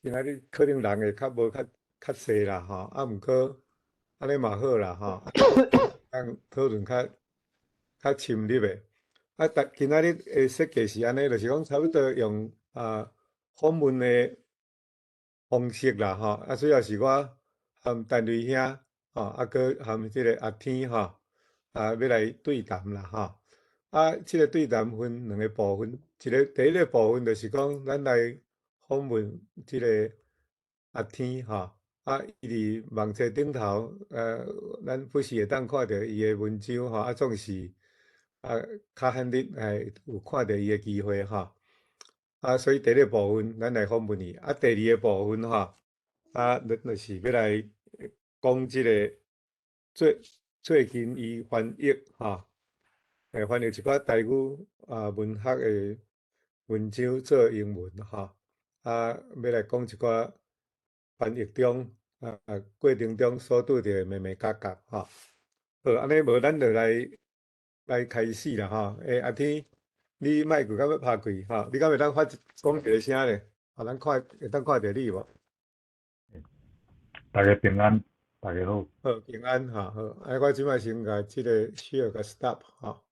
今仔日可能人會較無較較濟啦吼，啊，毋過按呢嘛好啦吼，通討論較較深入的。啊，但今仔日的設計是按呢，就是講差不多用啊訪問的方式啦吼，啊，主要是我含陳瑞兄吼，啊，閣含這個阿天吼，啊，欲來對談啦吼。啊，這個對談分兩個部分，一個第一個部分就是講，咱來訪問這個阿天吼，啊，伊佇網冊頂頭，咱不時會當看著伊的文章吼，啊，總是啊較罕日會有看著伊的機會吼。啊，所以第一個部分咱來訪問伊，啊，第二個部分吼，啊，咱就是欲來講這個最最近伊翻譯吼，翻譯一寡台語啊文學的文章做英文吼，啊，欲來講一寡翻譯中啊過程中所拄著的眉眉角角吼。好，按呢無咱就來來開始啦吼。阿天，你麥克敢欲拍開吼？你敢會當發講一个聲咧？予咱看會當看著你無？大家平安，大家好。好，平安吼，好。啊，我這擺先共這個 share 共 stop 吼。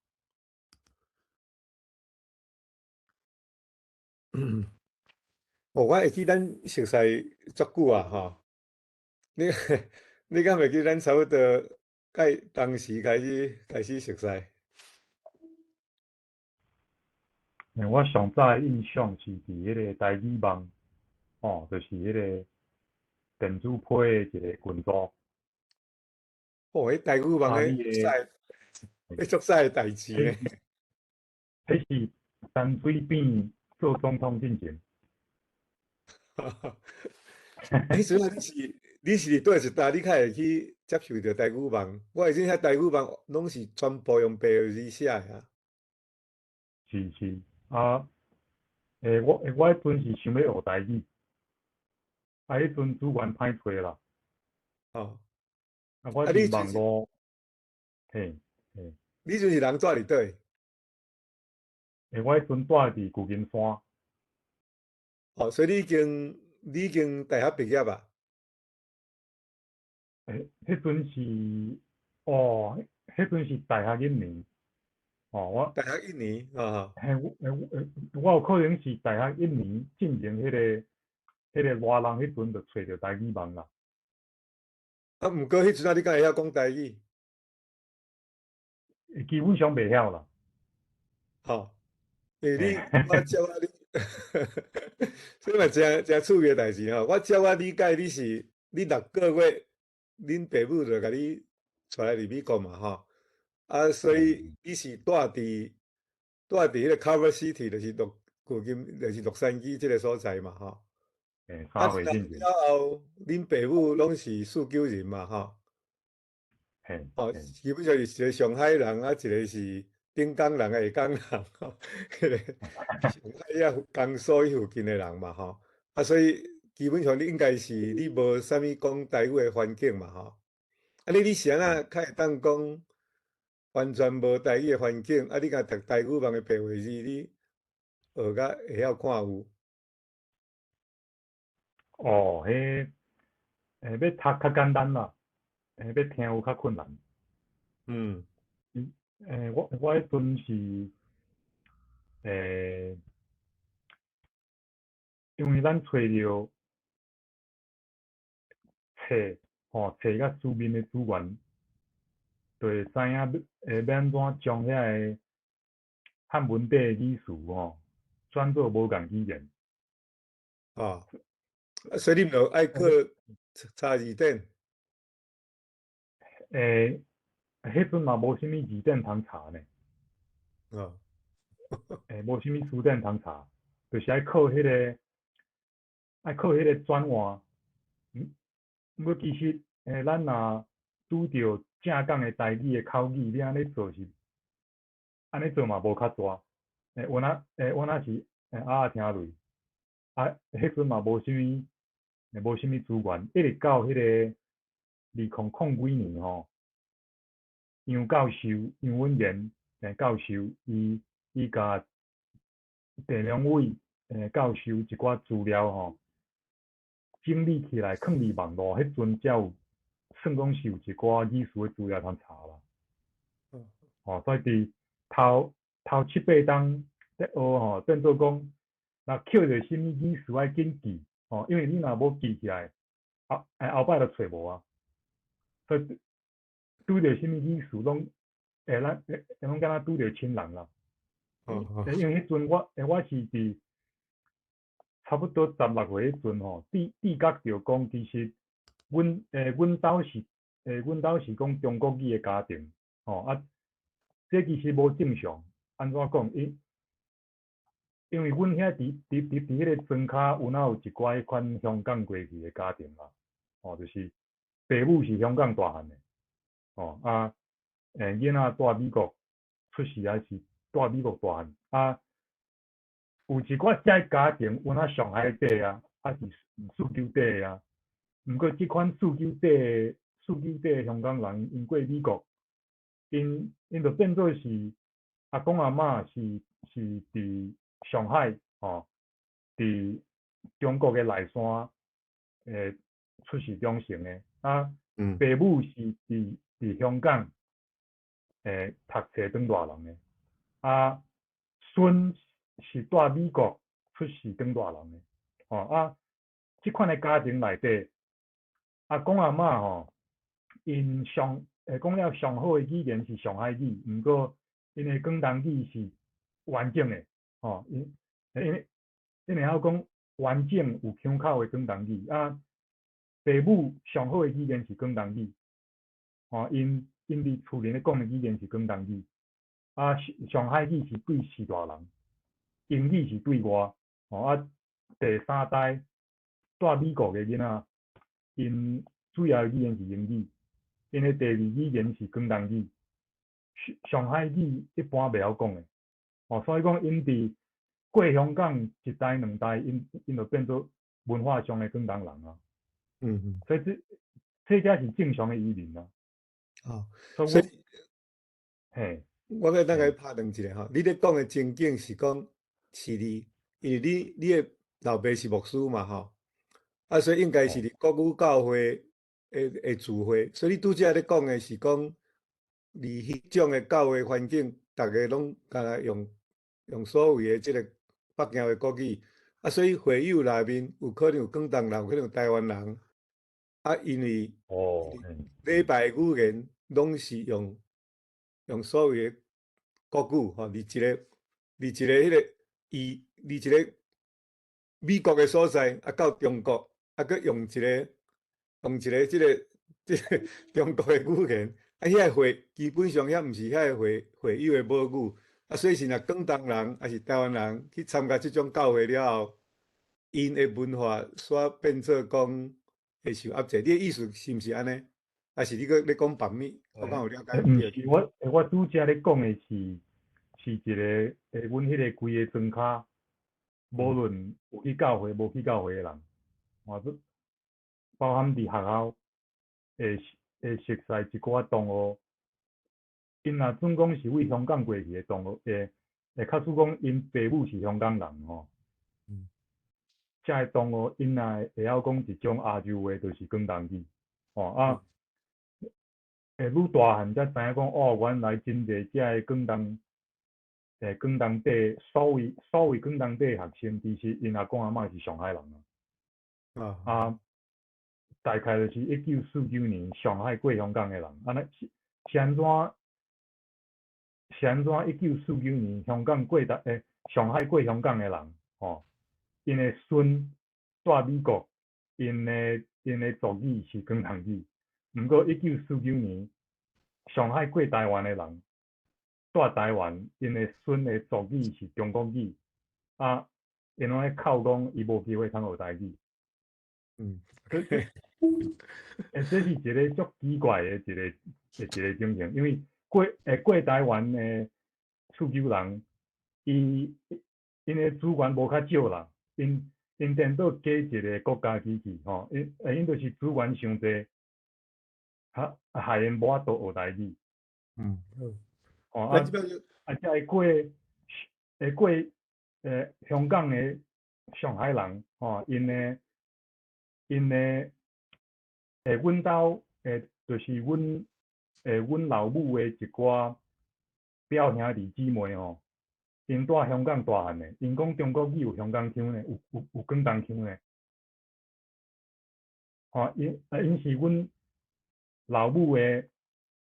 哦，我會記咱熟似足久啊，吼。你你敢會記咱差不多佮當時開始開始熟似？我上早的印象是佇彼个台語網，吼，就是彼个電子批的一个群組。哦，彼台語網彼使，彼足使的代誌呢。彼是陳水扁做總統進前。彼時陣你是你是佇佗一搭，你較會去接受著台語網？我會記遐台語網攏是全部用白字寫的啊。是是，啊，我我彼陣是想欲學台語，啊，彼陣資源歹揣啦。啊，我是網路，嘿，嘿。你陣是人住佇佗？我彼陣住佇舊金山。哦，所以你已經你已經大學畢業啊？彼陣是，哦，彼陣是大學一年。哦，我大學一年，啊。嘿，我我有可能是大學一年進前彼個彼個熱人，彼陣就揣著台語網啦。啊，毋過彼陣啊，你敢會曉講台語？基本上袂曉啦。吼，因為你我照我你，這嘛誠誠趣味的代誌吼。我照我理解，你是你六個月，恁爸母就共你帶來佇美國嘛，吼。啊，所以你是住佇住佇彼個 Culver City，就是洛舊金，就是洛杉磯這個所在嘛，吼。啊，了後，恁爸母攏是四九人嘛，吼。哦，基本上是一個上海人，啊，一個是頂港人，下港人，吼，彼個上海遐江蘇彼附近的人嘛，吼。啊，所以基本上你應該是你無啥物講台語的環境嘛，吼。啊，你你是按怎較會當講完全無台語的環境？啊，你共讀台語網的白話字，你學甲會曉看有？哦，彼，欲讀較簡單啦，欲聽有較困難。我我彼陣是，因為咱揣著冊，吼，冊佮書面的資源，就會知影欲按怎將遐个漢文底的語詞吼，轉做無仝語言。哦，所以你毋著愛靠查字典？彼陣嘛無啥物字典通查呢。無啥物詞典通查，就是愛靠彼个，愛靠彼個轉換。毋過其實，咱若拄著正港的台語的口語，你按呢做是，按呢做嘛無較大。有哪有哪是鴨仔聽落，啊，彼陣嘛無啥物，無啥物資源，一直到彼個2000幾年吼，楊教授楊文賢教授，伊伊共鄭良偉教授一寡資料吼，整理起來，囥佇網路，彼陣才有算講是有一寡語詞的資料通查啦。吼，所以佇頭頭七八冬咧學吼，變做講，若抾著啥物語詞愛緊記，吼，因為你若無記起來，後擺就揣無啊。所以拄著啥物語詞攏會咱會攏敢若拄著親人啦。因為彼陣我是佇差不多16歲彼陣吼，自覺著講其實阮兜是講中國語的家庭，吼啊，這其實無正常。按怎講？因為阮遐佇彼个莊跤有哪有一寡彼款香港過去的家庭啦，吼，就是爸母是香港大漢的，吼啊，囡仔蹛美國出世還是蹛美國大漢啊，有一寡遮家庭有哪上海底啊，還是四九底啊。毋過這款四九底的香港人，𪜶過美國，𪜶就變做是阿公阿嬤是佇上海吼，佇中國的內山出世長成的，啊，爸母是佇香港讀冊長大人的，啊，孫是蹛美國出世長大人的，吼啊，這款的家庭內底，阿公阿嬤吼，𪜶上講了上好的語言是上海語，毋過𪜶的廣東語是完整的，吼，𪜶會曉講完整有腔口的廣東語，啊，爸母上好的語言是廣東語，吼，𪜶佇厝裡咧講的語言是廣東語，啊，上海語是對序大人，英語是對外，吼啊，第三代蹛美國的囡仔，𪜶主要語言是英語，𪜶的第二語言是廣東語，上海語一般袂曉講的，吼，所以講𪜶佇過香港一代兩代，𪜶就變做文化上的廣東人啊。所以這才是正常的移民啊。哦，所所以嘿，我欲等共你拍斷一下吼，你咧講的情景是講是佇，因為你的老爸是牧師嘛吼，啊，所以應該是佇國語教會的聚會，所以你拄才咧講的是講，佇彼種的教會環境，逐家攏敢若用所謂的這个北京的國語，啊，所以會友內面有可能有廣東人，有可能有台灣人，啊，因為禮拜語言攏是用所謂的國語吼，佇一個彼个伊佇一個美國的所在，啊到中國，啊閣用一個這個中國的語言，啊遐個會基本上遐毋是遐个會友的母語，啊所以是若廣東人抑是台灣人去參加這種教會了後，𪜶的文化煞變做講會受壓制。你的意思是毋是按呢？抑是你閣咧講別物？我敢有了解？毋是，我拄才咧講的是一个，阮彼个規个莊跤，無論有去教會無去教會的人，嘛都包含佇學校會熟似一寡同學，𪜶若準講是為香港過去的同學，會較輸講𪜶爸母是香港人吼。遮个同學𪜶若會曉講一種亞洲話，就是廣東語，吼啊。愈大漢才知影講，哦，原來真濟遮个廣東底所謂廣東底學生，其實𪜶阿公阿嬤是上海人啊。啊，大概就是1949年上海過香港的人，按呢是按怎？是按怎？一九四九年香港過台上海過香港的人，吼，𪜶的孫蹛美國，𪜶的族語是廣東語。毋過一九四九年上海過台灣的人，蹛台灣，𪜶的孫的族語是中國語，啊，𪜶攏咧哭講伊無機會通學台語。這是一个足奇怪的一个情形，因為過台灣的四九人，𪜶的資源無較少啦，𪜶顛倒加一个國家機器吼，𪜶就是資源傷濟，害𪜶無法度學台語。吼啊，啊，才會過香港的上海人吼，𪜶的，阮兜就是阮老母的一寡表兄弟姊妹吼，𪜶蹛香港大漢的，𪜶講中國語有香港腔呢，有廣東腔呢。吼，𪜶是阮老母的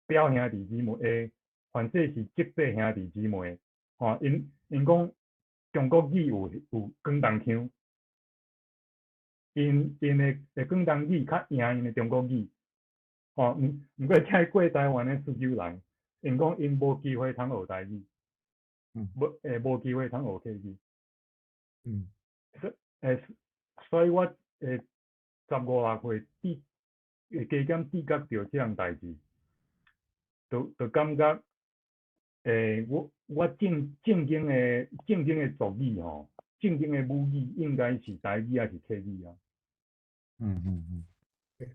表兄弟姊妹，反正是叔伯兄弟姊妹，吼，𪜶講中國語有廣東腔，𪜶的廣東語較贏𪜶的中國語，吼，毋過遮過台灣的四九人，𪜶講𪜶無機會通學台語，無機會通學客語。所以我15、16歲會加減知覺著這項代誌，就感覺我正經的族語吼，正經的母語應該是台語抑是客語啊。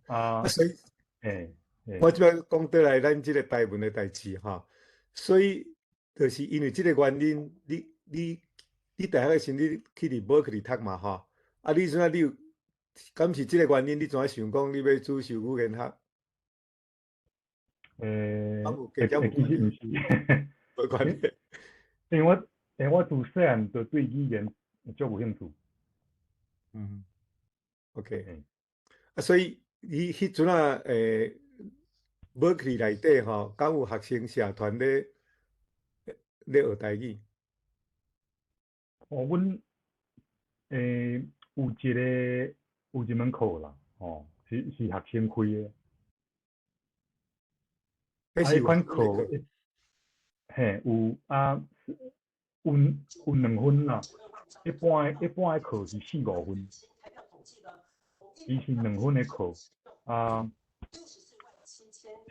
啊，所以，我這擺講倒來，咱這个台文的代誌吼，所以就是因為這个原因，你大學的時你去佇伯克利讀嘛吼，啊，你怎啊你有，敢是這个原因，你怎啊想講你欲主修語言學？其實毋是，無關係。因為我自細漢就對語言足有興趣。嗯，OK。啊，所以你彼陣啊，伯克利內底吼，敢有學生社團咧學台語？哦，阮有一門課啦，吼，是學生開的。啊，彼款課，嘿，有啊，有2分啦。一般的課是四五分，伊是兩分的課，啊，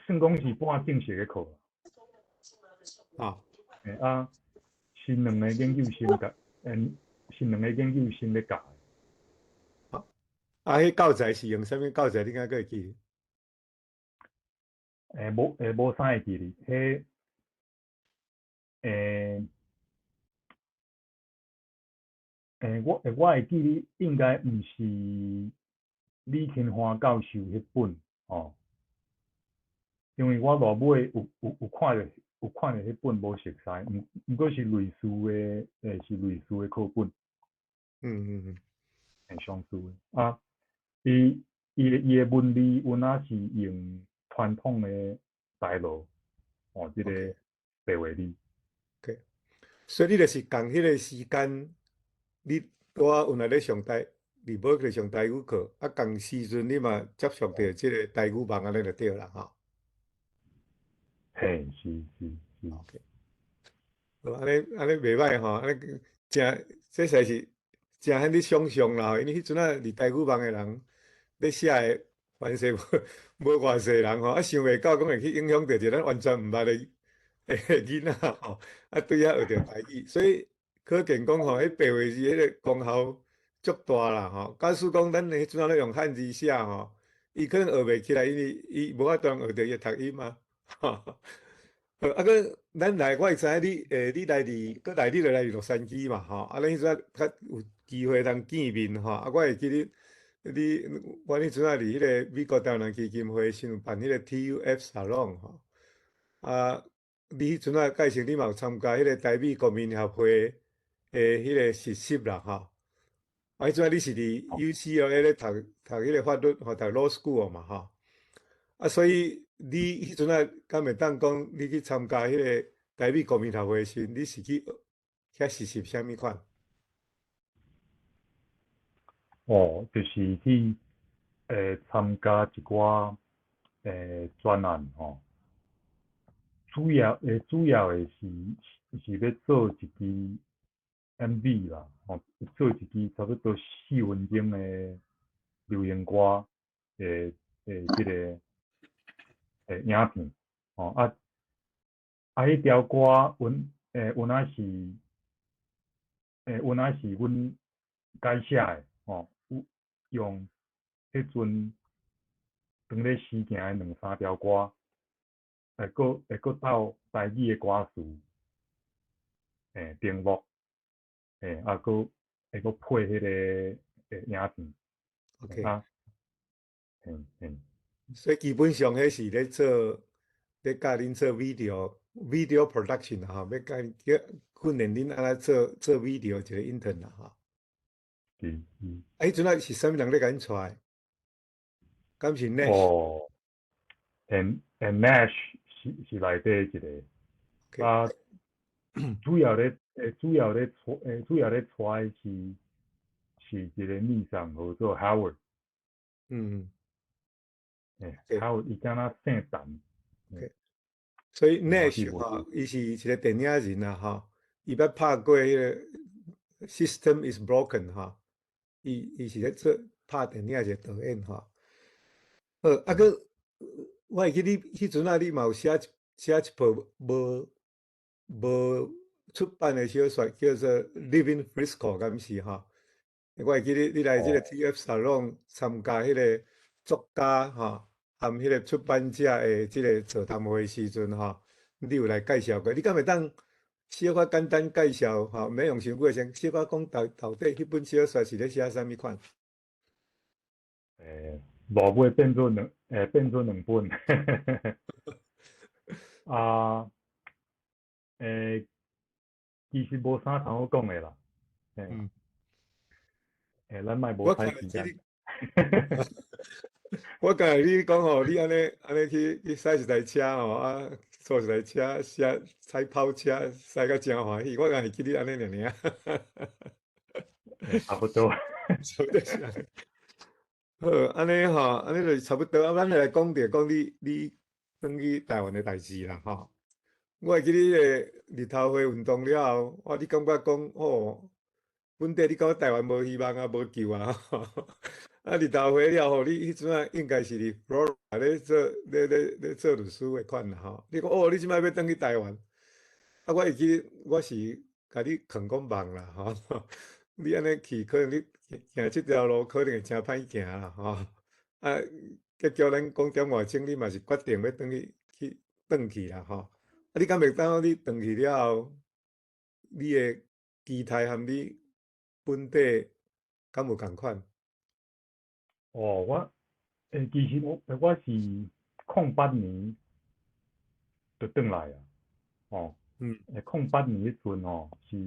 算講是半正式的課。嘿啊，是兩个研究生教，是兩個研究生咧教的。啊，彼教材是用啥物教材？你敢閣會記？無啥會記哩，彼，我會記得應該毋是李勤華教授彼本，吼，因為我落尾有看著彼本無熟似，毋過是類似的課本。相似的。啊，伊的文字有若是用傳統的台羅，哦，這个白話字。 OK，所以你就是仝彼个時間，你拄仔有來咧上台，佇伯克利上台語課，啊，仝時陣你嘛接觸著這个台語網按呢就對啦，吼。嘿，是是是。 OK，好，按呢袂䆀吼，按呢誠，這實在是誠罕你想象啦，因為彼陣仔佇台語網的人咧寫的，凡勢無偌濟人吼，啊，想袂到講會去影響著一個咱完全毋捌的囡仔吼，啊，對遐學著台語，所以可見講吼，彼白話字彼个功效足大啦吼。假使講咱彼陣仔咧用漢字寫吼，伊可能學袂起來，因為伊無法度學著伊的讀音啊。吼，好，啊，閣咱來，我會知影你來佇，閣來你就來佇洛杉磯嘛吼，啊，咱彼陣較有機會通見面吼，啊，我會記得我彼陣仔佇彼个美國台灣人基金會時有辦彼个 TUF Salon 吼，啊，你彼陣仔介紹你嘛有參加彼个台美國民協會的彼个實習啦吼，啊，彼陣仔你是佇 UCLA 咧讀彼个法律吼，讀 Law School 嘛吼，啊，所以你彼陣仔敢會當講你去參加彼个台美國民協會時，你是去遐實習啥物款？哦，就是去參加一寡專案吼，主要的是欲做一支 MV 啦，吼，做一支差不多4分鐘的流行歌的這个影片，吼啊，彼條歌有影是阮改寫的，吼，有用彼陣當咧時行的兩三條歌，會閣鬥台語的歌詞，登錄，啊，閣會閣配彼個影片。 啊，嘿嘿。所以基本上彼是咧做，咧教恁做 video production 啦吼，欲教叫訓練恁按怎做做 video 一個 intern 啦吼。是是。啊，彼陣仔是啥物人咧共恁帶？敢是 Nash？哦，Nash 是內底一個，啊，主要咧帶是一個秘書號做 Howard。Howard 伊敢若姓陳。所以 Nash 吼，伊是一個電影人啊吼，伊捌拍過彼個 System is Broken 吼，伊是咧做拍電影一個導演吼。好，啊閣我會記你彼陣仔你嘛有寫一部無出版的小說，叫做《Living Frisco》，敢是吼？我會記你你來這個 TF Salon 參加彼個作家吼，含彼個出版者的這個座談會時陣吼，你有來介紹過。你敢會當小可簡單介紹吼？免用傷久的時間，小可講到底彼本小說是咧寫啥物款？落尾變做兩本。啊，其實無啥通好講的啦。咱莫無嘥時間。我剛才你講吼，你按呢按呢去駛一台車吼，啊，坐一台車，駛駛跑車，駛甲誠歡喜。我敢會記你按呢爾爾。差不多。差不多是按呢。好，按呢吼，按呢就差不多。啊，咱來講著講你轉去台灣的代誌啦吼。我會記你彼個日頭花運動了後，哇，你感覺講吼，本地你感覺台灣無希望啊，無救啊。啊，日頭花了後，你彼陣仔應該是佇 Florida 咧做律師的款啦吼。你講哦，你這擺欲轉去台灣，啊，我會記我是共你勸講望啦吼。你按呢去，可能你行這條路可能會誠歹行啦吼。啊，結局咱講點外鐘，你嘛是決定欲轉去去轉去啦吼。啊，你敢會當你轉去了後，你的期待和你本地敢有仝款？哦，其實我是08年就轉來啊，哦，08年彼陣吼是，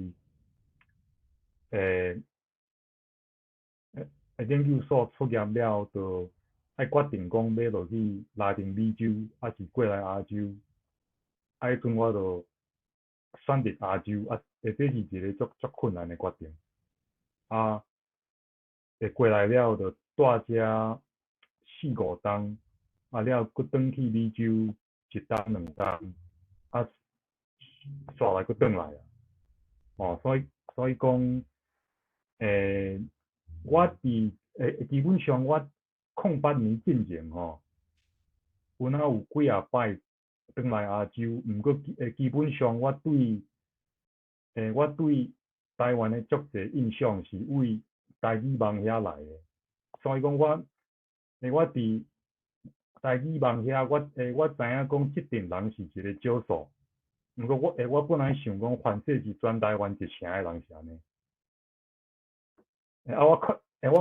研究所畢業了，就愛決定講欲落去拉丁美洲，抑是過來亞洲。啊，彼陣我就選擇亞洲，啊，這是一個足足困難的決定。啊，過來了就蹛遮四五冬，啊了閣轉去美洲一冬兩冬，啊，煞來閣轉來啊。哦，所以講，我佇基本上我08年進前吼，有哪有幾仔擺轉來亞洲，毋過基本上我對台灣的足濟印象是為台語網遐來的，所以講我佇台語網遐，我知影講這陣人是一個少數，毋過我本來想講，凡勢是全台灣一成的人是按呢。啊，我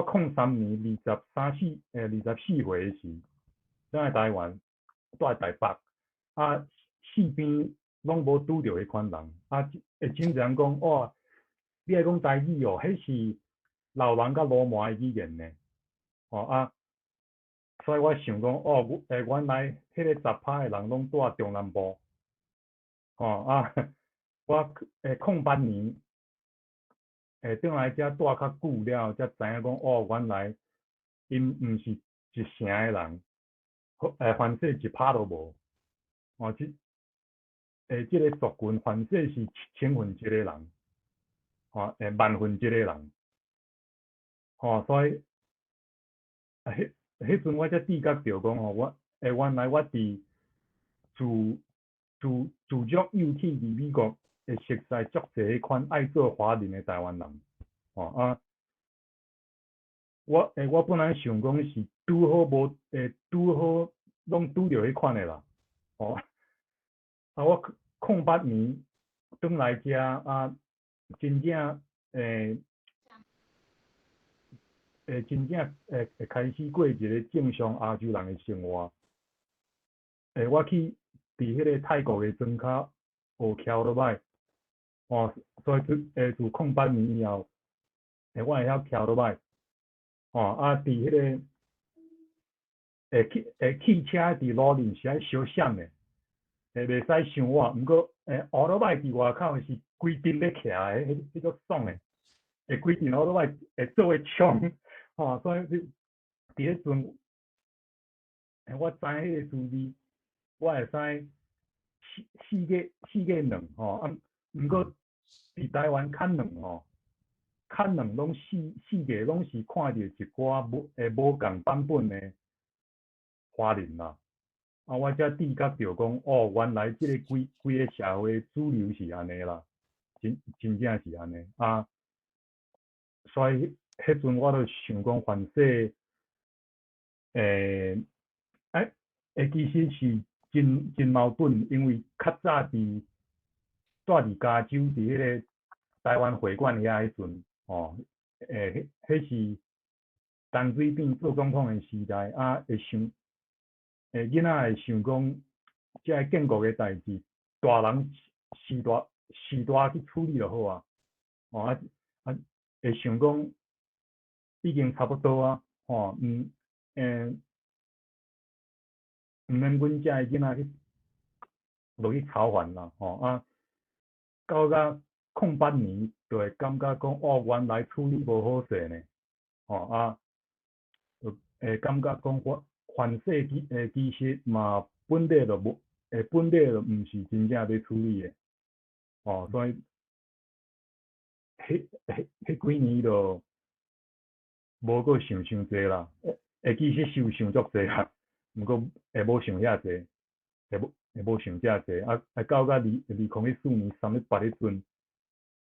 03年二十三四24歲時，轉來台灣，蹛台北，啊，四邊攏無拄著彼款人，啊，會真濟人講，哇，你愛講台語哦，彼是老人佮鱸鰻的語言呢，哦啊，所以我想講，哦，原來彼個10%的人攏蹛中南部，哦啊，我08年轉來遮蹛較久了，才知影講，哦，原來𪜶毋是一成的人，凡勢1%都無，哦，這個族群凡勢是千分一個人，吼，萬分一個人，吼，所以，啊，彼陣我才知覺著講吼，原來我佇自足幼起佇美國，會熟似足濟彼款愛做華人的台灣人，吼啊，我本來想講是拄好無，拄好攏拄著彼款的啦，吼，啊，我08年轉來遮啊，真正會真正會開始過一个正常亞洲人的生活。我去佇彼个泰國的莊跤學騎歐多擺，吼，所以自08年以後，我會曉騎歐多擺，吼，啊，佇彼个汽車佇路面是愛小閃的，袂使傷倚，毋過歐多擺佇外口是規陣咧騎的，彼足爽的，規陣歐多擺會做伙衝，吼，所以佇彼陣，我知彼个滋味，我會使四個軟吼，啊，毋過佇台灣較軟吼，較軟攏四個攏是看著一寡無仝版本的華人啦，啊，我才知覺著講，哦，原來這个規規个社會主流是按呢啦，真正是按呢啊，所以彼陣我就想講，凡勢，其實是真矛盾，因為較早蹛佇加州佇彼个台灣會館遐彼陣，吼，彼是陳水扁做總統的時代，啊，會想。囡仔會想講，這个建國的代誌，大人序大去處理就好啊。吼啊，會想講已經差不多啊，吼，毋免阮遮的囡仔去落去操煩啦，吼啊，到甲08年就會感覺講，哦，原來處理無好勢呢，吼啊，就會感覺講我。凡勢其實嘛本底就無，本底就毋是真正欲處理的，哦，所以，彼幾年就無閣想傷濟啦，其實是有想足濟啦，毋過會無想遐濟，會無想遮濟，啊到甲2014年3月8彼陣，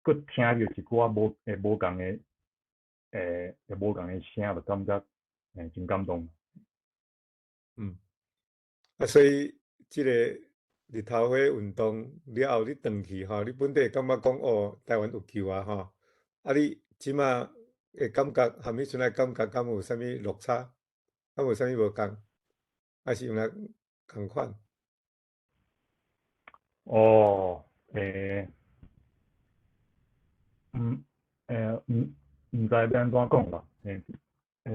閣聽著一寡無仝的聲，就感覺真感動。啊，所以這个日頭花運動了後，你轉去吼，你本底感覺講哦，台灣有救啊吼，啊，你這馬的感覺含彼陣的感覺，敢有啥物落差？敢有啥物無仝？還是有哪仝款？哦，毋知欲按怎講啦，這毋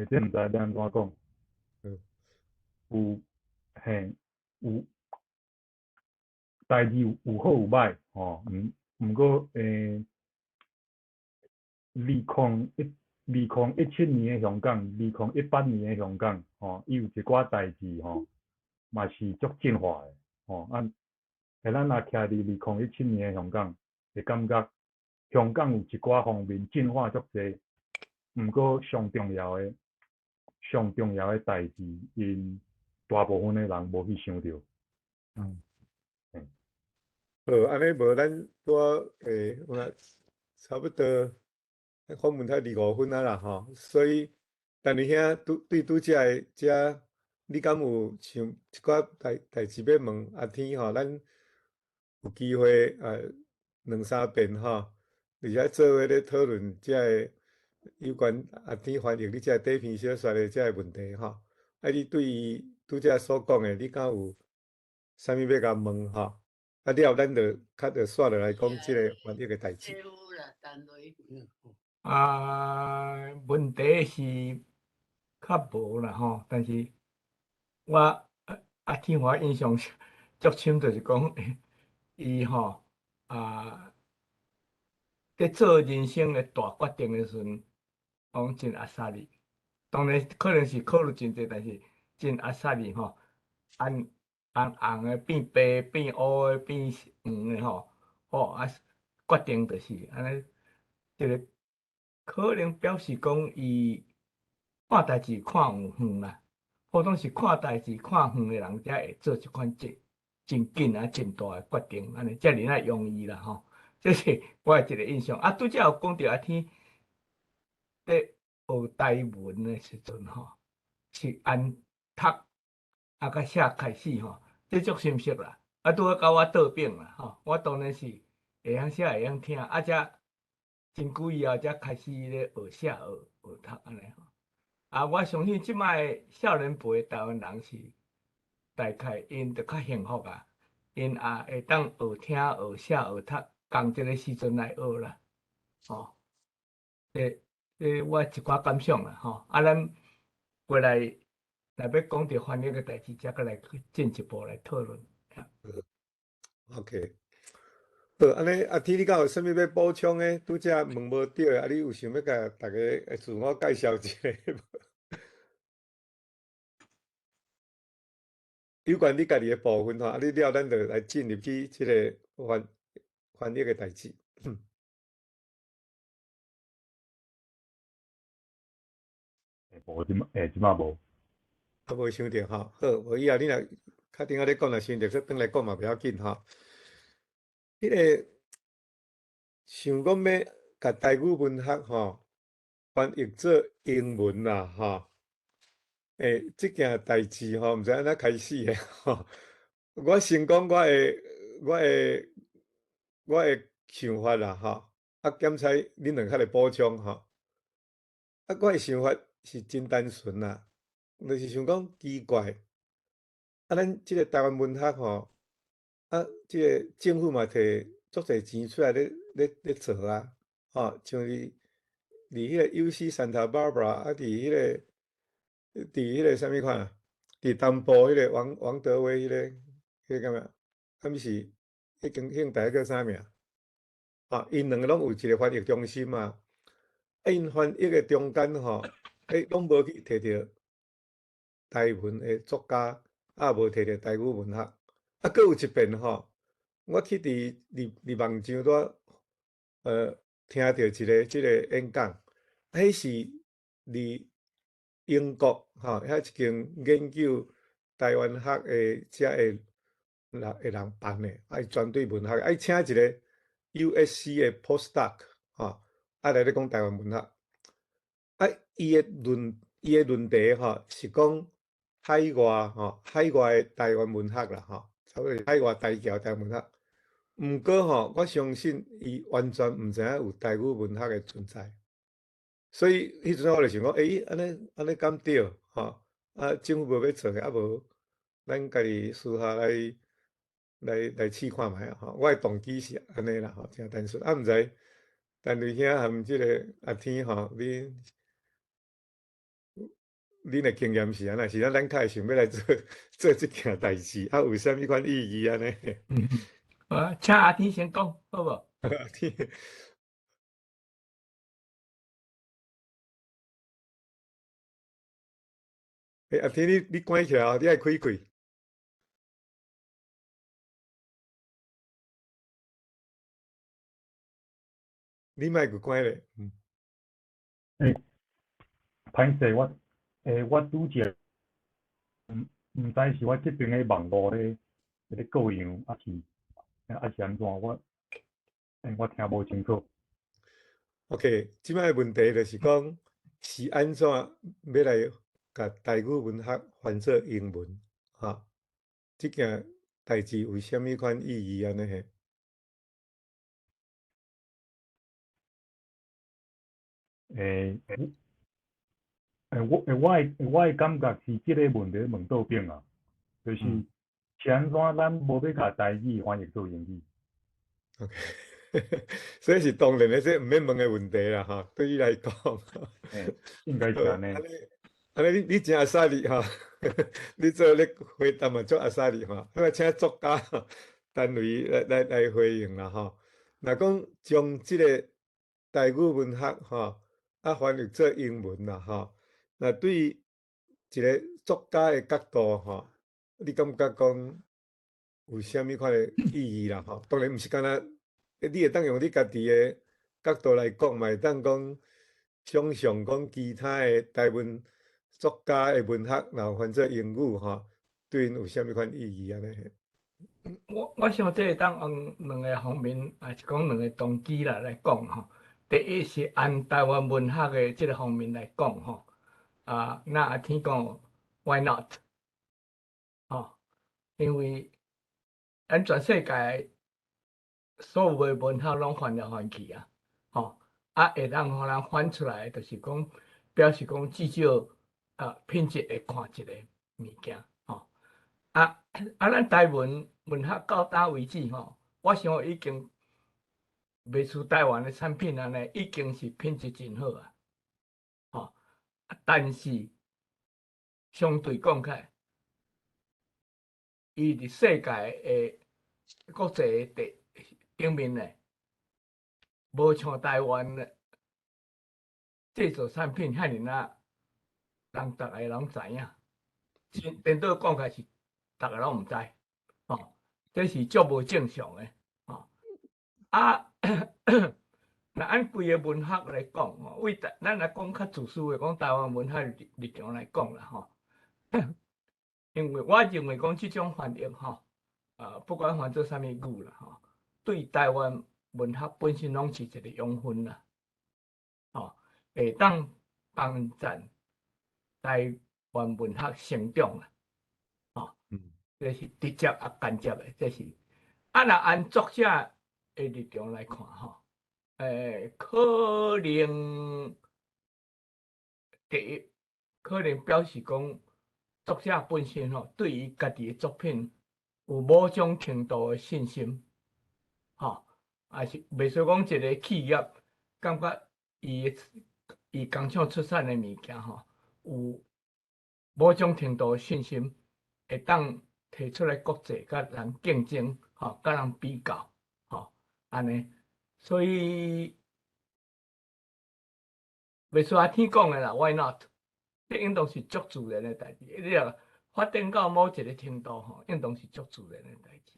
知欲按怎講。有，嘿，有代誌有好有歹，吼，毋過2017年的香港，2018年的香港，吼，伊有一寡代誌吼，嘛是足進化的，吼，啊，咱若徛佇2017年的香港，會感覺香港有一寡方面進化足濟，毋過上重要的代誌，𪜶大部分的人無去想著。好，按呢無咱拄仔有影差不多訪問才25分啊啦吼，所以陳雷兄拄對拄才的遮，你敢有想一寡代誌欲問阿天吼？咱有機會兩三遍吼，而且做伙咧討論遮个有關阿天翻譯你遮個短篇小說的遮個問題吼。啊，你對伊拄才所講的，你敢有啥物欲共問吼？啊，了後咱就較就煞落來講這个翻譯的代誌。啊，問題是較無啦吼，但是我阿天華印象足深，就是講伊吼啊，佇做人生的大決定的時陣，講真阿薩利。當然可能是考慮真濟，但是真阿薩利吼，按按紅的變白，變烏的變黃的吼，吼啊決定就是按呢，這个可能表示講伊看代誌看有遠啦，普通是看代誌看遠的人才會做這款真緊啊真大的決定，按呢遮爾仔容易啦吼，這是我的一个印象。啊，拄才有講著阿天咧學台文的時陣吼，是按讀啊佮寫開始吼，這足深色啦。啊，拄好佮我倒反啦吼，我當然是會曉寫會曉聽，啊才真久以後才開始咧學寫學學讀按呢吼。啊，我相信這擺少年輩的台灣人是大概𪜶就較幸福啊，𪜶也會當學聽、學寫、學讀，仝一个時陣來學啦，吼。這我一寡感想啦，吼。啊，咱過來若欲講著翻譯的代誌，才閣來進一步來討論。 OK，好，按呢阿天，你敢有啥物欲補充的？拄才問無著的，啊，你有想欲共大家自我介紹一下無？有關你家己的部分吼，啊，你了，咱就來進入去這个翻譯的代誌。無，這擺，這擺無。啊，無想著吼，好，無以後你若較頂仔咧講，若想著，閣轉來講嘛袂要緊吼。彼个想講欲共台語文學吼翻譯做英文啦吼，這件代誌吼，毋知按怎開始的吼。我先講我的想法啦吼，啊，檢采恁兩較來補充吼。啊，我的想法是真單純啦，就是想講奇怪，啊，咱這个台灣文學吼，啊，這个政府嘛提足濟錢出來咧做啊，吼，像佇彼個 UC Santa Barbara 啊，佇彼個啥物款啊？佇東部彼個王德威彼個敢若，敢是彼間興大叫啥名？吼，𪜶兩个攏有一個翻譯中心嘛，啊，𪜶翻譯的中間吼，攏無去提著台文的作家，啊，無提著台語文學。啊，閣有一遍吼，我去佇網上拄聽著一个這个演講，彼是佇英國吼，遐一間研究台灣學的遮的人辦的，啊，伊專對文學，啊，伊請一个 USC 的 postdoc 吼，啊來咧講台灣文學，啊，伊的論題吼是講海外吼，海外的台灣文學啦吼，差不多海外台僑台灣文學。毋過吼，我相信伊完全毋知影有台語文學的存在，所以彼陣我就想講，按呢敢對吼？啊，政府無欲做的，啊無，咱家己私下來試看覓啊！吼，我的動機是按呢啦，吼，誠單純。啊，毋知陳瑞兄含這个阿天吼，恁的經驗是按怎？是咱較會想欲來做這件代誌，啊，有啥物款意義按呢？啊，請阿天先講，好無？阿天，阿天，你關起來哦，你愛開開。你麥閣關咧，嗯。歹勢，我拄則，毋知是我這邊的網路咧過樣，抑是按怎？我聽無清楚。 OK，這擺的問題就是講，是按怎欲來共台語文學翻做英文？哈，這件代誌有啥物款意義按呢嘿？我的感覺是這個問題問倒反啊，就是是按怎咱無欲共台語翻譯做英語？OK，所以是當然的，這毋免問的問題啦，吼，對你來講，應該是按呢。按呢，你真阿薩利吼，你做咧回答嘛足阿薩利吼，我請作家單位來回應啦吼。若講將這个台語文學吼，啊翻譯做英文啦吼，若對一个作家的角度吼，你感覺講有啥物款的意義啦吼？當然毋是干焦，你會當用你家己的角度來講，嘛會當講想像講其他的台灣作家的文學，若翻做英語吼，對𪜶有啥物款意義按呢？我想這會當用兩个方面，抑是講兩个動機啦來講吼。第一是按台灣文學的這个方面來講吼，啊，那阿天講 Why not？吼，因為咱全世界所有的文學攏翻來翻去啊，吼，啊會當予人翻出來，就是講表示講至少品質會看一個物件，吼。啊啊，咱台灣文學到今為止吼，我想已經袂輸台灣的產品按呢，已經是品質真好啊，吼。但是相對講起來，伊佇世界的國際的頂面呢，無像台灣的製作產品遐爾仔，人逐个攏知影。真顛倒講起來是，逐个攏毋知，吼，這是足無正常的，吼。啊，若按規个文學來講，吼，為咱若講較自私的，講台灣文學立立場來講啦，吼。因為我認為講這種翻譯，吼，不管翻做啥物語啦，吼，對台灣文學本身攏是一個養分啦，吼，會當幫助台灣文學成長啦，吼，這是直接啊間接的，這是。啊，若按作者的立場來看，吼，可能第一，可能表示講作者本身吼，對於家己的作品有某種程度的信心，吼，也是袂說講一個企業感覺伊工廠出產的物件吼，有某種程度的信心，會當提出來國際佮人競爭，吼，佮人比較，吼，按呢，所以袂輸阿天講的啦，Why not？這應當是足自然的代誌。你若發展到某一個程度吼，應當是足自然的代誌。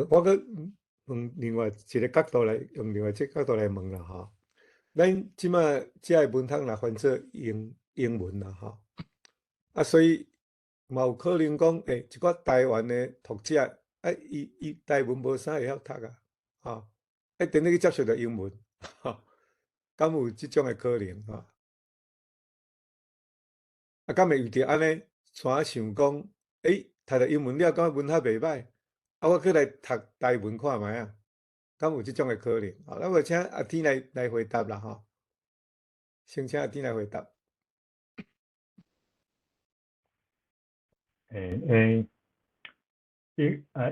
我閣用另外一個角度來，用另外一個角度來問啦，吼。咱這馬遮个文學若翻做英文啦，吼，啊，所以嘛有可能講，一寡台灣的讀者，啊，伊台文無啥會曉讀啊，吼，一定去接觸著英文，吼，敢有這種的可能，吼？啊，敢會為著按呢，怎想講，讀著英文了，感覺文學袂䆀，啊，我閣來讀台文看覓仔，敢有這種的可能？好，咱我請阿天來回答啦，吼。先請阿天來回答。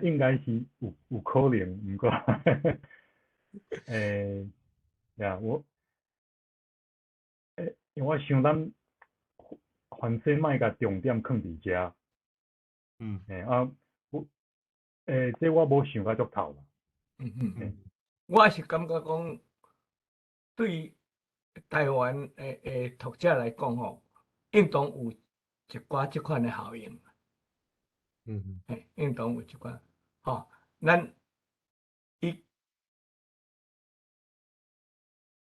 應該是有可能，毋過，呀，我，因為我想咱凡勢莫共重點囥佇遮。啊，我，這我無想甲足透啦。我是感覺講，對台灣的讀者來講吼，應當有一寡這款的效應。應當有一寡，吼，咱伊，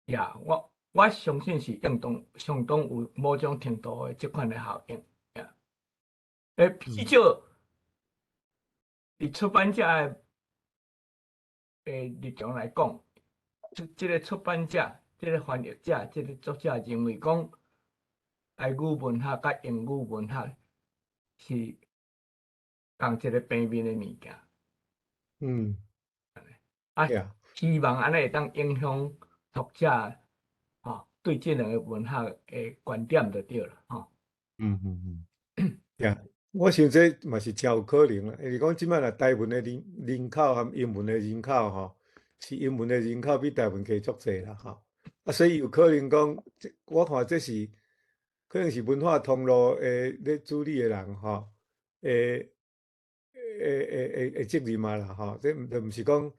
呀，我相信是應當相當有某種程度的這款的效應。呀，至少佇出版社的立場來講，這個出版者、這個翻譯者、這個作者認為講，台語文學佮英語文學是仝一個平面的物件。啊，希望按呢會當影響讀者，吼，對這兩個文學的觀點就對了，吼。呀，我想這嘛是誠有可能啦，因為講這擺若台文的人口和英文的人口吼，是英文的人口比台文加足濟啦，吼。啊，所以有可能講，這我看這是可能是文化通路的咧處理的人吼，會責任嘛啦，吼。這毋就毋是講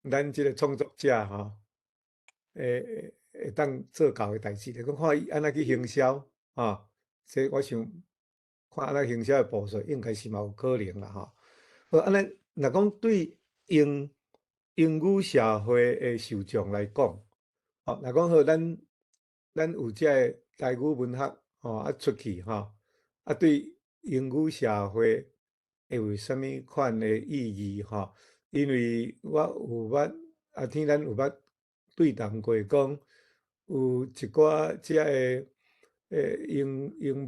咱這個創作者吼，會當做到的代誌，就講看伊按怎去行銷，吼。這我想看按怎行銷的步數，應該是嘛有可能啦，吼。好，按呢，若講對英語社會的受眾來講，吼，若講好，咱有這个台語文學，吼，啊出去，吼，啊對英語社會會有啥物款的意義，吼？因為我有捌阿天，咱有捌對談過，講有一寡這个英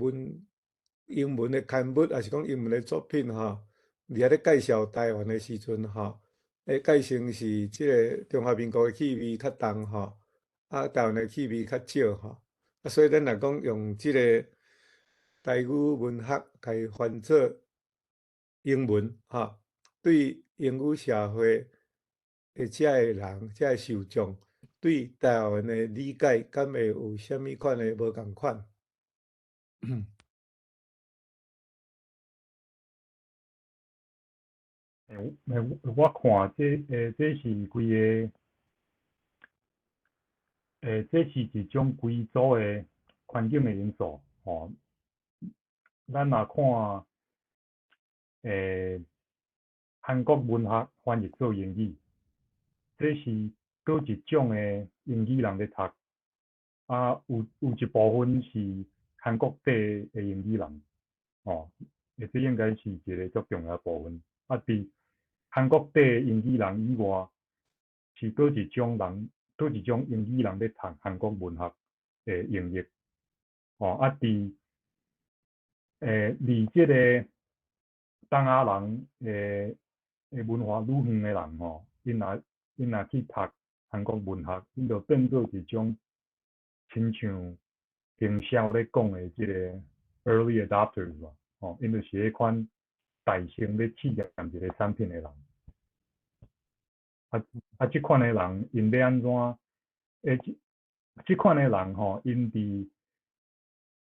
文的刊物，抑是講英文的作品，吼，佇遐咧介紹台灣的時陣，吼，介紹是這個中華民國的氣味較重，吼，啊，台灣的氣味較少，吼。啊，所以咱若講用這个台語文學共伊翻做英文，吼，對英語社會的遮个人、遮个受眾，對台灣的理解，敢會有啥物款的無仝款？欸，我看這這是規个，這是一種規組的環境的因素，吼。咱若看，韓國文學翻譯做英語，這是佗一種的英語人咧讀，啊，有一部分是韓國底的英語人，吼，這應該是一个足重要部分。啊，佇韓國底的英語人以外，是佗一種人，佗一種英語人咧讀韓國文學的英譯，吼，啊，佇離這个東亞人的文化愈遠的人吼，𪜶若去讀韓國文學，𪜶就變做一種親像行銷咧講的這个 early adopters 嘛，吼，𪜶就是彼款大先咧試驗一个產品的人。啊，這款的人，𪜶欲按怎？這款的人吼，𪜶佇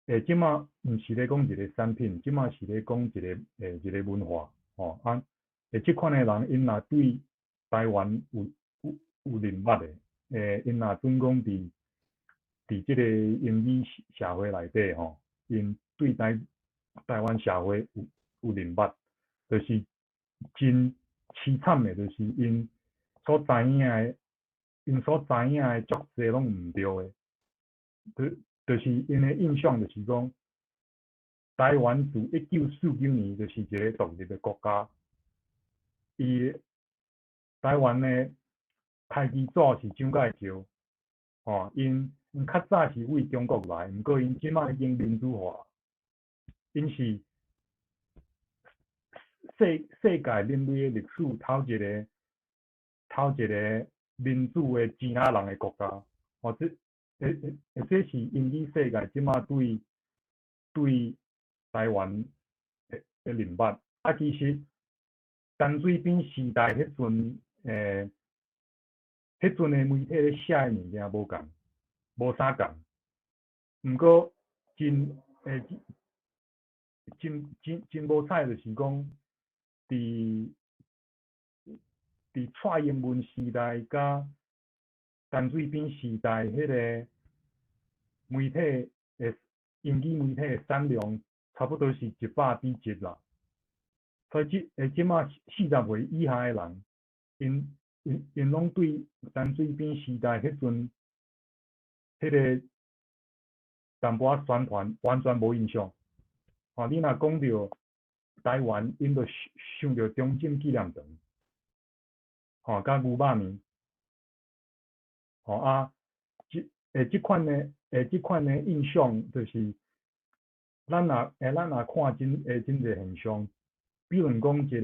這馬毋是咧講一个產品，這馬是咧講一个文化，吼啊！這款的人，𪜶若對台灣有認捌的，𪜶若準講佇這个英語社會內底吼，𪜶對台灣社會有認捌，就是真淒慘的，就是𪜶所知影的足濟攏毋對的，就是𪜶的印象就是講，台灣自1949年就是一个獨立的國家，伊台灣的開基祖是蔣介石，吼，𪜶較早是為中國來，毋過𪜶這馬已經民主化，𪜶是世界人類的歷史頭一个民主的支那人的國家，吼，這是英語世界這馬對台灣的認捌。啊，其實陳水扁時代彼陣，彼陣的媒體咧寫的物件無仝，無啥仝。毋過真無彩，就是講，佇蔡英文時代佮陳水扁時代，彼个媒體的英語媒體的產量差不多是100比1啦。所以這馬40歲以下的人，𪜶攏對陳水扁時代彼陣彼个淡薄仔宣傳完全無印象。吼，你若講著台灣，𪜶就想著中正紀念堂，吼，佮牛肉麵，吼啊，這款的印象就是，咱若看真濟現象，比如講一个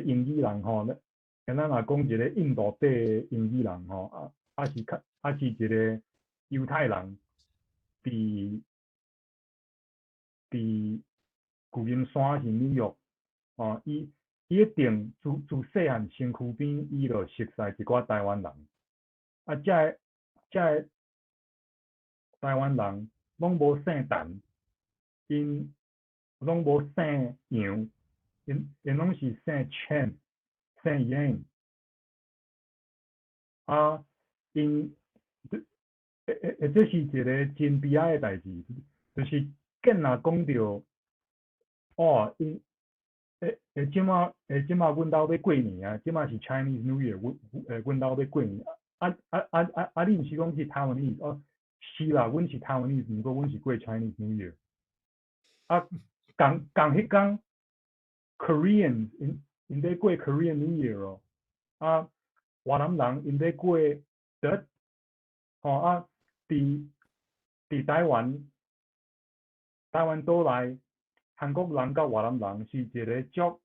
英語人吼，咱若講一个印度底的英語人吼，啊是一个猶太人，佇舊金山抑是紐約，吼，伊一定自細漢身軀邊，伊就熟似一寡台灣人，啊，這个台灣人攏無姓陳，𪜶攏無姓楊，𪜶攏是姓 Chen、姓 Yang，啊，𪜶這是一个真悲哀的代誌，就是見若講著，哦，𪜶這馬阮兜欲過年啊，這馬是 Chinese New Year，阮兜欲過年，啊，你毋是講是 Taiwanese 哦？是啦，阮是 Taiwanese，毋過阮是過 Chinese New Year。啊，仝彼工 Korean 𪜶咧過 Korean New Year 哦，啊，越南人𪜶咧過 Tết，吼啊，佇台灣島內，韓國人佮越南人是一个足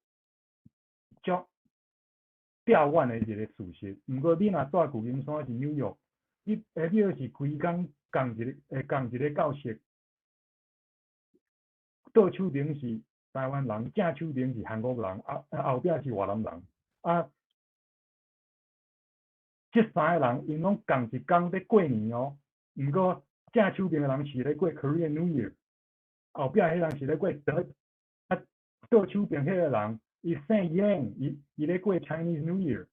足吊遠的一个事實。毋過你若蹛舊金山抑是紐約，你就是規工仝一个教室，倒手边是台灣人，正手邊是韓國人，啊後壁是越南人，啊，這三個人𪜶攏仝一工咧過年哦，毋過正手邊的人是咧過 Korean New Year，後壁彼人是咧過德，啊，倒手邊彼个人伊姓楊，伊咧過 Chinese New Year，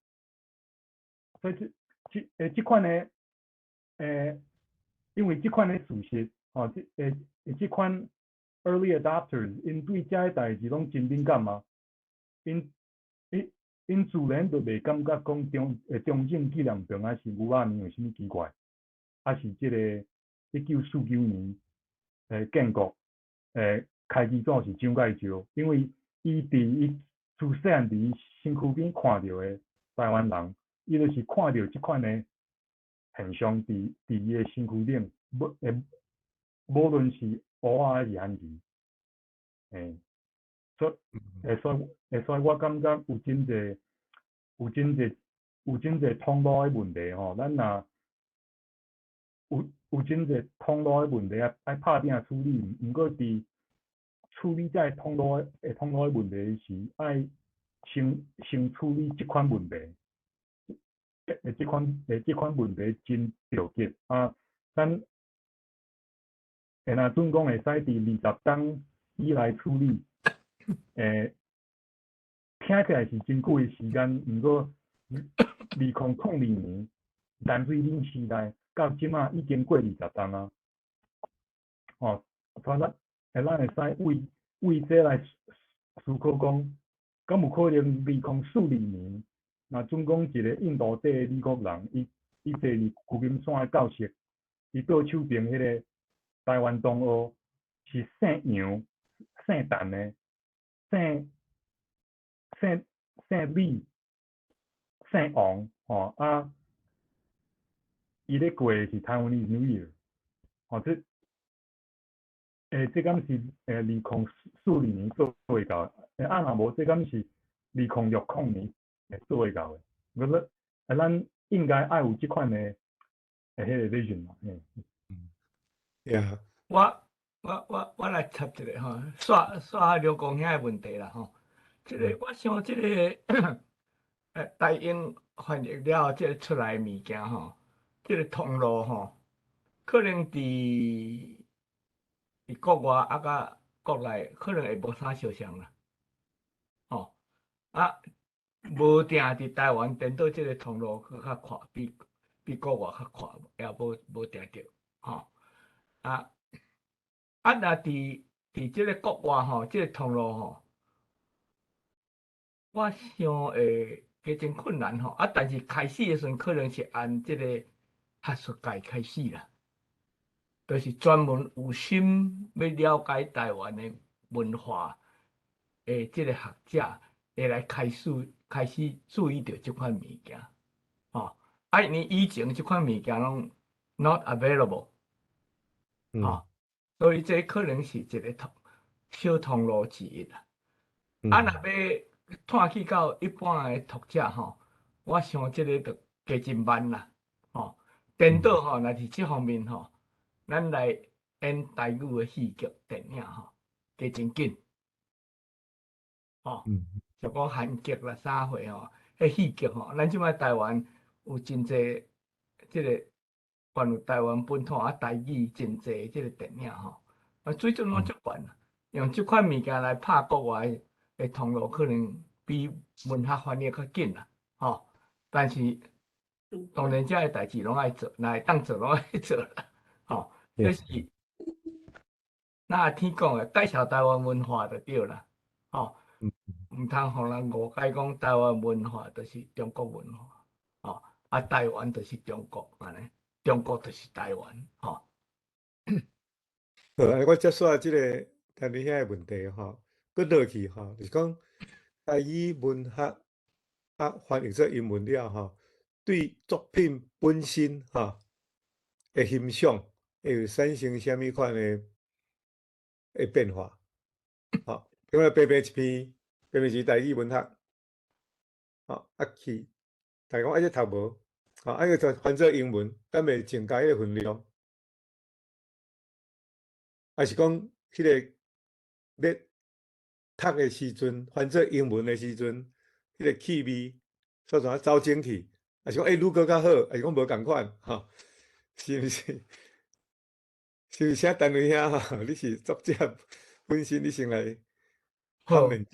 所以這款的因為這款的事實，吼，這款 early adopters，𪜶對這个代誌攏真敏感啊，𪜶自然就袂感覺講中正紀念堂抑是牛仔年有啥物奇怪，抑是這个1949年建國開基祖是蔣介石，因為伊佇伊自細漢佇伊身軀邊看著的台灣人，伊就是看著這款的現象佇伊的身軀頂，無論是烏仔抑是番薯，所以我感覺有真濟通路的問題吼，咱若有真濟通路的問題愛拍拚處理，毋過佇處理這个通路的問題時，愛先處理這款問題。這款問題真著急啊！咱若準講會使佇20冬以來處理，聽起來是真久的時間，毋過2002年陳水扁時代到這馬已經過20冬啊！吼，所以咱會使為這來思考講，敢有可能2042年，若準講一個印度籍的美國人，伊坐佇舊金山的教室，伊倒手邊彼個台灣同學是姓楊、姓陳的、姓李、姓王，吼啊，伊咧過的是 Taiwanese New Year，吼這敢是2042年做會到的？啊，若無這敢是2060年會做會到的？我覺得咱應該愛有這款的彼个 vision 嘛，嘿。 Yeah。我來插一下吼，煞煞劉公兄的問題啦吼。這个我想這个台英翻譯了後，這个出來的物件吼，這个通路吼，可能佇國外啊佮國內可能會無啥相像啦。吼，啊，無定佇台灣顛倒這个通路閣較快，比國外較快，也無定著，吼。啊，若佇這个國外吼，這个通路吼，我想會加真困難吼。啊，但是開始的時陣可能是按這个學術界開始啦，就是專門有心欲了解台灣的文化的這个學者，會來開始注意著這款物件，吼。啊，因為以前這款物件攏 not available，吼，所以這可能是一个小通路之一啦。啊，若欲拖去到一般的讀者吼，我想這个就加真慢啦，吼。顛倒吼，若是這方面吼，咱來演台語的戲劇、電影吼，加真緊，吼。像講韓劇啦、啥貨吼，彼戲劇吼，咱這擺台灣有真濟這个關於台灣本土啊台語真濟這个電影吼，啊水準攏足懸啦。用這款物件來拍國外的通路，可能比文學翻譯較緊啦，吼。但是當然，這个代誌攏愛做，若會當做攏愛做啦，吼。就是那天講的介紹台灣文化就對啦，吼。毋通予人誤解講台灣文化就是中國文化，吼。啊，台灣就是中國，按呢，中國就是台灣，吼。好，我接續這个陳你兄的問題吼，閣落去吼，就是講台語文學啊翻譯做英文了吼，對作品本身吼的欣賞會有產生啥物款的變化？吼，比如白白一篇，白白是台語文學，吼啊去，大家講啊這讀無，吼啊閣翻做英文，敢會增加彼个分量？抑是講彼个咧讀的時陣，翻做英文的時陣，彼个氣味煞怎走精去？抑是講欸，愈閣較好，抑是講無仝款，吼？是毋是？是毋是？請陳偉兄吼，你是作者本身，你先來好，面。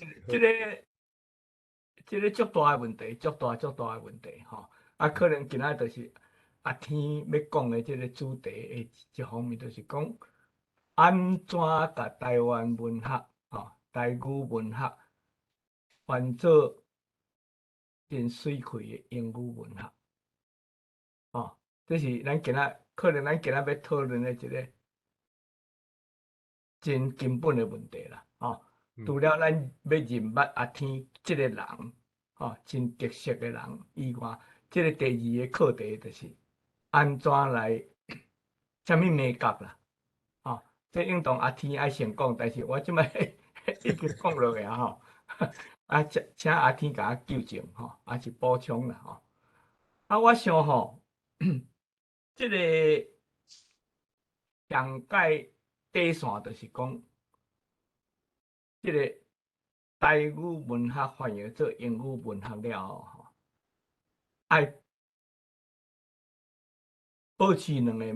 這個足大的問題，足大足大的問題，吼。啊，可能今仔就是阿天欲講的這个主題的一方面，就是講按怎共台灣文學，吼，台語文學翻做真媠氣的英語文學，吼，這是咱今仔可能咱今仔欲討論的一个真根本的問題啦，吼。除了咱欲認捌阿天這个人，吼，真特色的人以外，這个第二个課題就是按怎來，啥物眉角啦，吼，這應當阿天愛先講，但是我這擺已經講落去啊吼，啊，請阿天共我糾正吼，抑是補充啦吼。啊，我想吼，這个上蓋底線就是講，這个台語文學翻譯做英語文學了後，吼，愛保持兩个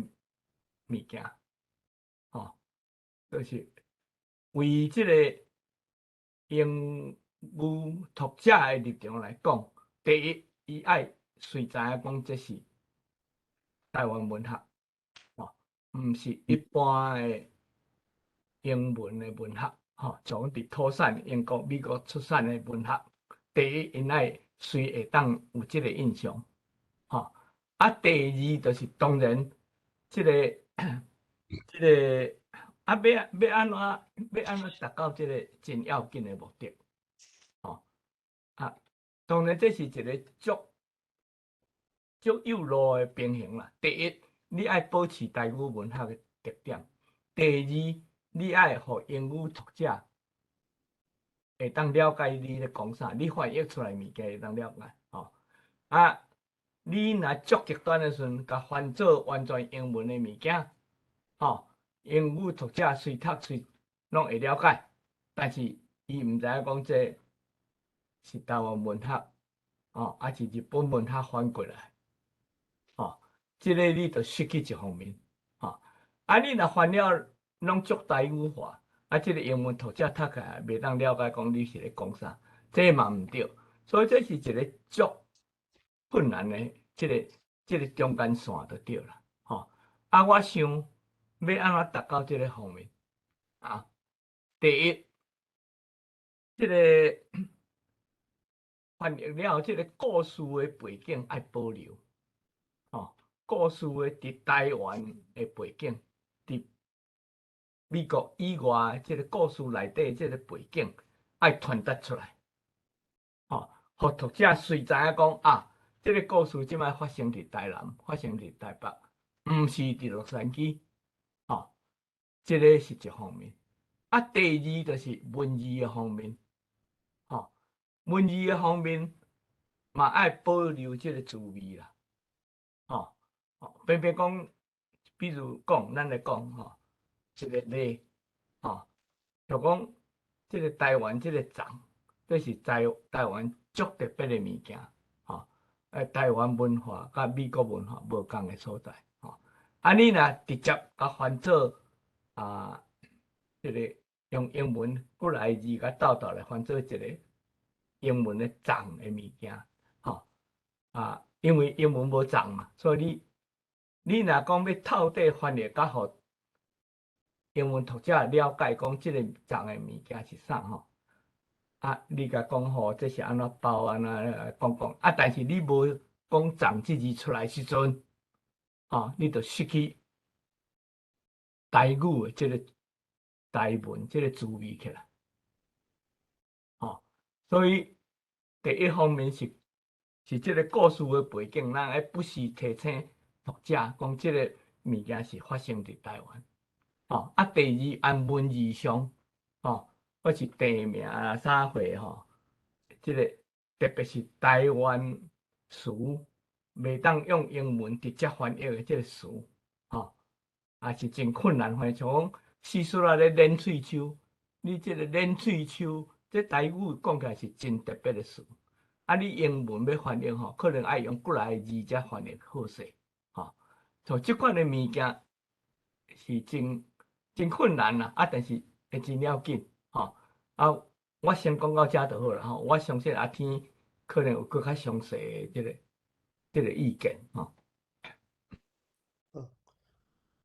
物件，吼，就是為這个英語讀者的立場來講，第一，伊愛隨知影講這是台灣文學，吼，毋是一般的英文的文學，吼，像佇土產英國、美國出產的文學。第一，𪜶愛隨會當有這个印象，吼。啊，第二就是當然，這個啊，欲按怎達到這个真要緊的目的，吼。啊，當然這是一个足足幼路的平衡啦。第一，你愛保持台語文學的特點；第二，你愛予英語讀者會當了解你咧講啥，你翻譯出來物件會當了解，吼。啊，你若足極端的時陣，共翻做完全英文的物件，吼，英語讀者隨讀隨攏會了解，但是伊毋知影講這是台灣文學，吼，抑是日本文學翻過來，吼，這个你就失去一方面，吼。啊，你若翻了攏足台語化，啊，這个英文讀者讀起來袂當了解講你是咧講啥，這嘛毋對，所以這是一个足困難的這個中間線就對啦，吼。啊，我想欲按怎達到這个方面啊？第一，這个翻譯了後，這个故事的背景愛保留，吼，故事的佇台灣的背景，佇美國以外這个故事內底這个背景愛傳達出來，吼，予讀者隨知影講啊，這个故事這擺發生佇台南，發生佇台北，毋是佇洛杉磯，吼，這个是一方面。啊，第二就是文字的方面，吼，文字的方面嘛愛保留這个滋味啦，吼，比如講，比如講，咱來講吼，一个例，吼，就講這个台灣這个粽，這是台灣足特別的物件，吼，台灣文化佮美國文化無仝的所在，吼，啊，你若直接共翻做啊，這个用英文幾來字共鬥鬥來翻做一个英文的粽的物件，吼，啊，因為英文無粽嘛，所以你若講欲透底翻譯較予英文讀者了解講這个粽的物件是啥吼，啊，你共講吼，這是按怎包按怎講講，啊，但是你無講粽這字出來時陣，吼，你就失去台語的這个台文這个滋味起來，吼，所以第一方面是這个故事的背景，咱愛不時提醒讀者講這个物件是發生佇台灣，吼，啊，第二按文字上，吼，或是地名啊啥貨吼，這个特別是台灣詞袂當用英文直接翻譯的這个詞，吼，也是真困難。像講四叔仔咧捻喙鬚，你這个捻喙鬚，這台語講起來是真特別的詞。啊，你英文欲翻譯吼，可能愛用過來个字才翻譯好勢，吼。像這款的物件是真真困難啦，啊，但是會真要緊，吼。啊，我先講到遮就好啦，吼。我相信阿天可能有閣較詳細的這個意見，吼。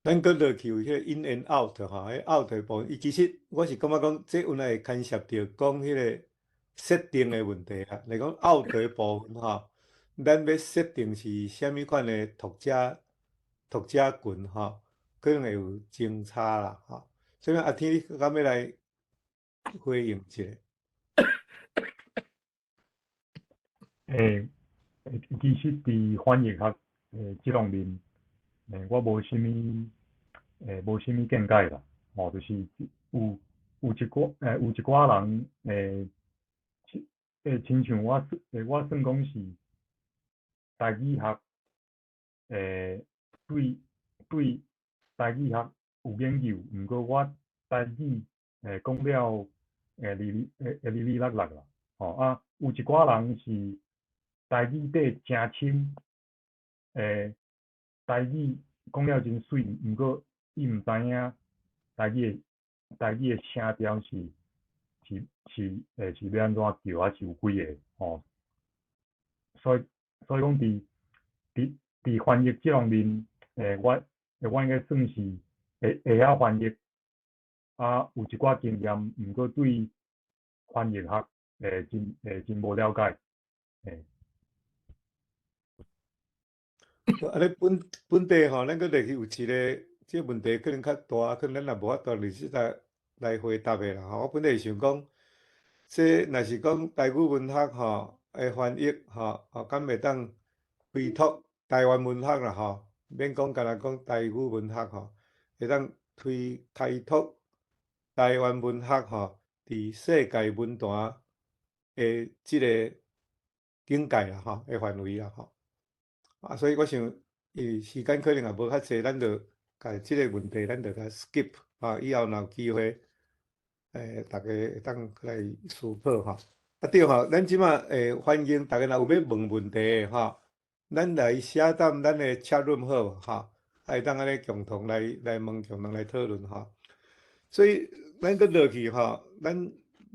咱閣落去有彼个 in and out 吼，彼 out 的部分，伊其實我是感覺講，這原來會牽涉著講彼个設定的問題啦。來講 out 的部分吼，咱欲設定是啥物款的讀者群吼，可能會有爭差啦吼。所以阿天，你敢欲來回應一下？欸，其實佇翻譯學這方面，我無啥物見解啦，吼，就是有一寡人親像我，我算講是台語學，對台語學有研究，毋過我台語講了離離落落啦，吼啊，有一寡人是台語底誠深，台語講了真媠，毋過伊毋知影台語的聲調是欲按怎叫，還是有幾个吼。所以講佇翻譯這方面，我應該算是會曉翻譯，啊，有一寡經驗，毋過對翻譯學真無了解。按呢本地吼，咱閣落去有一个，這个問題可能較大，可能咱也無法度佇這搭來回答的啦吼。我本來是想講，這若是講台語文學吼的翻譯吼，敢會當開拓台灣文學啦吼，免講干焦講台語文學吼，會當推開拓台灣文學吼，佇世界文壇的這个境界啦吼，的範圍啦吼。啊，所以我想，因為時間可能也無較濟，咱就共這个問題，咱就共 skip 啊。以後若有機會，逐家會當來思考吼。啊對吼，咱這馬歡迎逐家若有欲問問題的吼，咱來寫踮咱的 chat room 好無吼？啊，會當按呢共同來問，共同來討論吼。所以咱閣落去吼，咱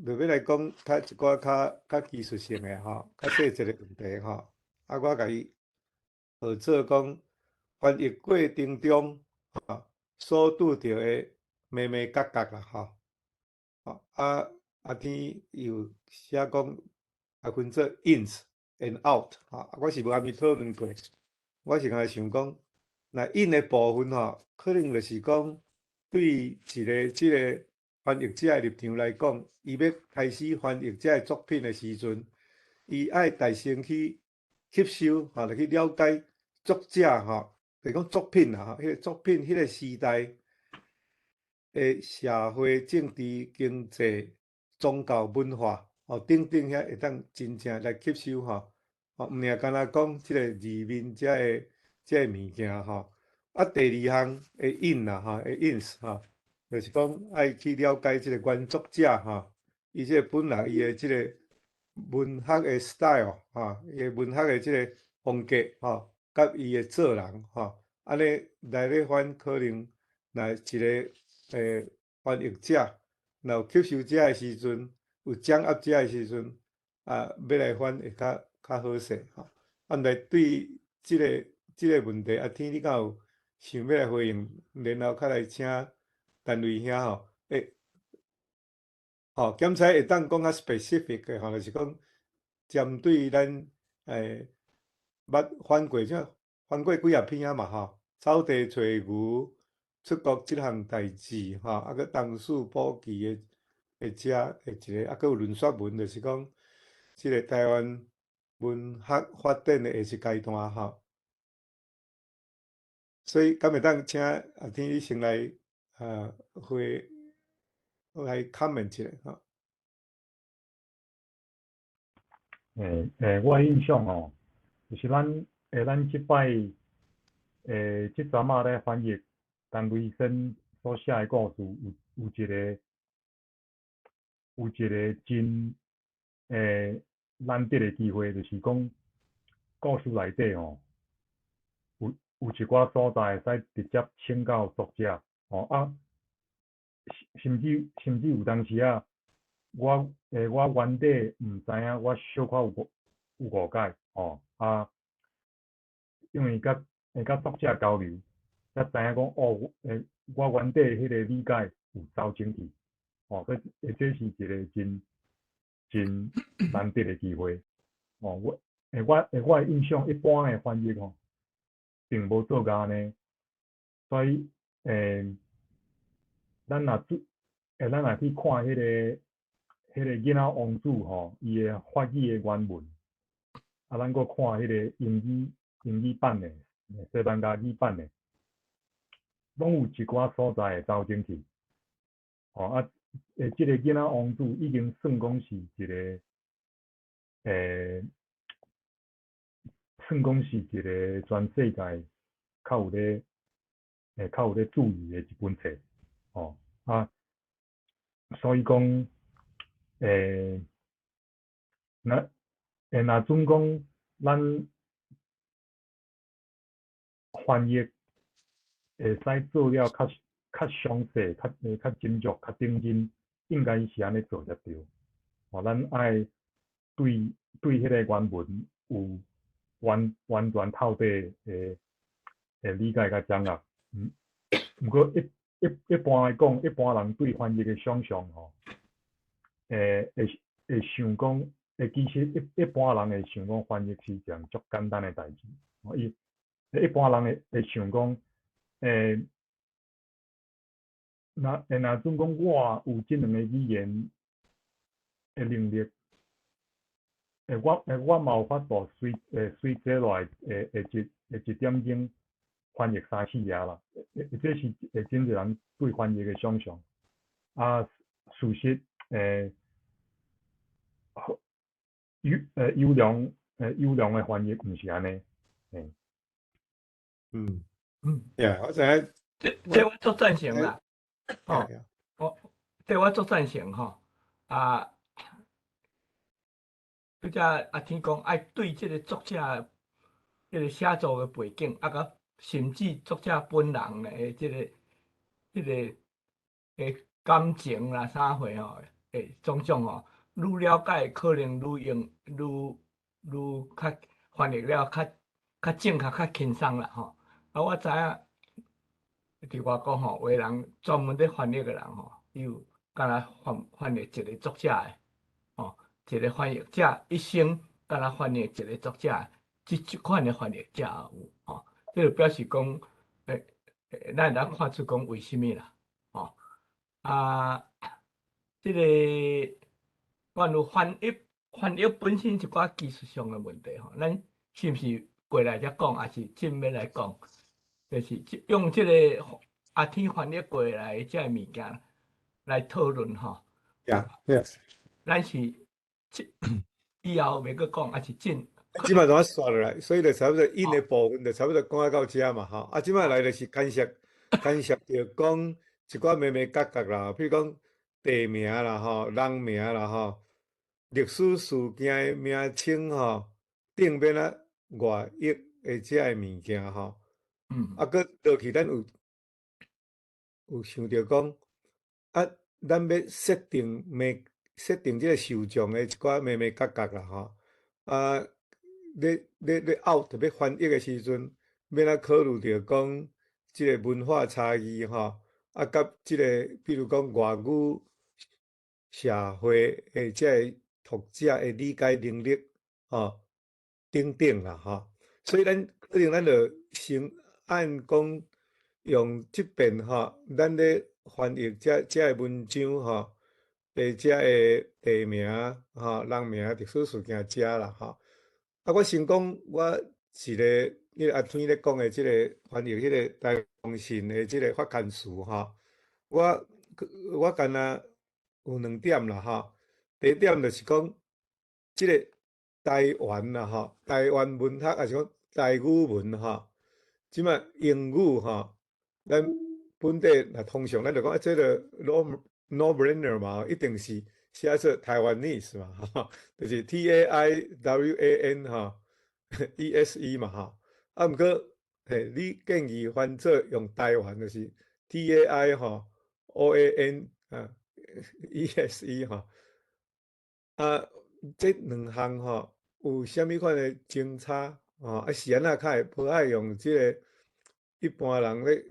就欲來講較一寡較技術性的吼，較細節的問題吼。啊，我共伊號做講翻譯過程中，吼，所拄著的眉眉角角啦，吼。啊，阿天有寫講啊，分做 ins and out，吼，我是無共伊討論過，我是干焦想講，若 in 的部分吼，可能就是講對一个這个翻譯者的立場來講，伊欲開始翻譯這个作品的時陣，伊愛代先去吸收，吼，來去了解作者吼，就是講作品啦，吼，彼个作品彼个時代的社會、政治、經濟、宗教、文化，吼等等遐會當真正來吸收吼，吼，毋爾干焦講這个字面這个物件吼。啊，第二項的 in 啦，吼，的 ins 吼，就是講愛去了解這个原作者吼，伊這個本來伊的這个文學的 style 吼，伊的文學的這个風格吼，佮伊的做人吼，按呢來咧翻可能若一个翻譯者，若有吸收這的時陣，有掌握這的時陣，啊，欲來翻會較好勢吼。啊，來對這个問題，阿天你敢有想欲來回應？然後較來請陳瑞兄吼，吼，檢採會當講較 specific 的吼，就是講針對咱捌翻過這翻過幾仔篇啊嘛吼，草地揣牛、出國這項代誌吼，啊閣東勢補記的遮的一个，啊閣有論說文，就是講這个台灣文學發展的下一階段吼。所以，敢會當請阿天你先來回來 comment 一下吼。我印象吼，就是咱這擺這陣仔咧翻譯陳雷生所寫的故事有一個真難得的機會，就是講故事內底吼，有一寡所在會使直接請教作者，吼啊，甚至有當時啊，我原底毋知影，我小可有誤解，吼啊，因為佮作者交流，才知影講哦，我原底彼個理解有走正去，吼，所以這是一個真真難得的機會，哦，我的印象，一般的翻譯吼，並無做甲按呢，所以咱若去看彼個囡仔王子吼，伊的法語的原文，啊，咱閣看彼個英語版的，西班牙語版的，攏有一寡所在會走正去，吼啊，這個囡仔王子已經算講是一個，算講是一個全世界較有咧注意的一本冊，吼啊，所以講，若準講咱翻譯會使做了較詳細、較斟酌、較認真，應該是按呢做才對。吼，咱愛對彼個原文有完完全透徹的理解佮掌握。毋過一般來講，一般人對翻譯的想像吼，會想講，其實一般人會想講翻譯是一件足簡單的代誌。伊一般人會想講，若準講我有這兩個語言的能力，我嘛有法度隨這落來的一點鐘翻譯三四頁啦。這是真濟人對翻譯的想像。啊，事實好優良的翻譯毋是按呢。呀，我知影。這我足贊成啦。哦，這我足贊成吼。啊，拄才阿天講愛對這個作者這個寫作的背景，啊，佮甚至作者本人的這個感情啦、啥貨吼，種種吼，愈了解可能愈用愈較翻譯了較正確、較輕鬆啦吼。啊，我知影佇外國吼，有的人專門咧翻譯的人吼，伊有敢若翻譯一個作者的，吼，一個翻譯者一生敢若翻譯一個作者，這款的翻譯者也有吼，這就表示講，咱會當看出講為啥物啦，吼，啊，這個關於翻譯本身一寡技術上的問題吼，咱是毋是過來才講，抑是這欲來講？就是用這個阿天翻譯過來的這个物件來討論吼。 Yeah. 咱是這以後欲閣講，抑是進？這擺就煞落來，所以就差不多引的部分就差不多講到遮嘛吼。啊，這擺來就是牽涉著講一寡眉眉角角啦，比如講地名啦吼、人名啦吼、歷史事件的名稱吼，頂面啊外譯的這个物件吼。啊，閣落去，咱有想著講，啊，咱欲設定這个受眾的一寡眉眉角角啦吼，啊，咧 out 欲翻譯的時陣，欲按怎考慮著講這个文化差異吼，啊，佮這个比如講外語社會的這个讀者的理解能力吼，等等啦吼，所以咱可能咱就先按講用這遍吼，咱咧翻譯這个文章吼，的這个地名吼、人名、歷史事件遮啦吼。啊，我先講我一個，彼個阿天咧講的這个翻譯彼个台風信的這个發刊詞吼，我敢若有兩點啦吼。第一點就是講，這个台灣啦吼，台灣文學抑是講台語文吼，這擺英語吼，咱本地若通常咱就講啊，這个 no brainer 嘛，一定是寫做 Taiwanese 嘛，吼，就是 TAIWAN 吼，ESE 嘛，吼。啊，毋過嘿，你建議翻做用台灣，就是 TAI 吼 OAN 啊 ESE 吼。啊，這兩項吼有啥物款的相差？吼，啊是按怎較會無愛用這个一般人咧，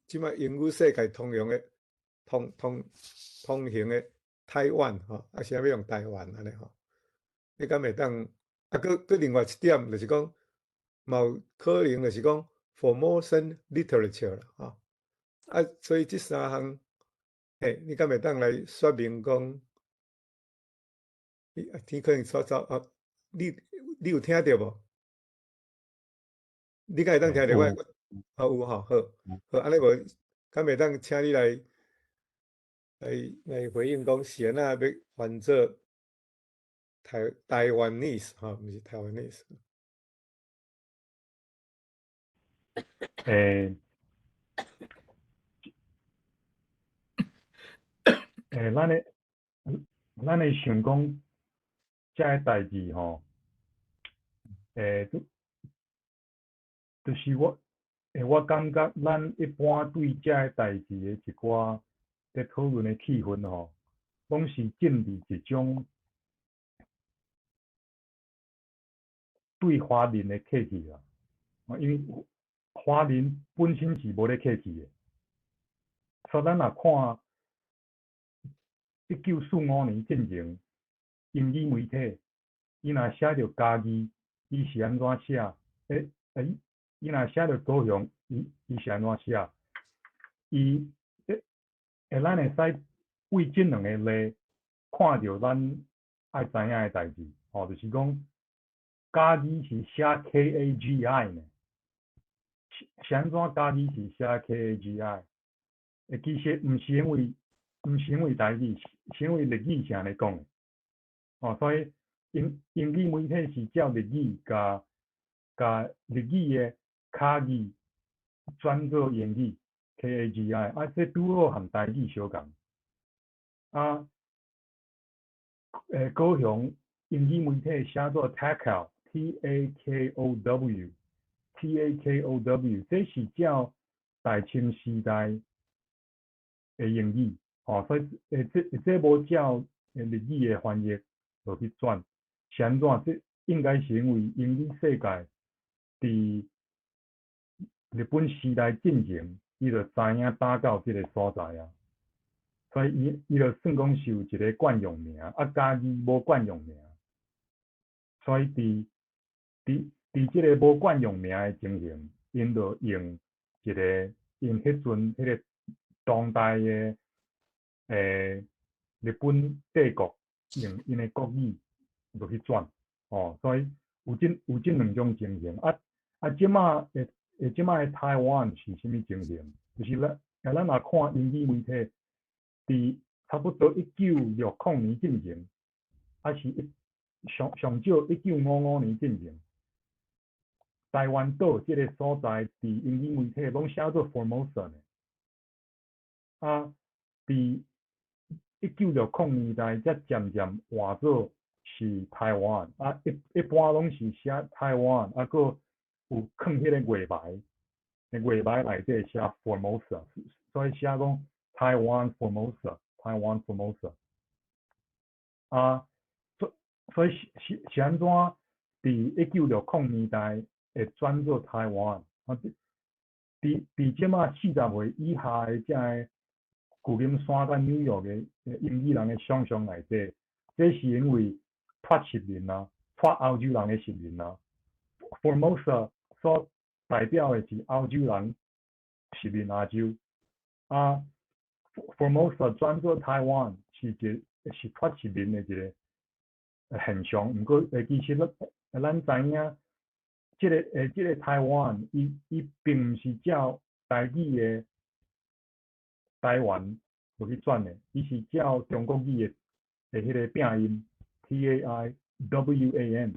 這擺英語世界通用的、通行的台灣吼，啊是按怎欲用台灣按呢吼？你敢會當？啊，閣另外一點就是講，嘛有可能就是講 Formosan literature 啦，吼。啊，所以這三項，嘿，你敢會當來說明講？你啊，天可能煞走啊？你有聽著無？你敢會當聽著我？哦，有吼，好，好，按呢無，敢會當請你來回應講是按怎欲翻做台灣 nese 吼，毋是 Taiwanese。欸，咱會想講，這个代誌吼，欸，就是我，欸，我感覺咱一般對這个代誌的一寡咧討論的氣氛吼，攏是浸佇一種對華人的客氣啦。因為華人本身是無咧客氣的，所以咱若看1945年進前，英語媒體，伊若寫著嘉義，伊是按怎寫？欸欸，伊若寫著高雄，伊是按怎寫？伊欸欸，咱會使為這兩个例看著咱愛知影的代誌，吼，就是講嘉義是寫 KAGI 呢？是按怎嘉義是寫 KAGI？欸，其實毋是因為台語，是因為日語是按呢講的。哦，所以英語媒體是照日語共日語的卡字轉做英語 KAGI，啊，這拄好和台語相仝。啊，欸，高雄英語媒體寫做 Takow，T A K O W，T A K O W，這是照大清時代的英語，吼，所以欸，這無照日語的翻譯落去轉，是按怎？這應該是因為英語世界佇日本時代進前，伊就知影打到這个所在啊，所以伊就算講是有一个慣用名，啊，嘉義無慣用名，所以佇這个無慣用名的情形，𪜶就用一个用彼陣彼个當代的日本帝國用𪜶的國語落去轉，哦，所以有這兩種情形。啊啊，這擺的台灣是啥物情形？就是咱若看英語媒體，佇差不多1960年進前，還是上少1955年進前，台灣島這个所在，佇英語媒體攏寫做 Formosa 呢。啊，佇1960年代才漸漸換做是台灣，啊，一般攏是寫台灣，啊，閣有囥彼个月牌，月牌內底寫 Formosa，所以寫講台灣 Formosa，台灣 Formosa。啊，所以是按怎佇1960年代會轉做台灣？啊，佇這馬40歲以下的這个舊金山佮紐約的英語人的想像內底，這是因為脫殖民啊，脫歐洲人的殖民啊。Formosa 所代表的是歐洲人殖民亞洲，啊，Formosa 轉做台灣是一是脫殖民的一个現象。毋過，其實咱知影，這个台灣，伊並毋是照台語的台灣落去轉的，伊是照中國語的彼个拼音 TAIWAN，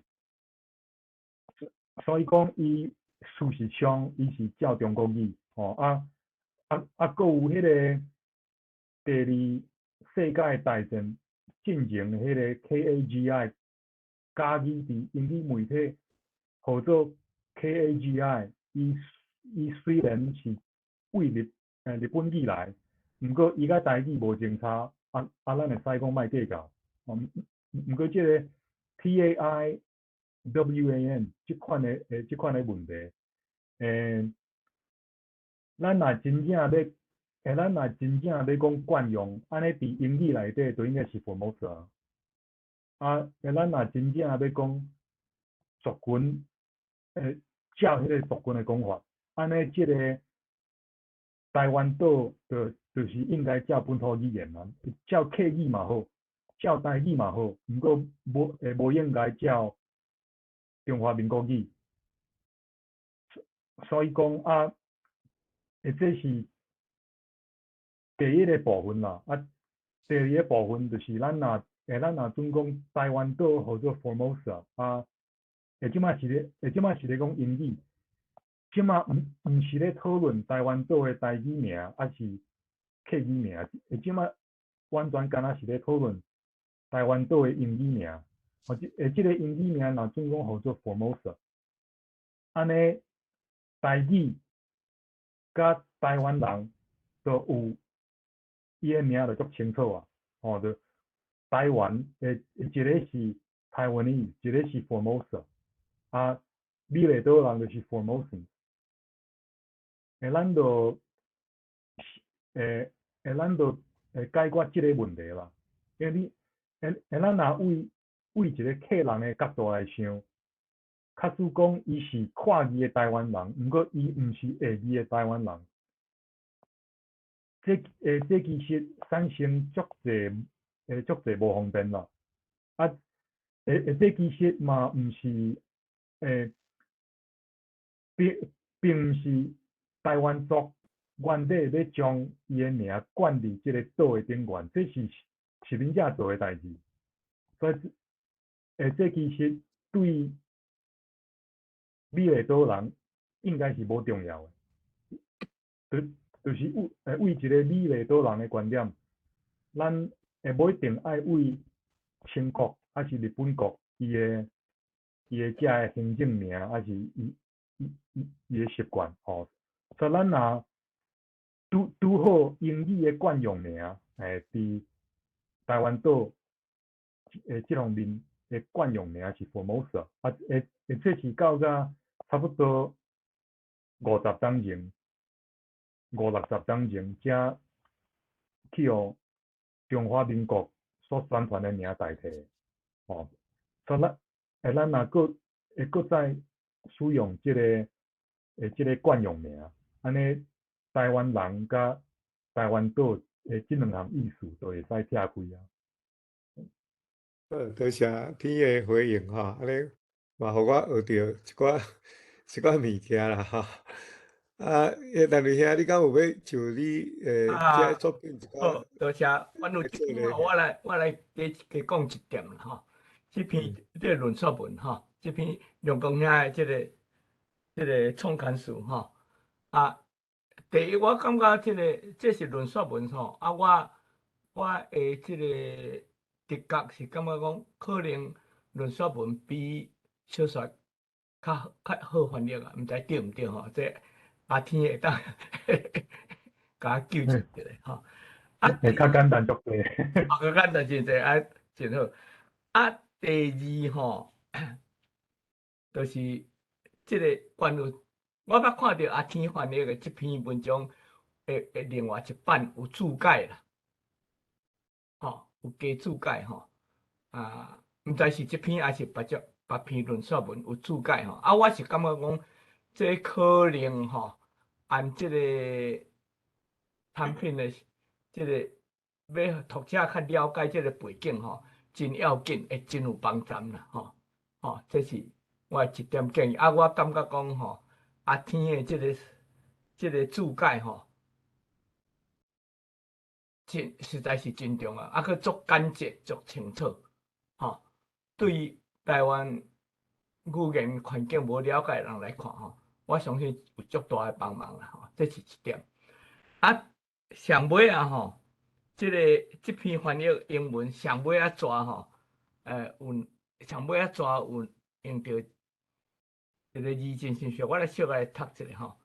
所以講伊事實上伊是照中國語，吼啊。啊，閣有彼个第二世界大戰進前的彼个 KAGI 加語佇英語媒體號做 KAGI，伊雖然是對日本語來，毋過伊佮台語無相差，啊，咱會使講莫計較。毋過這个 TAIWAN 這款的問題，咱若真正欲講慣用，按呢佇英語內底就應該是 Formosa。啊，咱若真正欲講族群，照彼个族群的講法，按呢這個台灣島就是應該照本土語言啊，照客語嘛好，照台語嘛好，毋過無應該照中華民國語。所以講啊，這是第一个部分啦。啊，第二个部分就是咱若準講台灣島號做 Formosa 啊，這擺是咧講英語，這擺毋是咧討論台灣島的台語名，抑是客語名，這擺完全敢若是咧討論台灣島的英語名。哦，這个英語名若準講號做 Formosa，按呢台語佮台灣人就有伊的名就足清楚啊，吼，就台灣的一个是 Taiwanese，一个是 Formosa，啊，美麗島人就是 Formosan。咱就會解決這个問題啦。因為你，咱若為一个客人的角度來想，假使講伊是跨字的台灣人，毋過伊毋是下字的台灣人，這其實產生足濟無方便啦。啊，這其實嘛毋是並毋是台灣族原底欲將伊的名冠佇這个島的頂懸，這是殖民者做的代誌。所以，這其實對美麗島人應該是無重要的。就是為一个美麗島人的觀點，咱會無一定愛為清國抑是日本國伊的遮个行政名，抑是伊的習慣吼。所以咱若拄拄好英語的慣用名，佇台灣島這方面的慣用名是 Formosa，啊，這是到遮差不多50冬前、五六十冬前，才去予中華民國所宣傳的名代替，吼。所以咱若閣會閣再使用這个慣用名，按呢台灣人佮台灣島的這兩項意思就會使拆開啊。好，多謝天的回應吼，按呢嘛，予我學著一寡物件啦吼。啊，陳瑞兄，你敢有欲就你這作品一寡？好，多謝。阮有一句話，我來加加講一點啦吼。這篇這个論述文吼，這篇梁公兄的這個創刊詞吼。啊，第一我感覺這是論述文吼。啊，我的這个直覺是感覺講，可能論述文比小說較好翻譯啊，毋知對毋對吼？這阿天會當共我糾正一下吼。啊，會較簡單足濟。啊，較簡單真濟啊，真好。啊，第二吼，就是這個關於我捌看著阿天翻譯的這篇文章的另外一版有注解啦，吼，有加注解吼。啊，毋知是這篇抑是別種別篇論述文有注解吼。啊，我是感覺講，這可能吼，按這個產品的這個欲讀者較了解這個背景吼，真要緊，會真有幫助啦吼。吼，這是我的一點建議。啊，我感覺講吼，阿天的這個注解吼，真實在是真重要，啊，閣足簡潔、足清楚，吼。對台灣語言環境無了解的人來看吼，我相信有足大的幫忙啦，吼，這是一點。啊，上尾啊吼，這篇翻譯英文上尾仔逝吼，有上尾仔逝有用著一個字真親切，我來小來讀一下吼。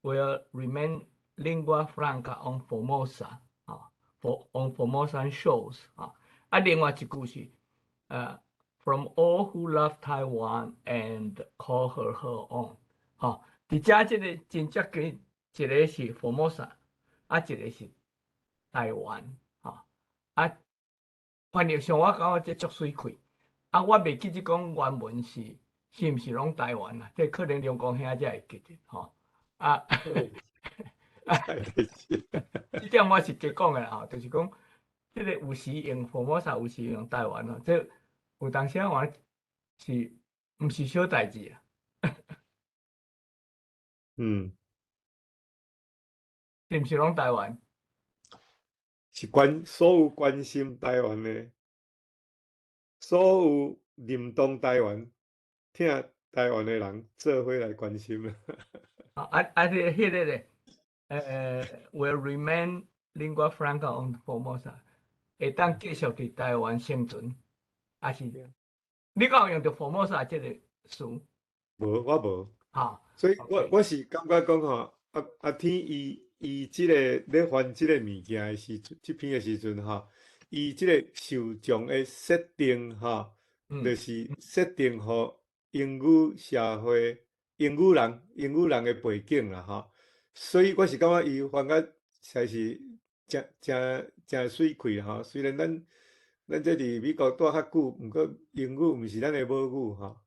Will remain lingua franca on Formosa 啊，for on Formosan shores 啊。啊，另外一句是From all who love Taiwan and call her her own。吼，佇遮這個真接近，一個是 Formosa，啊，一個是台灣，吼。啊，翻譯上我感覺這足媠氣。啊，我袂記得講原文是毋是攏台灣啊？這可能龍光兄才會記得，吼。啊，這點我是加講的吼，就是講，這個有時用 Formosa，有時用台灣吼，這有當時我是毋是小代誌啊？是毋是攏台灣？是所有關心台灣的，所有認同台灣、疼台灣的人，做伙來關心啊！啊啊！彼個咧，will remain lingua franca on Formosa，會當繼續佇台灣生存，還是你敢有用著 Formosa 這個詞？無，我無。哈，所以我是感覺講吼，阿天伊這個咧翻這個物件的時陣，這篇的時陣吼，伊這個受眾的設定吼，就是設定予英語社會、英語人的背景啦吼。所以我是感覺伊翻甲實在是誠誠誠媠氣吼。雖然咱這佇美國蹛較久，毋過英語毋是咱的母語吼。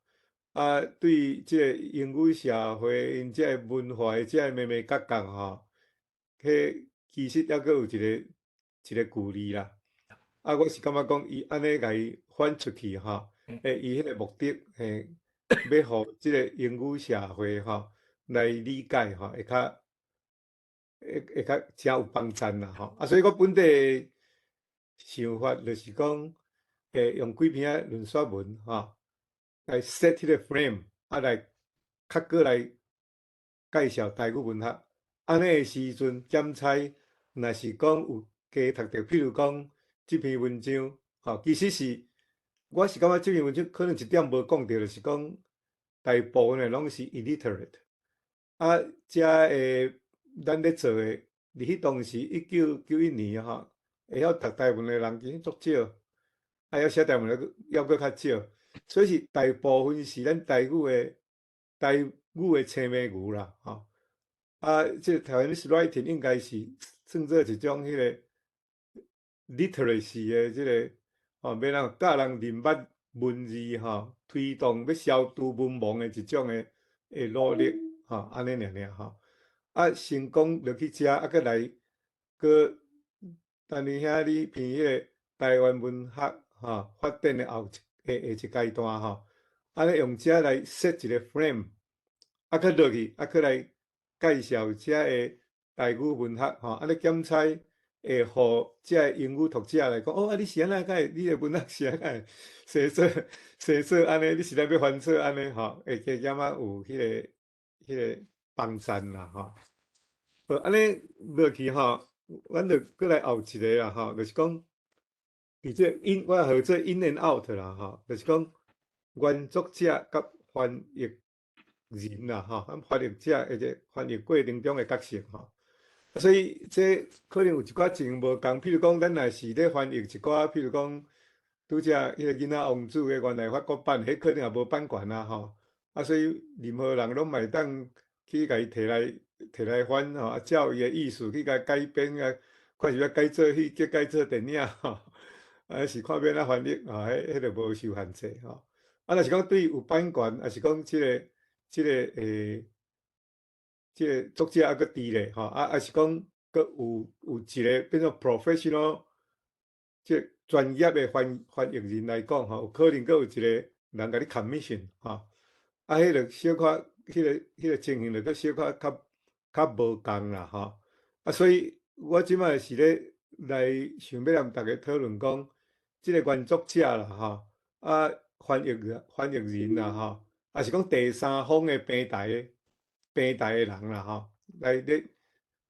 啊，對這個英語社會𪜶這個文化的這個眉眉角角吼，彼其實猶閣有一個距離啦。啊，我是感覺講，伊按呢共伊翻出去吼，伊彼個目的，欲予這個英語社會吼來理解吼，會較誠有幫贊啦吼。啊，所以我本底的想法就是講，用幾篇仔論說文吼，來 set 彼個 frame，啊來較閣來介紹台語文學。按呢的時陣，檢採若是講有加讀著，譬如講這篇文章，吼，其實是我是感覺這篇文章可能一點無講著，就是講大部分的攏是 illiterate。啊，遮的咱咧做的，佇彼當時1991年吼，會曉讀台文的人其實足少，啊，曉寫台文的猶閣較少，所以是大部分是咱台語的青盲牛啦，吼。啊，這個 Taiwanese writing 應該是算做一種彼個 literacy 的這個，吼，欲人教人認捌文字吼，推動欲消除文盲的一種的努力，吼，按呢爾爾吼。啊，成功落去遮，啊，閣來閣等於遐你編彼個台灣文學吼發展的後一下一階段吼，按呢用這來 set 一個 frame，啊，閣落去，啊，閣來介紹遮个台語文學吼，按呢檢採會予遮个英語讀者來講，哦，啊，你是按怎會，你的文學是按怎會寫做按呢？你是咧欲翻做按呢吼？會加減仔有彼個幫贊啦吼。好，按呢落去吼，阮就閣來後一個啦吼，就是講，佇這 in 我號做 in and out 啦吼，就是講原作者佮翻譯人啦吼，咱翻譯者或者翻譯過程中的角色吼。所以這可能有一寡情無仝，譬如講，咱若是咧翻譯一寡，譬如講，拄才彼個囡仔王子的原來法國版，彼可能也無版權啊吼。啊，所以任何人攏嘛會當去共伊提來翻吼，啊，照伊的意思去共改編啊，看是欲改做戲劇、改做電影吼，啊是看欲按怎翻譯吼，彼就無受限制吼。啊，若是講對有版權，抑是講這個作者猶閣佇咧吼，啊，抑是講閣有一個變做 professional，這專業的翻譯人來講吼，有可能閣有一個人共你 commission 吼，啊，彼個小可，彼個情形就閣小可較無仝啦吼。啊，所以我這擺是咧來想欲和逐家討論講，這個原作者啦吼，啊，翻譯人啦吼，抑是講第三方的平台的人啦吼，來咧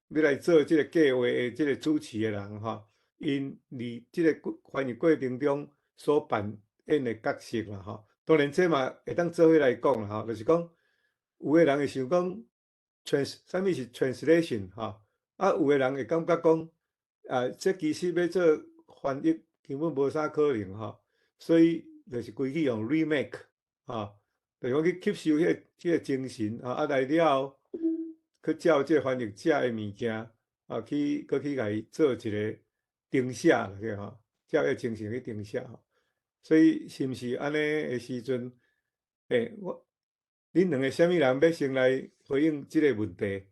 欲來做這个計畫的這个主持的人吼，𪜶佇這个翻譯過程中所扮演的角色啦吼。當然這嘛會當做伙來講啦吼，就是講有的人會想講 trans 啥物是 translation 吼，啊有的人會感覺講啊，這其實欲做翻譯根本無啥可能吼，所以就是規矩用 remake 吼，就是講去吸收彼個精神吼，啊來了後去照這個翻譯者的物件啊，去閣去共伊做一个重寫啦，對吼，照彼個精神去重寫吼。所以是毋是按呢的時陣，我恁兩个啥物人欲先來回應這个問題？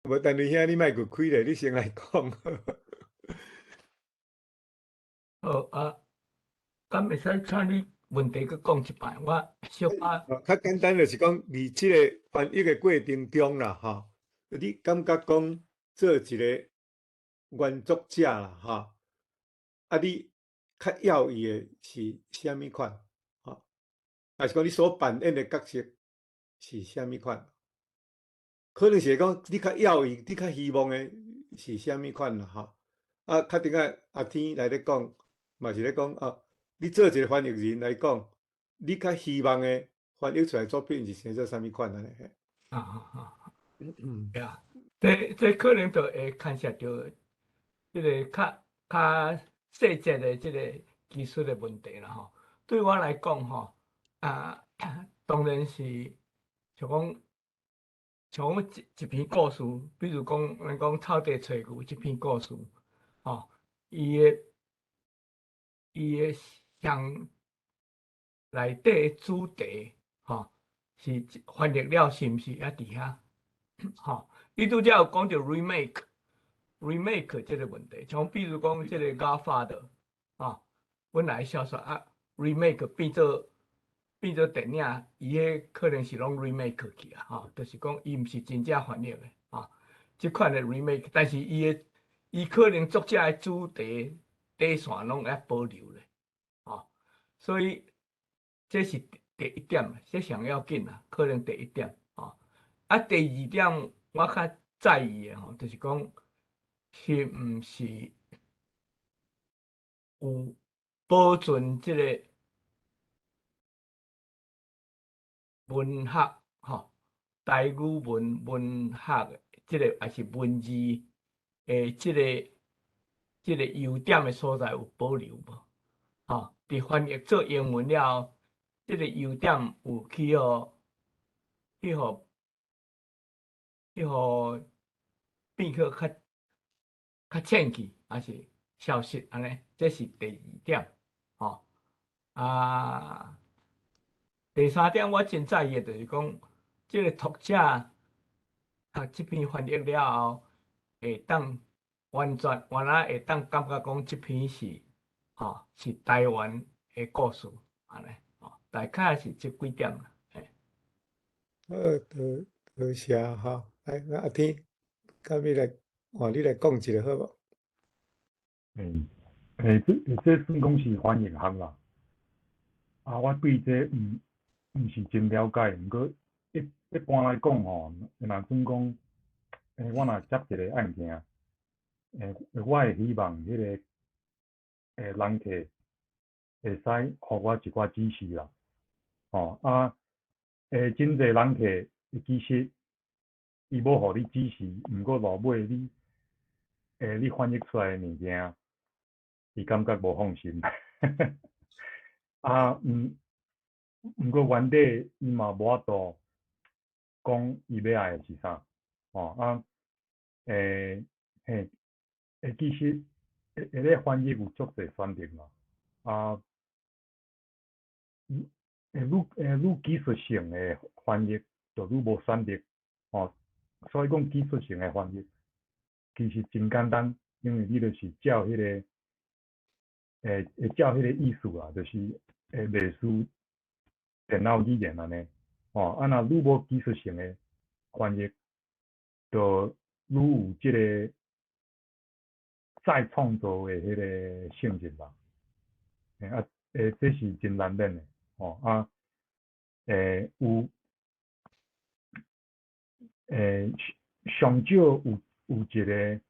無，陳雷兄，你莫閣開咧，你先來講。好啊，敢會使請你問題閣講一擺？我小可較簡單就是講，佇這个翻譯的過程中啦，吼，你感覺講做一个原作者啦，吼，啊，你較要伊的是啥物款？吼，還是講你所扮演的角色是啥物款？可能是講你較要伊，你較希望的是啥物款啦，吼。啊，較頂下阿天來咧講，嘛是咧講啊，你做一个翻譯人來講，你較希望的翻譯出來作品是生做啥物款按呢？啊啊啊！對啊，這可能就會牽涉著這个較較細節的這个技術的問題啦吼。對我來講吼，啊，當然是像講。像講一篇故事，比如講，咱講草地揣牛這篇故事，吼，伊的上內底的主題，吼，是翻譯了是毋是猶佇遐？吼，你拄才有講著 remake，remake 這个問題，像比如講這个 Godfather，吼，本來小說啊 remake 變做電影，伊彼可能是攏 remake 去啊，吼，就是講伊毋是真正翻譯的，吼，這款的 remake，但是伊可能作者的主題底線攏會保留咧，吼，所以這是第一點，這上要緊啊，可能第一點，吼，啊，第二點我較在意的吼，就是講是毋是有保存這个文學吼，台語文文學的這个抑是文字的這个優點的所在有保留無？吼，佇翻譯做英文了後，這个優點有去予變去較較淺去，抑是消失按呢？這是第二點，吼啊。第三點，我真在意的就是講，這个讀者讀這篇翻譯了後，會當完全原來會當感覺講這篇是吼是台灣的故事，按呢吼，大概是這幾點啦。嘿。好，多多謝吼。來，那阿天，敢欲來換你來講一下好無？這算講是翻譯學啦。啊，我對這毋是真了解，毋過一般來講吼，若算講，我若接一个案件，我會希望彼个人客會使予我一寡指示啦，吼啊，真濟人客其實伊無予你指示，毋過落尾你翻譯出來的物件，伊感覺無放心。啊，毋過原底伊嘛無法度講伊欲愛的是啥，吼啊，嘿，其實會咧翻譯有足濟選擇啦，啊，愈技術性的翻譯就愈無選擇，吼，所以講技術性的翻譯其實真簡單，因為你就是照彼个，會照彼个意思啦，就是類似電腦語言按呢，吼，啊若愈無技術性的翻譯，就愈有這个再創造的彼个性質啦。啊，這是真難免的，吼啊，有上少有一个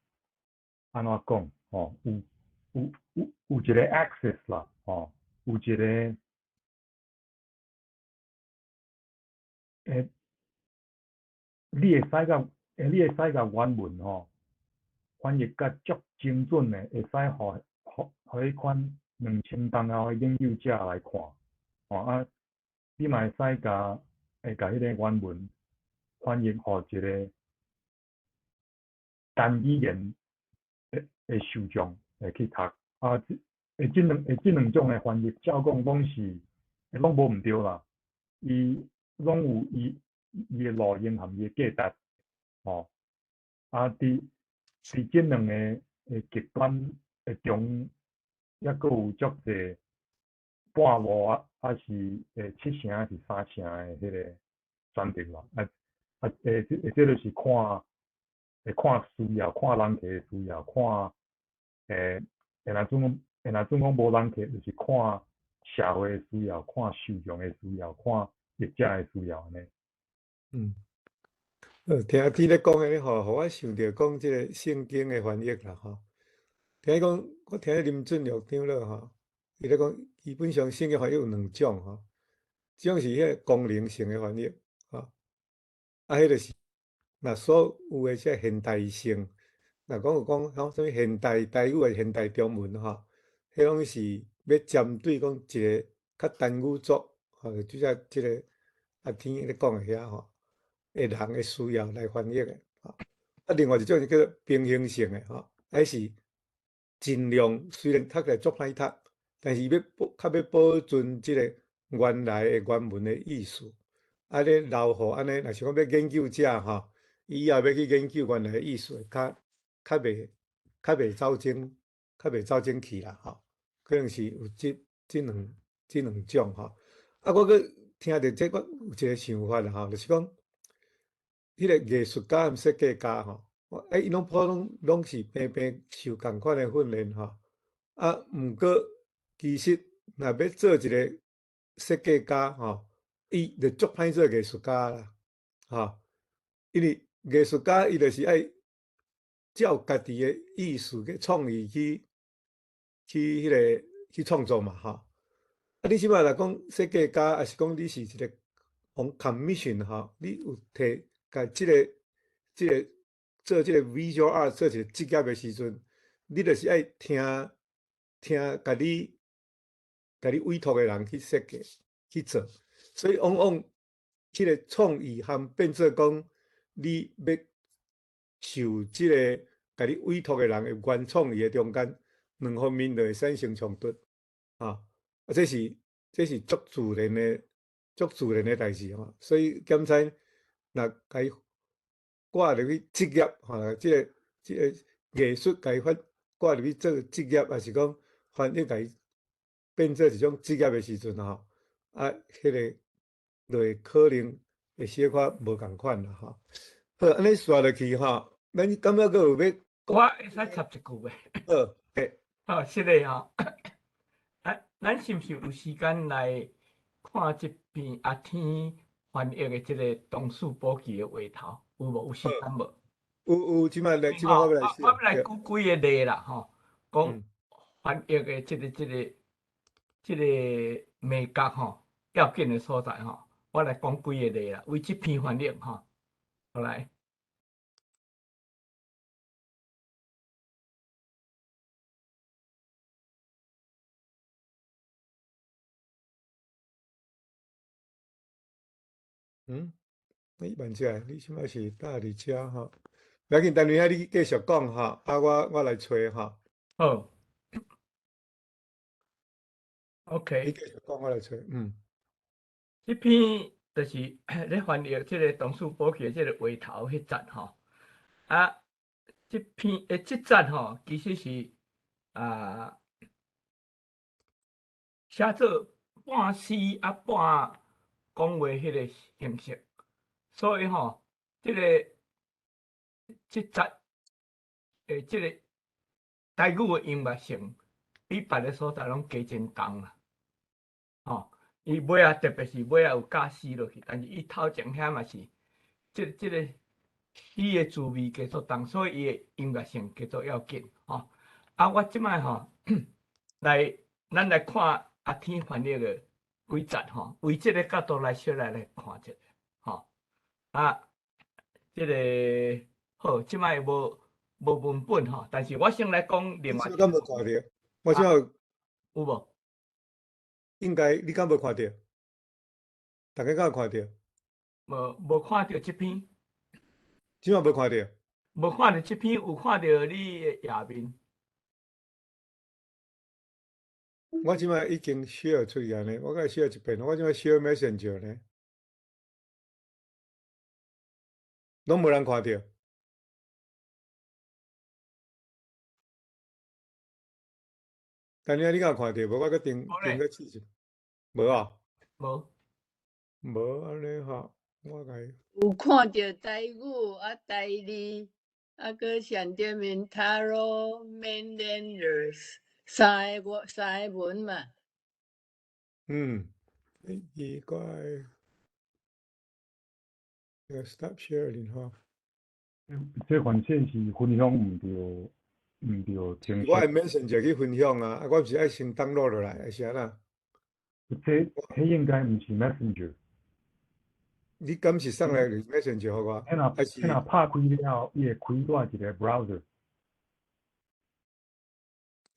按怎講吼？有一個 access 啦，吼，有一個你會使共原文吼翻譯甲足精準的，會使予彼款2000冬後的研究者來看，吼啊，你嘛會使共彼個原文翻譯予一個單語言的受眾會去讀，啊，這兩種的翻譯，照講攏是攏無毋對啦，伊攏有伊的路用和伊的價值，吼，啊，佇這兩個的極端的中，抑閣有足濟半路啊，抑是七成抑是三成的彼個選擇啦，這就是看需要，看人客的需要，看若準講無人客，就是看社會的需要，看受眾的需要，看譯者的需要按呢。聽天咧講的吼，予我想著講這个聖經的翻譯啦吼。聽講，我聽林俊玉長老吼，伊咧講，基本上聖經翻譯有兩種吼，一種是彼个功能性的翻譯，吼，啊，彼就是若所有的這現代性，若講有講吼，啥物現代台語抑現代中文吼，彼攏是欲針對講一个較單語族，吼，就像這个阿天咧講的遐吼，的人的需要來翻譯的，吼。啊，另外一種是叫做平衡性的，吼，彼是盡量雖然讀起來足歹讀，但是欲保較欲保存這个原來的原文的意思，啊，咧留予按呢，若是講欲研究者吼，以後欲去研究原來的意思，較袂走精去啦，吼。可能是有這兩種吼。啊，我閣聽著這，我有一個想法啦，吼，就是講，彼个藝術家和設計家吼，伊攏普通攏是平平受仝款的訓練吼。啊，毋過其實若欲做一個設計家吼，伊就足歹做藝術家啦，吼。因為藝術家伊就是愛照家己的意思去創意去創作嘛，吼。啊，你這擺若講設計家，抑是講你是一個講 commission 吼，你有提共這個做這個 visual art 做一個職業的時陣，你就是愛聽共你委託的人去設計去做，所以往往這个創意和變做講你欲受這个共你委託的人的原創意的中間，兩方面就會產生衝突，啊，這是足自然的代誌吼，所以檢查若共伊掛入去職業，吼，這個藝術共伊發掛入去做職業，抑是講翻譯共伊變做一種職業的時陣吼，啊，彼个就會可能會小可無仝款啦吼。好，按呢紲落去吼，咱感覺閣有欲？我會使插一句袂？好，嘿。好，是的吼。啊，咱是毋是有時間來看這篇阿天翻譯的這個《東勢寶記》的話頭？有無？有時間無？有，這擺來，這擺我欲來。我欲來舉幾个例啦，吼，講翻譯的這個眉角吼，要緊的所在吼，我來講幾个例啦，為這篇翻譯吼，好來。你慢者，你這擺是搭佇遮吼，無要緊，等下你繼續講吼，啊，我來揣吼。好。OK。你繼續講，我來揣。這篇就是咧翻譯這個《東勢寶記》這個話頭彼節吼，啊，這篇這節吼，其實是啊寫做半詩啊半講話彼个形式，所以吼，這節這个台語的音樂性比別个所在攏加真重啦，吼。伊尾仔特別是尾仔有加詩落去，但是伊頭前遐嘛是，這個詩的滋味加足重，所以伊的音樂性加足要緊吼。啊，我這擺吼來，咱來看阿天翻譯的幾節吼，為這個角度來小來看一下吼。啊，這個好，這擺無文本吼，但是我先來講另外。我敢無看著？我這有無？應該你敢無看著？大家敢有看著？無看著這篇。這擺無看著？無看著這篇，有看著你的頁面。我這擺已經 share 出去呢，我閣 share 一遍，我這擺 share Messenger 呢，攏無人看著。但你敢有看著無？我閣頂頂閣試試。無啊？無。無按呢吼，我共伊。有看著台語啊，台字，啊，閣上頂面 Taro Mainlanders 三個文嘛。嗯，奇怪。Stop sharing 吼。這反正是分享毋對，毋對清晰。我用 Messenger 去分享啊，啊，我毋是愛先 download 落來，還是按怎？這彼應該毋是 Messenger。你敢是送來 Messenger 予我？彼若彼若拍開了後，伊會開另一個 browser。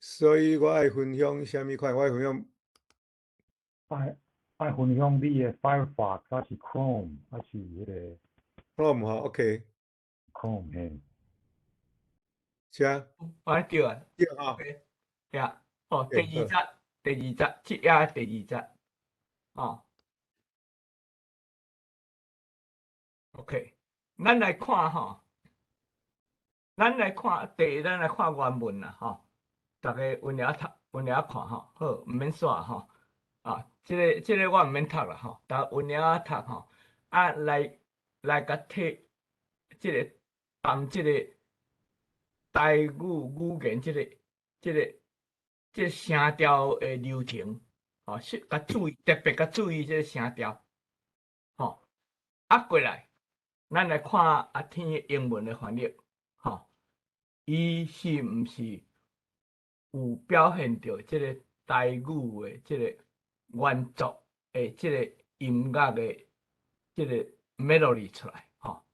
所以我愛分享啥物款？我愛分享。愛分享你的 Firefox，還是 Chrome，還是彼個 Chrome 吼，OK。 Chrome 嘿。是啊。啊對啊。對吼。對啊。哦，第二節，第二節，這頁第二節。哦。OK，咱來看吼，咱來看第一，咱來看原文啦吼。逐家溫爾讀，溫爾看吼，好，毋免煞吼。啊，這個我毋免讀啦吼，逐家溫爾讀吼。啊，來共提這個當這個台語語言這個聲調的流程，吼，是共注意，特別共注意這個聲調，吼。啊，過來，咱來看阿天的英文的翻譯，吼，伊是毋是有表現著這個台語的這個原作的這個音樂的這個 melody 出來，吼？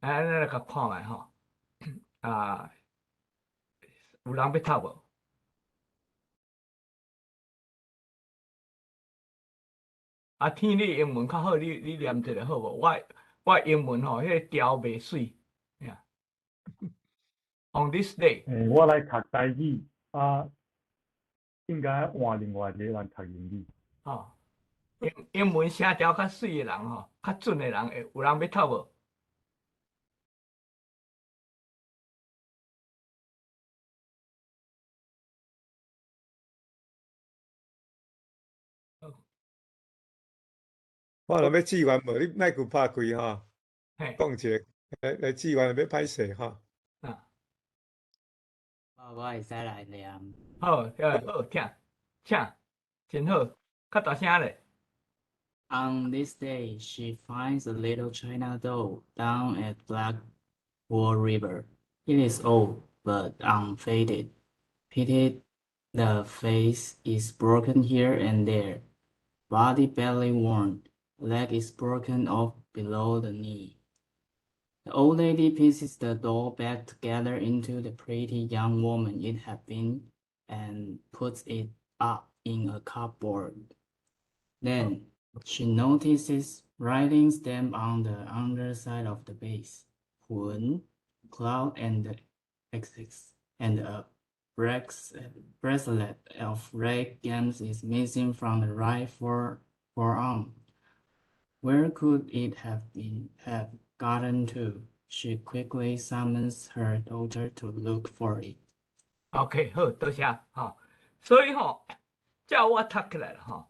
來，咱來共看覓吼，啊，有人欲讀無？啊，天，你英文較好，你念一下好無？我英文吼，彼個調袂媠。On this day，欸，我來讀台語，啊，應該換另外一個人讀英語。吼，英文聲調較媠的人吼，較準的人，會有人欲讀無？我若欲志願無，你麥閣拍開吼，講一下，來志願欲歹勢吼。啊，我會使來念。好，好，聽，請，真好，較大聲咧。 On this day, she finds a little china doll down at Black Wall River. It is old, but unfaded. Pitted, the face is broken here and there, body badly worn, leg is broken off below the knee. The old lady pieces the doll back together into the pretty young woman it had been and puts it up in a cupboard. Then she notices writing stamped on the underside of the base. 雲, cloud, and XX, and a bracelet of red gems is missing from the right forearm. Where could it have gotten to? She quickly summons her daughter to look for it. OK，好，多謝吼。所以吼，照我讀起來吼，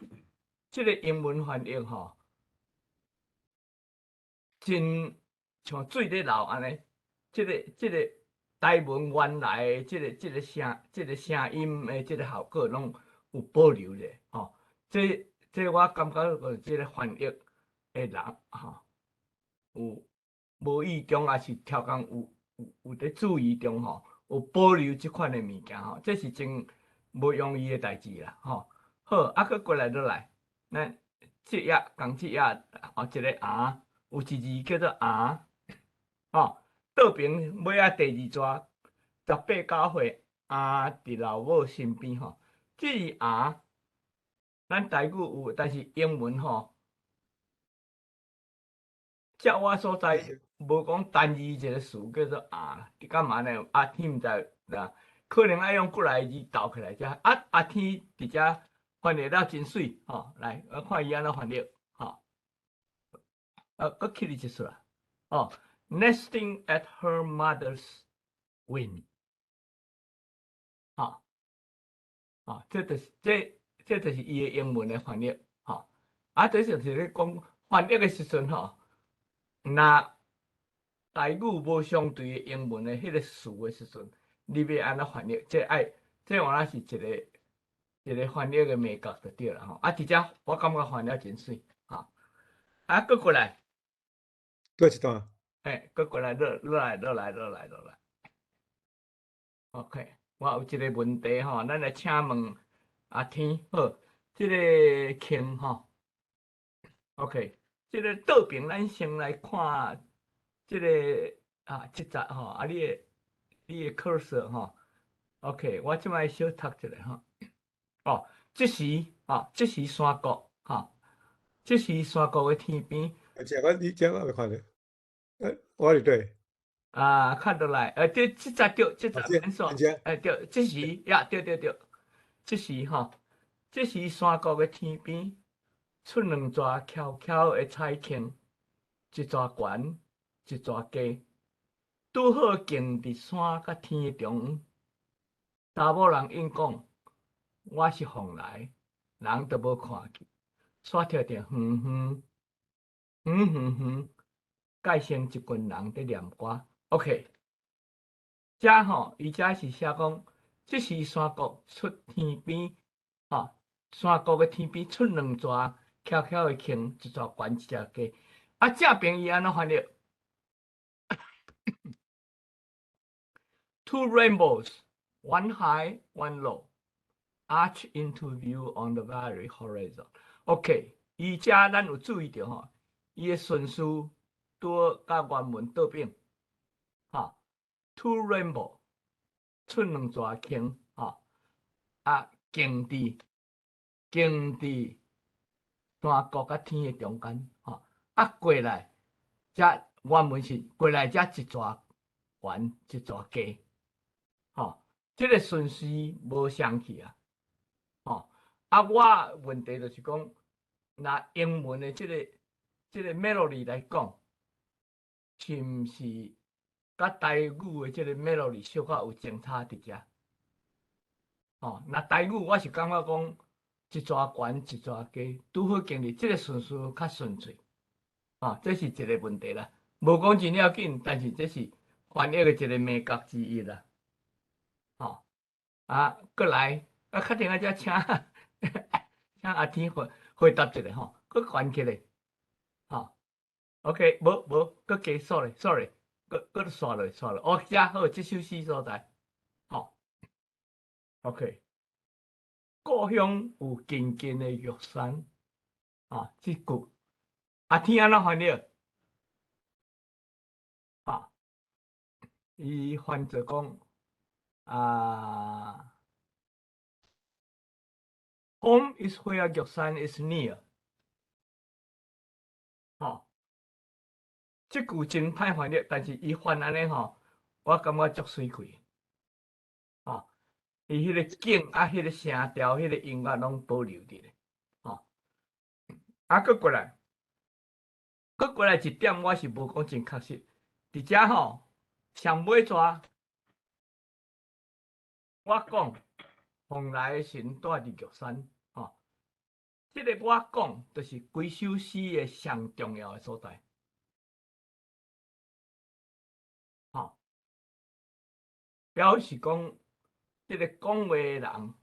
這個英文翻譯吼，真像水咧流按呢。這個台文原來的這個聲音的這個效果，攏有保留咧吼。這這我感覺個這个翻譯的人吼，有無意中抑是超工有佇注意中吼，有保留這款的物件吼，這是真無容易的代誌啦吼。好，啊，閣過來落來，咱這頁仝這頁哦，一個尪，有一字叫做尪，吼，倒爿尾仔第二逝，18、9歲，尪佇老母身邊吼，這字尪，咱台語有，但是英文吼，照我所知，無講單字一個詞叫做尪，你敢嘛按呢？阿天毋知啦，可能愛用過來字鬥起來才。啊，阿天佇遮翻譯了真媠吼，來，我看伊按怎翻譯吼。啊，閣起佇一出啦，哦，nesting at her mother's wing，吼，哦，這就是伊的英文的翻譯，吼。啊，這就是咧講翻譯的時陣吼，若台語無相對的英文的彼個詞的時陣，你欲按怎翻譯？這愛這原來是一個一個翻譯的眉角就對啦吼。啊，佇遮我感覺翻了真媠，吼。啊，閣過來，閣一段。嘿，閣過來，落落來，落來，落來，落來。OK，我有一個問題吼，咱來請問阿天，好，這个傾吼，OK，這个倒爿咱先來看這个啊，這節吼，啊，你的 cursor 吼，OK，我這擺小讀一下吼。哦，這時啊，這時山谷吼，這時山谷的天邊。這我你這我未看著，我佇佗？啊，看落來，對，這節對，這節免煞，對，這時呀，對對對，這時吼，這時山谷的天邊出兩逝蹺蹺的彩虹，一逝懸，一逝低，拄好徛佇山佮天的中央。查某人應講：我是鳳來，人都無看見，煞聽著遠遠遠遠遠，蓋成一群人佇念歌。OK，遮吼，伊遮是寫講，這時山谷出天邊，吼，山谷的天邊出兩逝蹺蹺的虹，一逝懸，一逝低。啊，正爿伊按怎翻譯？Two rainbows, one high, one low, arch into view on the valley horizon. OK，伊遮咱有注意著吼，伊的順序拄好佮原文倒反。吼，Two rainbow 出兩逝虹，吼，啊，徛佇山谷佮天的中間，吼，啊過來，遮原文是過來遮一逝懸，一逝低，吼，這个順序無相去啊，吼，啊，我問題就是講，若英文的這个 melody 來講，是毋是佮台語的這个 melody 小可有相差佇遮？吼，若台語我是感覺講一逝懸一逝低，拄好經歷這个順序較順喙，吼，這是一個問題啦。無講真要緊，但是這是翻譯的一個眉角之一啦。吼，啊，閣來，啊，確定啊，遮請阿天回答一下吼，閣懸起來，吼，OK，無無，閣加 sorry，sorry，閣煞落煞落，哦，遮好，這首詩所在，吼，OK，故鄉有近近的玉山，啊，這句阿天按怎翻譯？啊，伊翻做講啊，Home is where 玉山 is near。吼，這句真歹翻譯，但是伊翻按呢吼，我感覺足媠氣。吼，伊彼個景啊，彼個聲調，彼個音樂攏保留佇咧。吼，啊，閣過來一點，我是無講真確實。佇遮吼，上尾逝，我講蓬萊神住佇玉山，吼，這个我講就是規首詩的上重要的所在。吼，表示講這个講話的人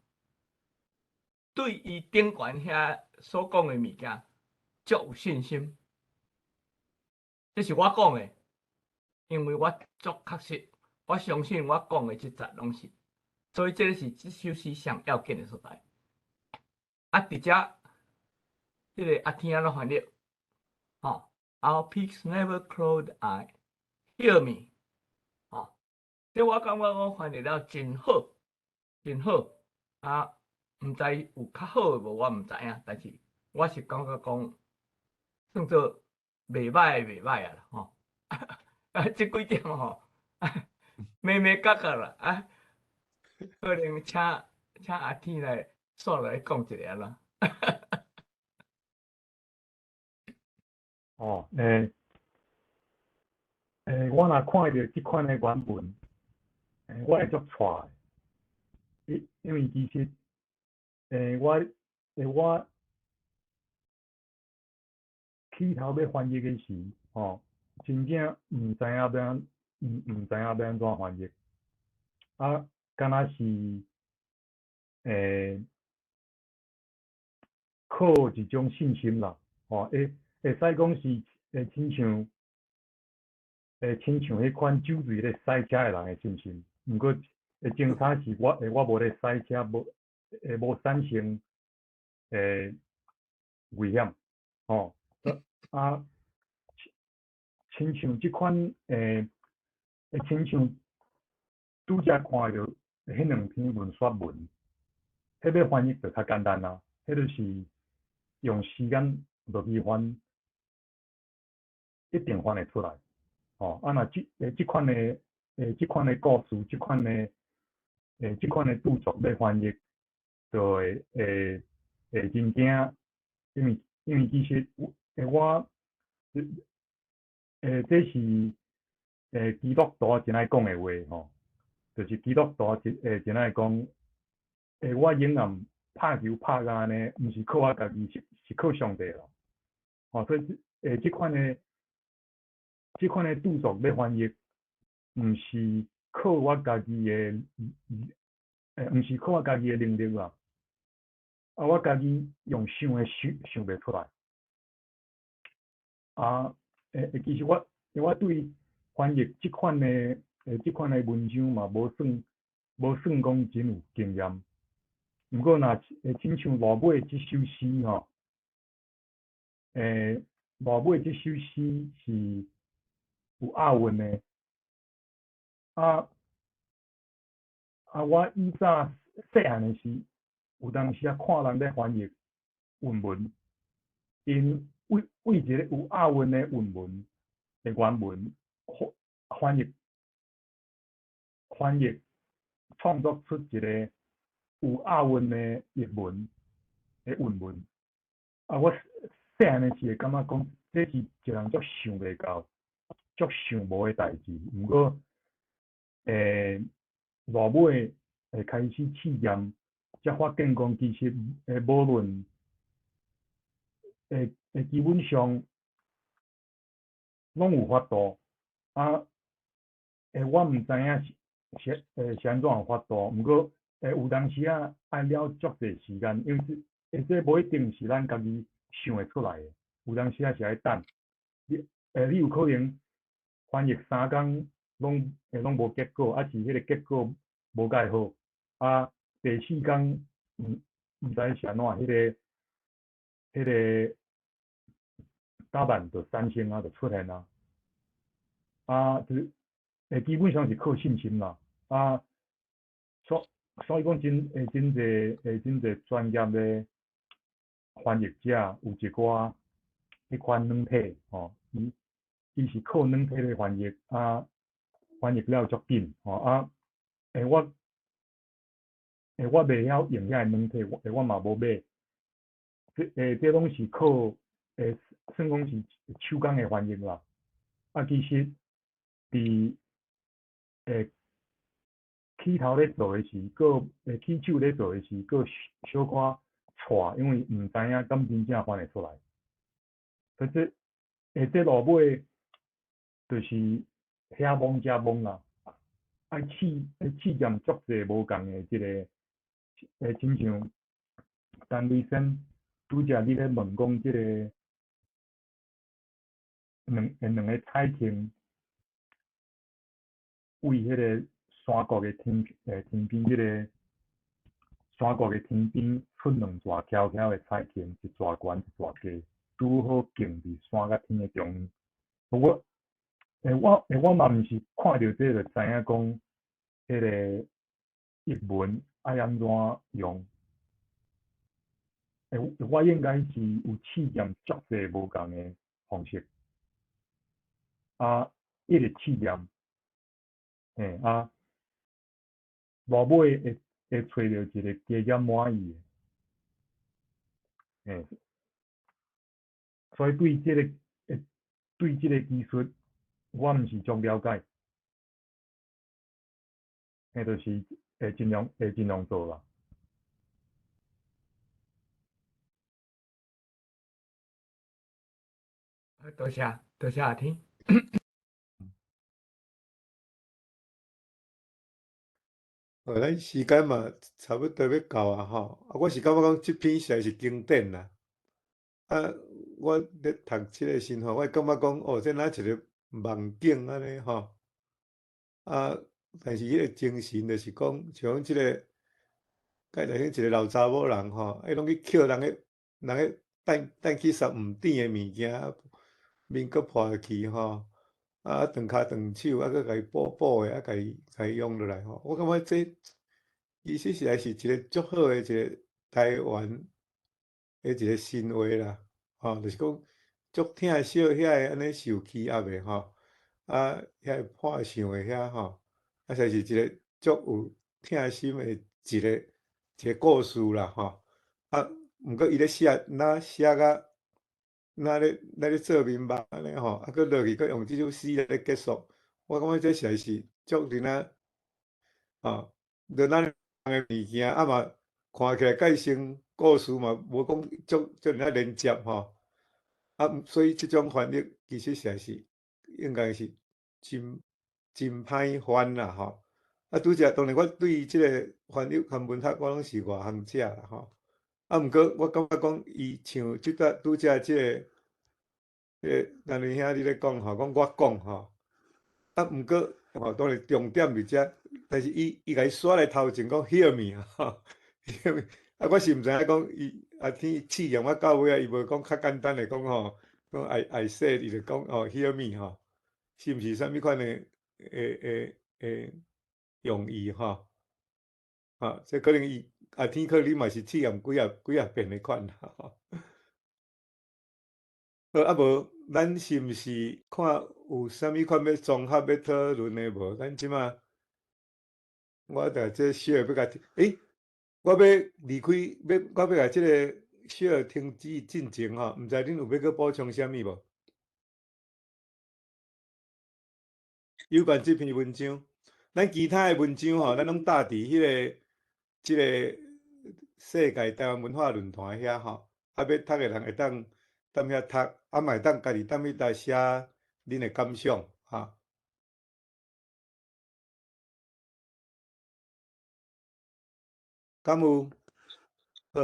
對伊頂懸遐所講的物件足有信心。這是我講的，因為我足確實，我相信我講的這節攏是，所以這个是這首詩上要緊的所在。啊，佇遮，這个阿天按怎翻譯？吼，Our peaks never close eye, hear me。吼，這我感覺我翻譯了真好，真好。啊，毋知有較好的無，我毋知影，但是我是感覺講算做袂䆀袂䆀啊啦，吼。啊，這幾點吼，眉眉角角啦，啊，可能請請阿天來煞來講一下啦。哦，欸，欸，我若看著這款的原文，欸，我會足掣的，因為其實，欸，我，欸，我起頭欲翻譯的時，吼，真正毋知影欲按，毋知影欲按怎翻譯，啊，敢若是，欸，靠一種信心啦，吼，會使講是會親像，會親像彼款酒醉咧駛車的人的信心。毋過，會真慘是我，我無咧駛車，無，會無產生，欸，危險，吼。啊，親像這款，欸，會親像拄才看著彼兩篇文說文，彼欲翻譯就較簡單啦，彼就是用時間落去翻，一定翻會出來，吼。啊，若這欸這款的欸這款的故事，這款的欸這款的著作欲翻譯，就會會會真驚，因為其實欸我欸這是欸基督徒真愛講的話吼，就是基督徒真會真愛講，欸我永遠拍球拍甲按呢，毋是靠我家己，是靠上帝啦。吼，所以欸這款的這款的著作欲翻譯，毋是靠我家己的，欸，毋是靠我家己的能力啦。啊，我家己用想的想想袂出來。啊，欸欸，其實我我對翻譯這款的欸這款的文章嘛，無算講真有經驗。毋過若會親像落尾這首詩吼，欸，落尾這首詩是有押韻的。啊啊！我以早細漢的時，有當時仔看人咧翻譯韻文，𪜶為為一個有押韻的韻文的原文翻譯創作出一個有押韻的譯文的韻文。啊！我細漢的時會感覺講，這是一項足想袂到、足想無的代誌。毋過，欸，落尾會開始試驗，才發現講其實欸，無論欸欸，基本上攏有法度。啊，欸，我毋知影是是欸是按怎有法度，毋過欸有當時仔愛了足濟時間，因為這欸這無一定是咱家己想會出來的，有當時仔是愛等。你欸你有可能翻譯3工攏欸攏無結果，抑是彼个結果無蓋好。啊，第四工毋知是按怎，彼个答案就產生啊，就出現啊。啊，就欸基本上是靠信心啦。啊，所以講真會真濟會真濟專業的翻譯者有一寡彼款軟體吼，伊是靠軟體咧翻譯，啊，翻譯了足緊吼啊。欸我欸我袂曉用遐个軟體，我欸我嘛無買。這欸這攏是靠欸算講是手工的翻譯啦。啊，其實佇欸起頭咧做的時，閣欸起手咧做的時，閣小可掣，因為毋知影敢真正翻會出來。所以這欸這落尾就是遐摸遮摸啦，愛試愛試驗足濟無仝的這个，欸親像陳雷先拄才你咧問講這个兩个彩亭，為彼个山谷的天邊彼个山谷的天邊出兩座翘翘的彩亭，一座懸，一座低，拄好間佇山佮天的中央。我嘛毋是看著這个就知影講，彼个譯文愛按怎用。我應該是有試驗足濟無仝的方式，一直試驗，落尾會揣著一个加減滿意的，所以對這个技術，我毋是足了解，就是會盡量做啦。多謝，多謝阿天。咱時間嘛差不多欲到啊吼，我是感覺講這篇實在是經典啦。我咧讀這个時吼，我會感覺講哦，這若一個夢境按呢吼。但是彼个精神就是講，像這个，佮來一個老查某人吼，伊攏去抾人咧等去殺毋甜的物件，面閣破去吼，斷跤斷手，閣共伊補補的，共伊用落來吼。我感覺這其實實在是一個足好的一個台灣的一個神話啦，吼，就是講足疼惜遐个按呢受欺壓的吼，遐个破相的遐吼，實在是一個足有疼心的一個故事啦，吼。毋過伊咧寫，若寫甲若咧做眠夢按呢吼，閣落去閣用這首詩來結束，我感覺這實在是足恁仔吼，就咱的物件，嘛看起來佮伊成故事嘛，無講足爾仔連接吼。所以這種翻譯其實實在是應該是真歹翻啦吼。拄才當然我對這个翻譯和文學我攏是外行者啦吼。毋過我感覺講伊像這個拄才這个，陳雷兄你咧講吼，講我講吼。毋過吼，當然重點佇遮，但是伊共伊煞來頭前講 hear me 吼，hear me。我是毋知影講伊阿天試驗我到尾啊，伊無講較簡單的講吼，講 I said 伊就講哦 hear me 吼，是毋是啥物款的用意吼？這可能伊阿天可能你嘛是試驗幾啊遍的款啦吼。好，無咱是毋是看有啥物款欲綜合欲討論的無？咱這馬我共這小欲共，我欲離開，我欲共這个小停止進前吼，毋知恁有欲閣補充啥物無？有關這篇文章，咱其他的文章吼，咱攏搭佇彼个這个世界台灣文化論壇遐吼，欲讀的人會當踮遐讀，嘛會當家己踮彼搭寫恁的感想，哈。敢有？好，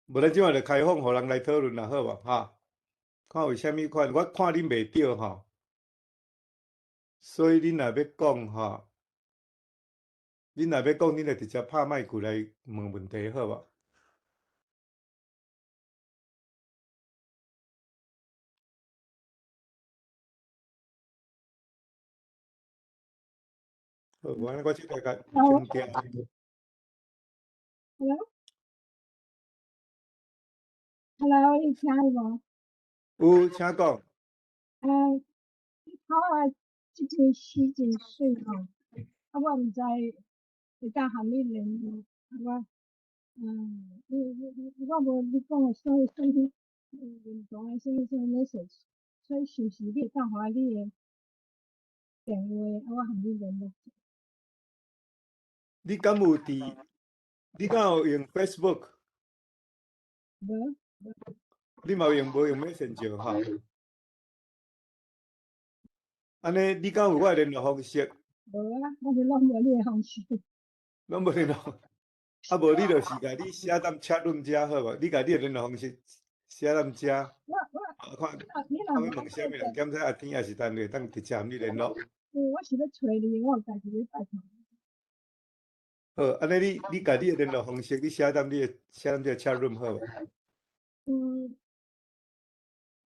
無咱這馬就開放予人來討論啦，好無？哈，看有啥物款，我看恁袂著吼，所以恁若欲講吼，恁若欲講，恁就直接拍麥過來問問題，好無？好，無按呢，我這台共停定。 Hello，Hello，你聽有無？有，請講。你頭仔這篇詩真媠吼，我毋知會當和你聯絡，我，我無你講的啥物啥物論壇的啥物啥物 message，所以是毋是你會當予我你的電話，我和你聯絡？你敢有佇？你敢有用 Facebook？無。你嘛有用無用 Messenger 吼？按呢，你敢有我的聯絡方式？無啊，我是攏無你的方式。攏無聯絡。啊，無你就是共你寫踮 chat room 遮好無？你共你的聯絡方式寫踮遮，我我啊看你看若欲問啥物人檢查阿天，抑是陳會當直接和你聯絡。我是欲揣你，我有代誌欲拜託。好，按呢你共你的聯絡方式，你寫踮你的寫踮這个 chat room 好無？嗯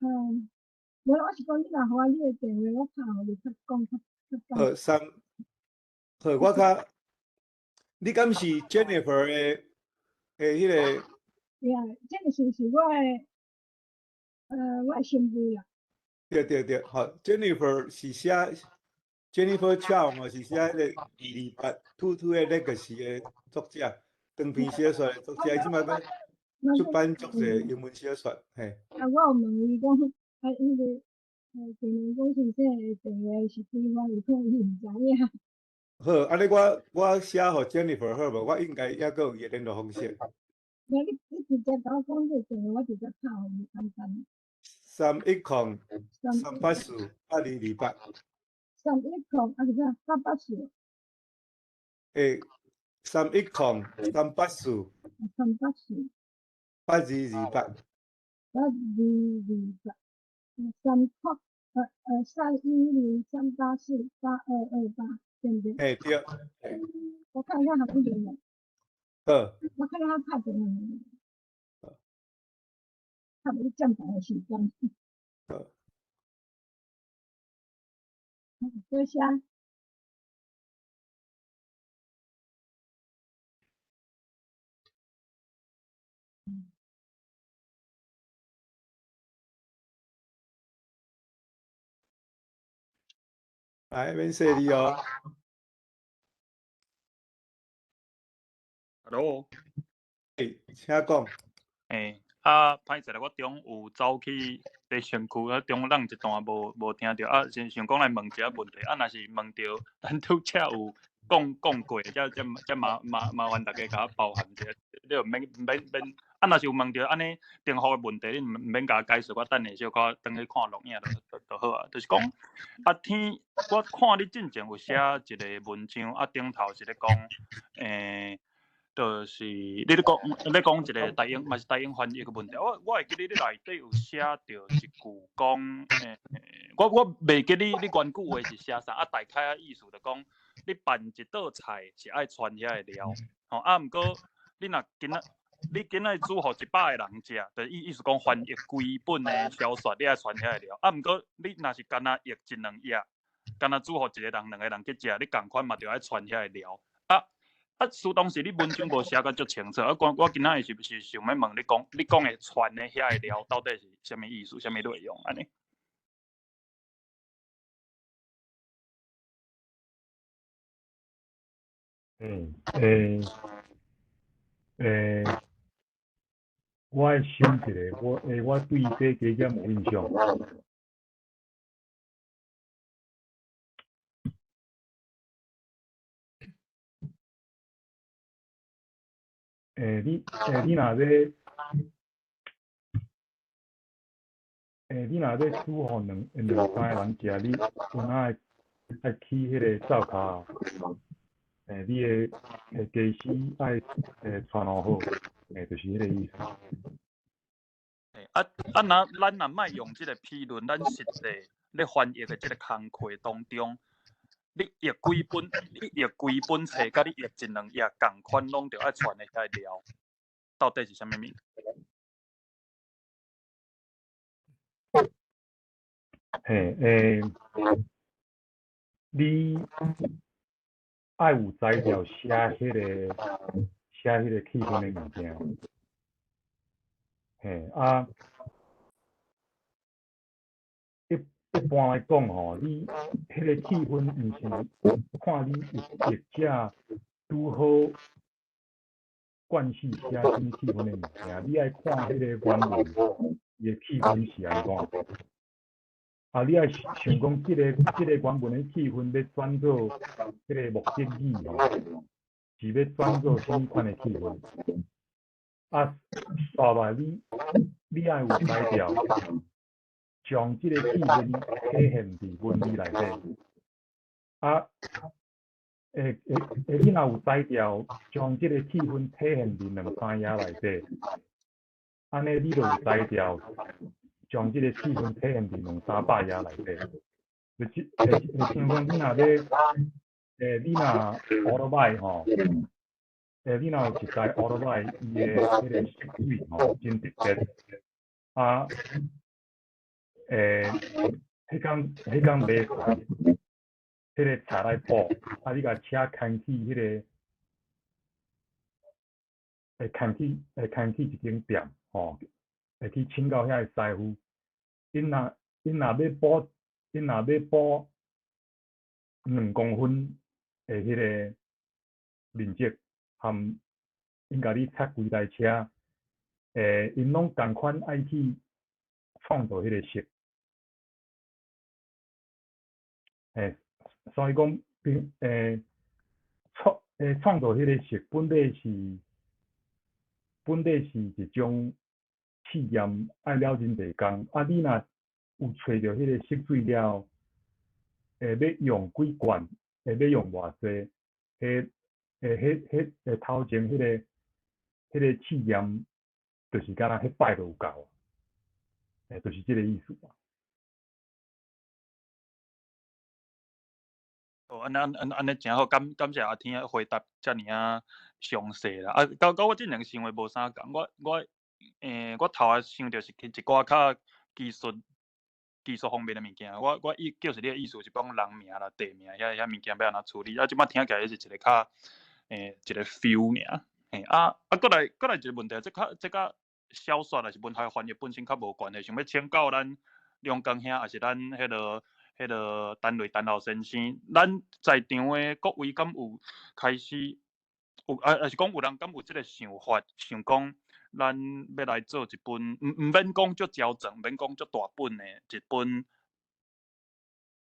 嗯，無啦，我是講你若予我你的電話，我拍予你較講較較簡。好，三，好，我較，你敢是 Jennifer 的的彼个？對啊，這个是我的，我的新婦啦。對對對，好，Jennifer 是寫 Jennifer Chow 嘛，是寫彼个22822的 Legacy 的作者，長篇小說的作者，伊這擺閣出版足濟英文小說，嘿。啊，我有問伊講，啊，伊個電話講先生的電話是幾號，伊講伊毋知影。好，按呢我寫予 Jennifer 好無？我應該猶閣有伊的聯絡方式。無，你直接共我講這個電話，我直接拍予伊簡單。310-384-8228。 310，啊是啥？884。欸，310-384。 384。 8228。8228。三空，310-384-8228，對毋對？嘿，對。我看看還聯絡。好。我看看他拍電話。差不多佔大个時間。好。多謝。來，免說你哦。 Hello。欸，請講。欸，啊，歹勢啦，我中有走去佇身軀，啊，中間一段無聽著，啊，想想講來問一下問題，啊，若是問著，咱拄才有講講過，才麻煩大家共我包涵一下，你就免免免，啊，若是有問著按呢重複的問題，你毋免共我解釋，我等下小可轉去看錄影就好啊。就是講，阿天，我看你進前有寫一个文章，啊，頂頭是咧講，就是你咧講，咧講一个台英，嘛是台英翻譯的問題。我會記得你內底有寫著一句講，我袂記你原句話是寫啥，啊，大概意思就講，你辦一道菜是愛摻遐个料，吼，啊，毋過你若今仔，你今仔煮予100个人食，就意思講翻譯規本的小說，你愛摻遐個料，啊，毋過你若是干焦譯一兩頁，干焦煮予一個人、兩個人去食，你仝款嘛著愛摻遐個料，啊。啊，事當時你文章無寫甲足清楚，啊，我今仔日是毋是想欲問你講，你講的傳的遐個料到底是啥物意思，啥物內容按呢？嗯，欸，我愛想一下，我對這加減有印象。欸，你若欲煮予兩三个人食，你有哪會愛去彼个灶跤？欸，你的家私愛穿好，欸，就是彼个意思。欸，啊啊，若咱若莫用這个批論，咱實際咧翻譯的這个工課當中，你譯幾本，你譯規本冊，佮你譯一兩頁仝款，攏著愛傳的遐料，到底是啥物物？嘿，欸，你愛有才調寫彼个氣氛的物件。嘿，啊，一般來講吼，你彼个氣氛毋是看你譯者拄好慣勢寫啥物氣氛的物件，你愛看彼个原文伊的氣氛是按怎。啊，你愛想講這个原文的氣氛欲轉做彼个目的語吼，是欲轉做啥物款的氣氛？啊，煞來你愛有才調，將這个氣氛體現佇文字內底。啊，會會會，你若有才調，將這个氣氛體現佇兩三頁內底，按呢你就有才調，將這个氣氛體現佇兩三百頁內底。就這會會像講你若欲，你若烏托擺吼，你若有一台烏托擺，伊的彼个色水吼真特別，啊，彼工買彼个冊來補，啊，你共車牽去彼个，會牽去一間店吼，會去請教遐个師傅，𪜶若欲補2公分的彼个面積，含𪜶共你拆規台車，𪜶攏仝款愛去創造彼个色。所以講，創造彼个色本底是一種試驗，愛了真濟工。啊，你若有揣著彼个色水了，欲用幾罐，欲用偌濟，彼頭前彼个試驗，就是敢若彼擺就有夠，就是這个意思。哦，按呢誠好，感謝阿天回答遮爾仔詳細啦。啊，佮我之前想的無啥仝，我頭仔想著是一寡較技術方面的物件。我意就是你的意思是講人名啦、地名遐物件欲按怎處理。啊，這擺聽起來是一個較一個 feel 爾。啊，閣來一個問題，這較小說抑是文學翻譯本身較無關係，想欲請教咱梁江兄，抑是咱彼個陳瑞陳老先生，咱在場的各位敢有開始有啊？抑是講有人敢有這個想法，想講咱欲來做一本，毋免講足焦整，毋免講足大本的一本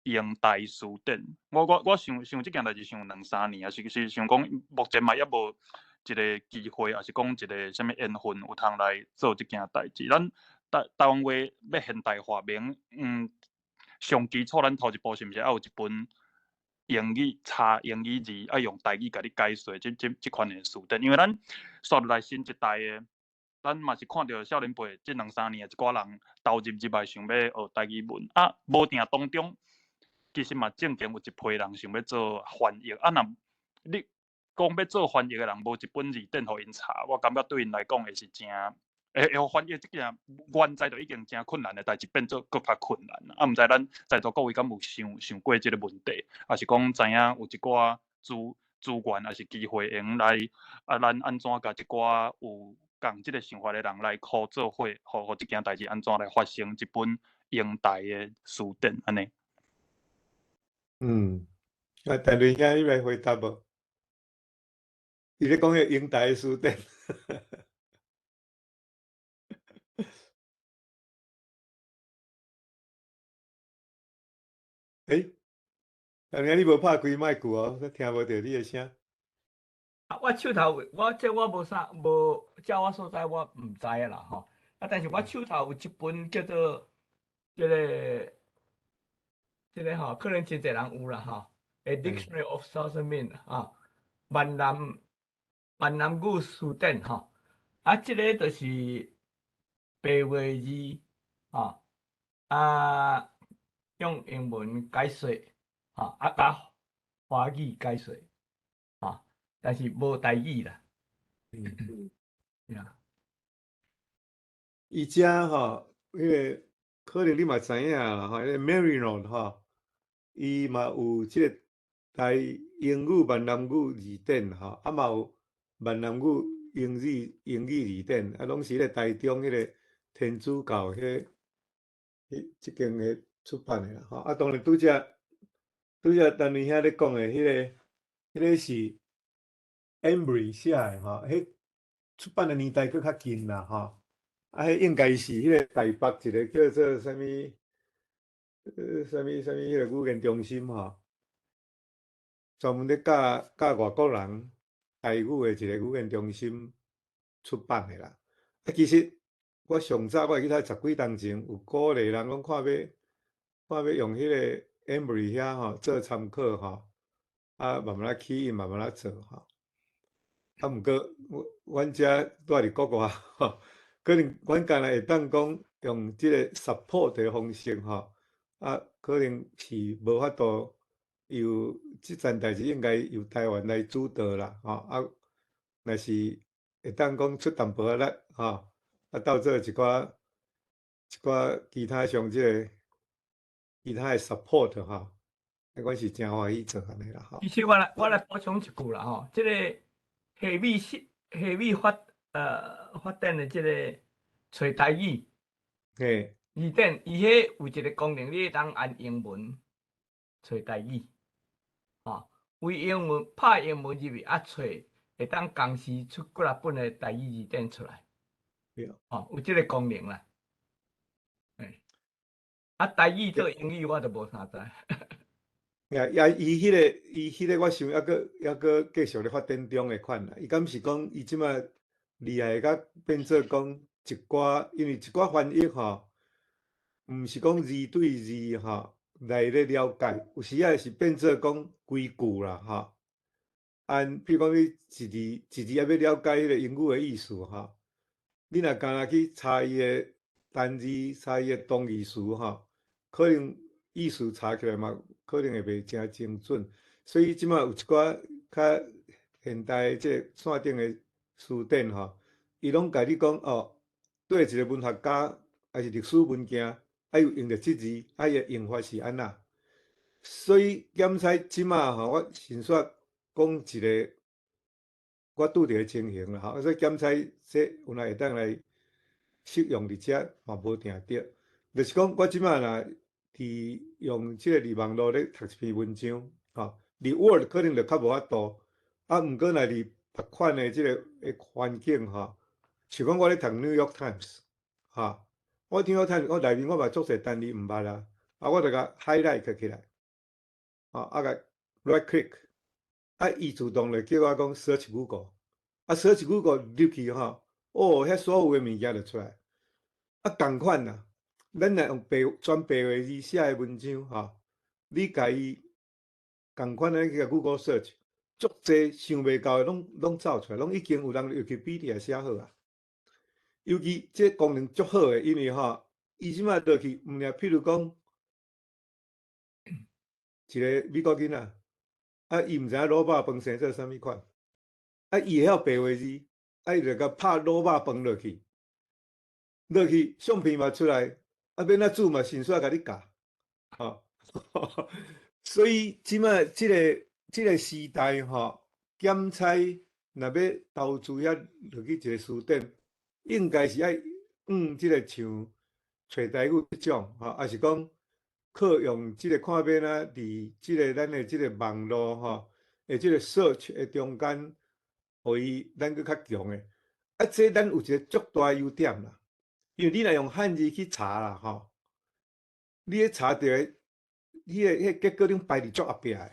英台詞典。我想想這件代誌想兩三年啊，是想講目前嘛猶無一個機會，抑是講一個啥物緣分有通來做這件代誌。咱台灣話欲現代化，免上基礎，咱頭一步是毋是愛有一本英語查英語字，愛用台語共你解說這款的詞典？因為咱煞落來新一代的，咱嘛是看著少年輩這兩三年的一寡人投入入來想欲學台語文，啊，無定當中其實嘛正經有一批人想欲做翻譯，啊，若你講欲做翻譯的人無一本字典予𪜶查，我感覺對𪜶來講會是誠。會翻譯這件原在就已經誠困難的代誌，變做閣較困難。啊，毋知咱在座各位敢有想過這個問題，抑是講知影有一寡資源，抑是機會會用來啊，咱按怎共一寡有仝這个想法的人來苦做伙，予這件代誌按怎來發生一本英台的詞典按呢？啊，陳瑞兄，你來回答無？伊咧講彼個英台的詞典。陳兄，你無拍開麥克哦，我聽無著你的聲。啊，我手頭我這我無啥無，這我所在我毋知啦吼。啊，但是我手頭有一本叫做這個吼，可能真濟人有啦吼。A Dictionary of Southern Min 啊，閩南語詞典吼。啊，這个就是白話字啊，啊，用英文解說，啊，佮華語解說，啊，但是無台語啦。伊遮吼，彼个可能你嘛知影啦吼，彼个 Maryknoll 吼，伊嘛有這个台英語閩南語字典吼，啊嘛有閩南語英語字典，啊，攏是彼個台中彼個天主教彼這間的出版的啦吼。啊，當然拄則陳瑞兄咧講的彼個是 Embry 寫的吼，彼出版的年代閣較近啦吼。啊，彼應該是彼個台北一個叫做啥物，啥物彼個語言中心吼，專門咧教教外國人台語的一個語言中心出版的啦。啊，其實我上早我會記得十幾年前有鼓勵人講看欲用彼個 Embry 遐吼做參考吼。啊，慢慢仔起印，慢慢仔做吼。啊，毋過阮遮住佇國外吼，可能阮干焦會當講用這個 support 的方式吼，啊，可能是無法度由這件代誌應該由台灣來主導啦，吼啊，若是會當講出淡薄仔力吼，啊，鬥做一寡其他像這個其他的 support 吼，阮是誠歡喜做按呢啦吼。其實我來補充一句啦吼，這個夏米發展的這個揣台語字典，伊彼有一個功能，你會當按英文揣台語，吼，為英文拍英文入去啊，揣會當同時出幾若本的台語字典出來。吼，有這個功能啦。欸，啊，台語做英語我就無啥知。也也，伊彼個，我想猶閣繼續咧發展中的款啦。伊敢是講，伊這馬厲害甲變做講一寡，因為一寡翻譯吼，毋是講字對字吼來咧了解，有時仔是變做講規句啦吼。按譬如講，你一字一字欲了解彼個英語的意思吼，你若干焦去查伊的單字，查伊的同義詞吼，可能意思查起來嘛，可能會袂誠精準。所以這馬有一寡較現代的這個線頂的辭典吼，伊攏共你講哦，對一個文學家抑是歷史文件，啊有用著這字，啊伊的用法是按怎？所以檢採這馬吼，我先煞講一個我拄著的情形啦吼，所以檢採這有哪會當來適用佇遮嘛無定著，就是講我這馬若佇用這個佇網路咧讀一篇文章，吼，佇 Word 可能就較無法度，啊，毋過若佇別款的這個的環境吼，像講我咧讀 New York Times，吼，我 New York Times 我內面我嘛足濟單字毋捌啊，啊，我就共 highlight 起來，吼，啊，共 right click，啊，伊自動就叫我講 search Google，啊，search Google 入去吼，哦，遐所有的物件就出來，啊，仝款啦，咱若用白全白話字寫的文章吼，你共伊仝款的去共 Google search，足濟想袂到的攏走出來，攏已經有人 Wikipedia 寫好啊。尤其這功能足好的，因為吼，伊這馬落去，毋爾譬如講，一個美國囡仔，啊，伊毋知影滷肉飯生做啥物款，啊，伊會曉白話字，啊，伊就共拍滷肉飯落去，落去相片嘛出來，啊，欲按怎煮嘛，順紲共你教，吼，所以這馬這個時代吼，檢採若欲投資遐落去一個辭典，應該是愛用這個像揣台語這種吼，抑是講靠用這個看欲按怎佇這個咱的這個網路吼，的這個 search 的中間，予伊咱閣較強的。啊，這咱有一個足大優點啦，因為你若用漢字去查啦吼，你咧查著的，彼個結果攏排佇足後壁的。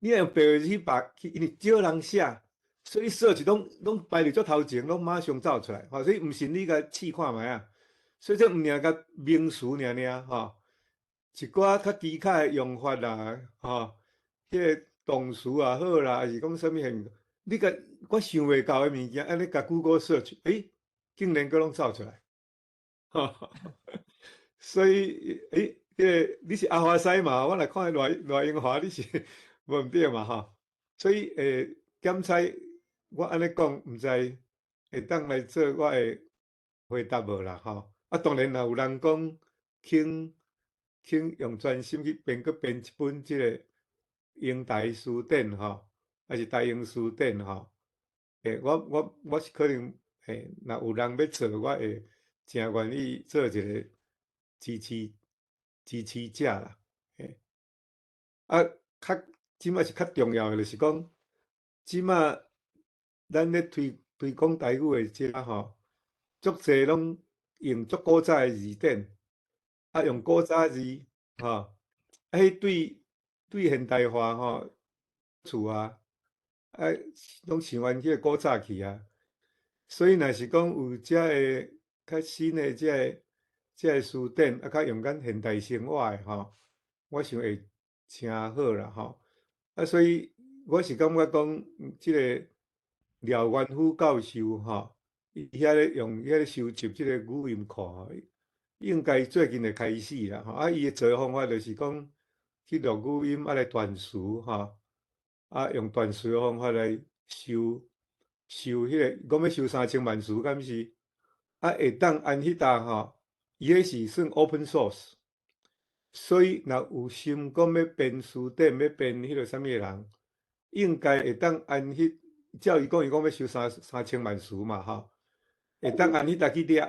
你若用白話字去排，去因為少人寫，所以 search 攏排佇足頭前，攏馬上走出來。吼，所以毋信你共試看覓仔。所以這毋爾共名詞爾爾吼，一寡較奇巧的用法啦，吼，彼個動詞也好啦，抑是講啥物現，你共我想袂到的物件，按呢共 Google search，欸，竟然閣攏走出來。所以，欸，彼個你是阿華西嘛？我來看賴英華，你是無毋對嘛？吼，所以檢採我按呢講，毋知會當來做我的回答無啦？吼，啊，當然若有人講肯用專心去編，閣編一本這個英台辭典吼，抑是台英辭典吼，欸，我是可能，欸，若有人欲做，我會誠願意做一個支持者啦，欸，啊，較這馬是較重要的，就是講，這馬咱咧推廣台語的這吼，足濟攏用足古早的字典，啊，用古早字，吼，啊，彼對現代化吼，厝啊，啊，攏想完去古早去啊，所以若是講有遮个較新的這個辭典，啊，較用咱現代生活的吼，我想會誠好啦吼。啊，所以我是感觉讲，这个廖元甫教授吼，伊遐咧用遐咧收集这个语音库吼，应该最近会开始啦吼。啊，伊的做方法就是讲去录语音，啊来断词吼，啊用断词的方法来收收彼个，讲欲收3000万词，敢是？啊，会当按彼搭吼，伊彼是算 open source，所以若有心讲欲编词典、欲编彼个啥物的人，应该会当按彼，照伊讲，伊讲欲收3000万词嘛吼，会当按彼搭去掠，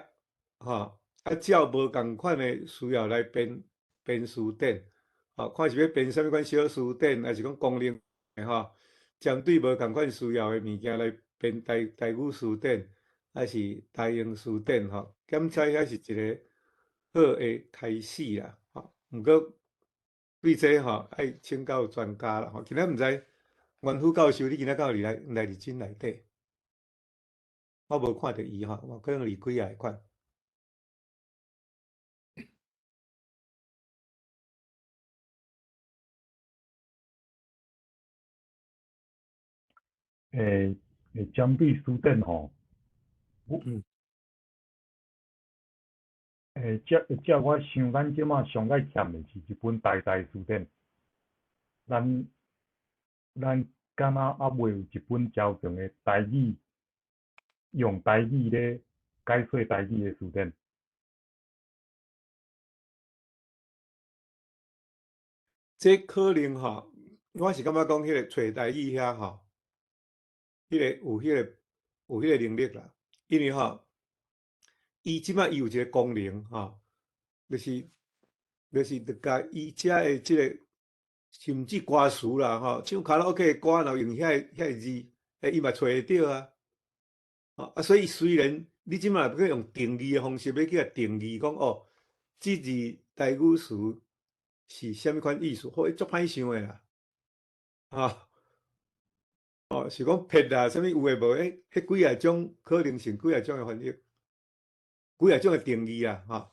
吼，啊照无仝款的需要来编编词典，吼，看是欲编啥物款小词典，抑是讲功能的吼，针对无仝款需要的物件来编台台语词典，抑是台英词典吼，检查遐是一个好的开始啦，吼。毋过对这吼爱请教专家啦，吼。今仔毋知元甫教授，你今仔敢有伫来来伫阵内底？我无看著伊吼，我可能离开也会款。欸，欸，针对词典吼，我欸，照照我想，咱这马上爱欠的是一本台台词典。咱咱敢若犹未有一本真长的台语，用台语咧解说台语的词典。这可能吼，我是感觉讲彼个揣台语遐吼，彼个有彼个有彼个能力啦，因为吼，伊这摆伊有一个功能吼，就是就是就共伊遮的这个甚至歌词啦吼，唱卡拉 OK 的歌，若用遐个遐个字，欸，伊嘛揣会著啊。吼，啊，所以虽然你这摆欲用定义的方式，欲去共定义讲哦，这字台语词是啥物款意思，吼，彼足歹想的啦，吼。哦，是讲撇啦，啥物有的无的，彼几仔种可能性，几仔种的翻译，几仔种的定义啊，吼。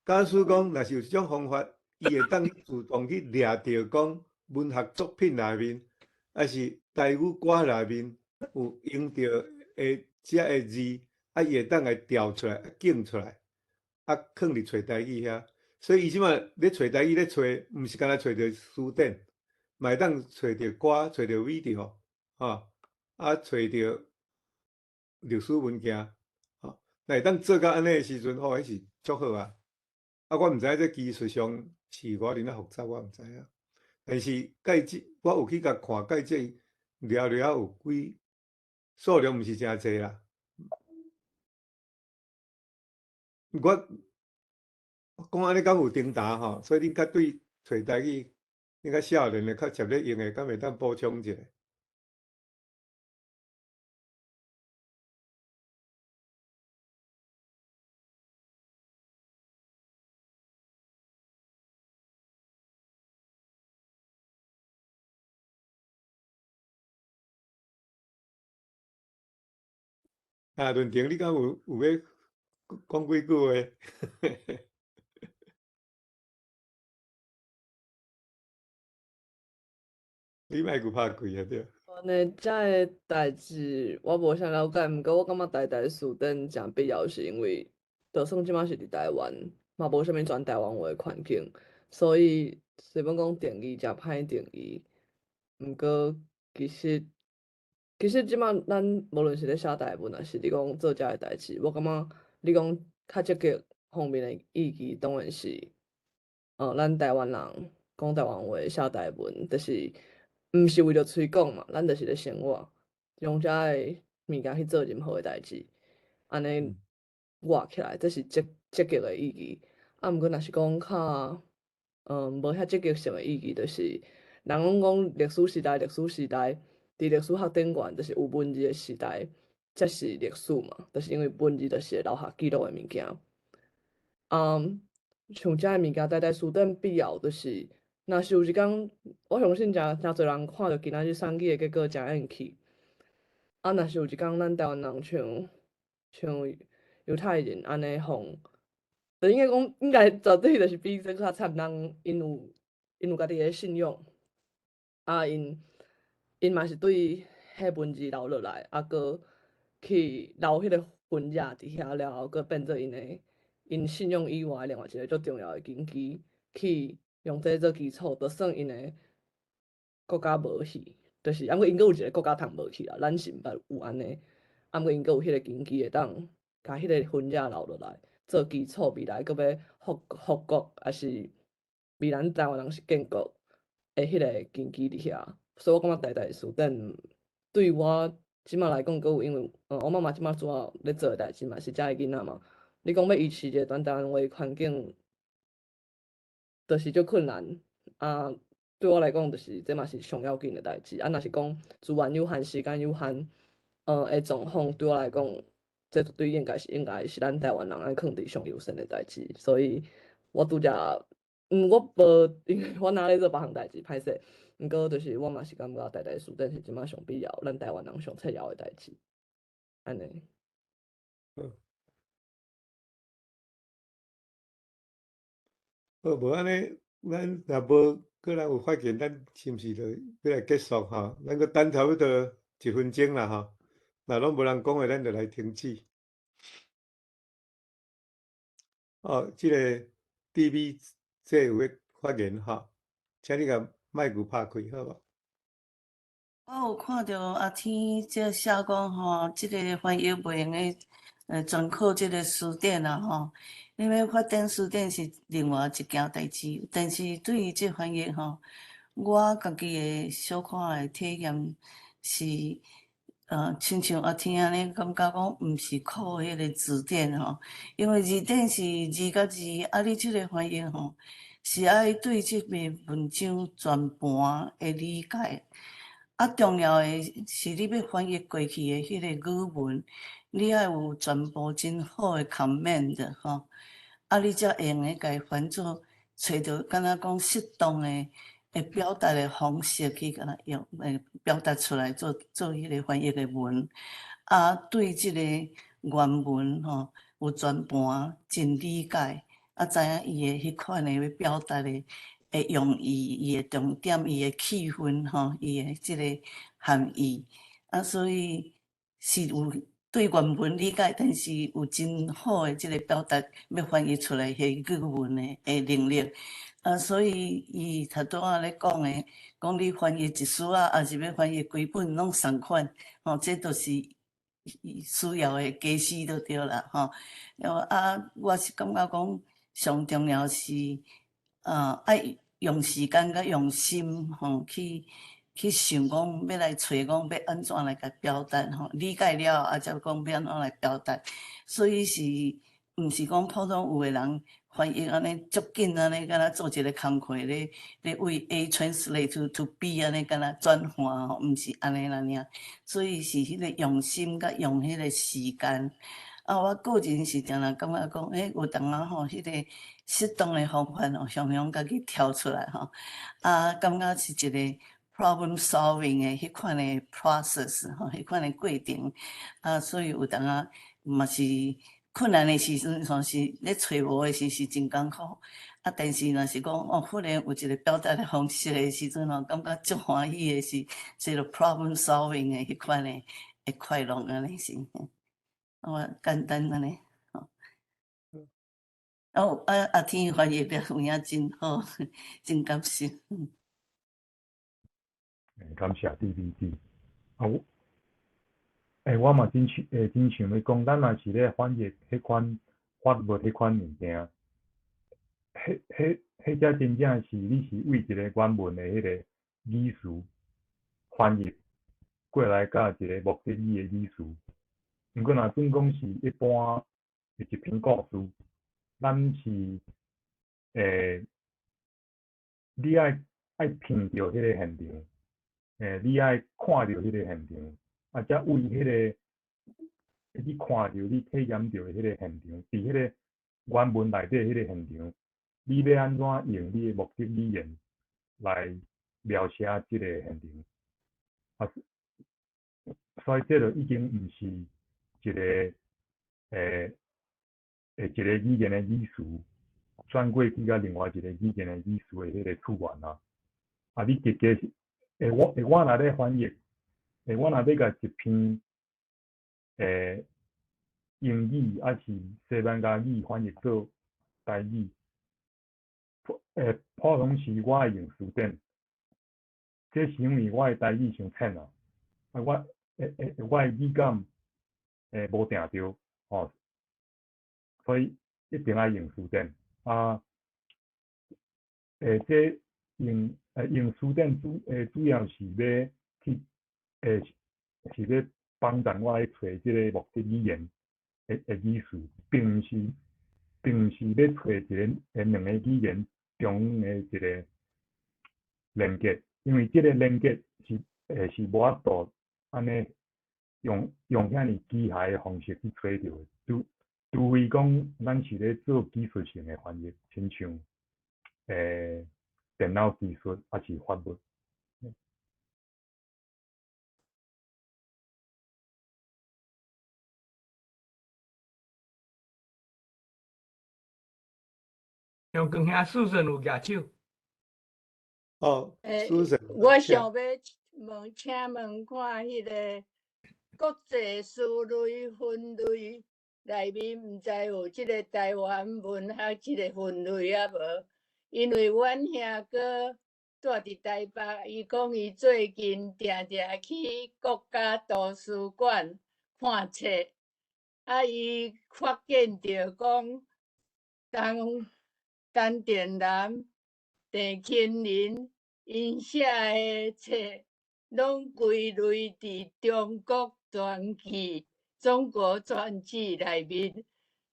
假使讲，若是有这种方法，伊会当自动去掠著讲文学作品内面，抑是台语歌内面有用著的遮个字，啊，伊会当来调出来、拣出来，啊，囥伫揣台语遐。所以伊这摆咧揣台语咧揣，毋是干焦揣著词典，嘛会当揣著歌、揣著 video，吼，啊，揣著历史文件，吼，若会当做到按呢的时阵，吼，彼是足好啊。啊，我毋知影这技术上是偌尔仔复杂，我毋知影。但是介这，我有去共看，介这了了有几数量毋是诚济啦。我讲按呢敢有顶答吼，所以恁较对揣台语，恁较少年的较捷咧用的，敢会当补充一下？啊，论坛，你敢有有欲讲几句话？你莫阁拍开啊，对。按呢，遮个代志我无啥了解，毋过我感觉台台词典诚必要，是因为就算这马是伫台湾，嘛无啥物全台湾话的环境，所以虽欲讲定义诚歹定义，毋过其实其实这马咱无论是咧写台文，抑是你讲做遮个代志，我感觉你讲较积极方面的意义，当然是，咱台湾人讲台湾话写台文，就是毋是为著喙讲嘛，咱就是咧生活，用遮个物件去做任何的代志，按呢活起来，这是积积极的意义。啊，毋过若是讲较，无遐积极性的意义，就是人拢讲历史时代，历史时代，伫历史学顶悬，就是有文字的时代，才是历史嘛，就是因为文字就是会留下记录的物件。像遮个物件，台台词典必要，就是若是有一工，我相信诚诚济人看著今仔日选举的结果诚怨气。啊，若是有一工咱台湾人像像犹太人按呢予，就应该讲，应该绝对就是比这较惨，人𪜶有𪜶有家己的信仰，啊，𪜶 𪜶嘛是對彼文字留落來，啊，閣去留彼個痕跡佇遐了後，閣變做𪜶的𪜶信仰以外另外一個足重要的根基，去用這做基礎，就算𪜶的國家無去，就是，啊，毋過𪜶閣有一個國家通無去啦，咱是毋捌有按呢，啊，毋過𪜶閣有彼個根基會當共彼個痕跡留落來，做基礎，未來閣欲復國，抑是未來台灣人是建國的彼個根基佇遐，所以我感覺台台辭典對我這馬來講，閣有因為，我媽媽這馬主要咧做的代誌嘛是遮的囡仔嘛，你講欲維持一個全台灣話環境，就是足困難，啊，對我來講，就是這嘛是上要緊的代誌。啊，若是講資源有限、時間有限，的狀況，對我來講，這絕對應該是咱台灣人愛囥佇上優先的代誌。所以，我拄則，我無，因為我若咧做別項代誌，歹勢。毋過就是我嘛是感覺台台辭典是這馬上必要，咱台灣人上切要的代誌。按呢。好。好，無按呢，咱若無閣人有發言，咱是毋是就欲來結束吼？咱閣等差不多一分鐘啦吼。若攏無人講話，咱就來停止。哦，這个 D B 這有欲發言吼，請你共麥克拍開好無？我有看著阿天這寫講吼，這个翻譯袂用得全靠這个辭典啦吼。因為發展辭典是另外一件代誌，但是對於這翻譯吼，我家己的小可的體驗是，親像阿天按呢，感覺講毋是靠彼个字典吼，因為字典是字佮字，啊，你這个翻譯吼，是愛對這篇文章全盤的理解。啊，重要的是你欲翻譯過去的彼个語文，你愛有全部真好的 command 吼，啊，你才會用得共伊翻做揣著敢若講適當的會表達的方式去共用，表達出來做做彼個翻譯的文。啊，對這個原文吼有全盤真理解，啊，知影伊的彼款的欲表達的的用意，伊的重點，伊的氣氛吼，伊的這個含義。啊，所以是有對原文理解，但是有真好的這個表達，欲翻譯出來彼個語文的的能力。啊，所以伊頭拄仔咧講的，講你翻譯一書仔，抑是欲翻譯規本攏仝款，吼，這都是需要的家私就對啦，吼。啊，我是感覺講上重要是，愛用時間佮用心，吼，去想講欲來揣講欲按怎來共表達，吼，理解了啊，才講欲按怎來表達。所以是，毋是講普通有的人翻譯按呢足緊按呢，敢若做一个工課咧咧為 A translate to B 按呢敢若轉換吼，毋是按呢啦爾。所以是彼個用心佮用彼個時間。啊，我個人是定定感覺講，有當仔吼，彼個適當的方法吼，常常家己跳出來吼，啊，感覺是一個 problem solving 的彼款的 process 吼，彼款的過程。啊，所以有當仔嘛是困難的時陣，算是咧揣無的時是真艱苦。啊，但是若是講哦，忽然有一個表達的方式的時陣吼，感覺足歡喜的是這個 problem solving 的彼款的的快樂按呢是。我簡單按呢，吼。哦，啊，阿天翻譯了有影真好，真感謝。感謝 DVD。啊，我，我嘛真想，真想欲講，咱若是咧翻譯彼款法律彼款物件，彼才真正是你是為一個原文的彼个語詞翻譯過來，佮一个目的語的語詞。毋過若準講是一般的一篇故事，咱是你愛聽著彼个現場，你愛看著彼个現場，啊，才為彼个你看著、你體驗著的彼个現場，佇彼个原文內底彼个現場，你欲按怎用你的目的語言來描寫這个現場？啊，所以這就已經毋是一個一個語言的語詞轉過去佮另外一個語言的語詞的彼个處源啊。啊，你直接會我若咧翻譯，我若欲共一篇英語抑是西班牙語翻譯做台語，普通時我會用辭典，這是因為我的台語傷淺啊，啊我的語感無定著，吼，所以一定愛用辭典。啊，這用辭典主要是欲去是欲幫助我去揣這个目的語言的意思，並毋是欲揣一个兩个語言中的一个連結，因為這个連結是無法度按呢用遐爾機械的方式去揣著的，除非講咱是咧做技術性的翻譯，親像電腦技術抑是法律。陽光兄 Susan 有舉手。哦，Susan，我想欲問，請問看彼个國際書類分類內面，毋知有這个台灣文學這个分類抑無？因為阮兄哥住佇台北，伊講伊最近定定去國家圖書館看冊，啊，伊發現著講，陳定南、鄭钦麟𪜶寫的冊，攏歸類佇中國傳記、中國傳記內面。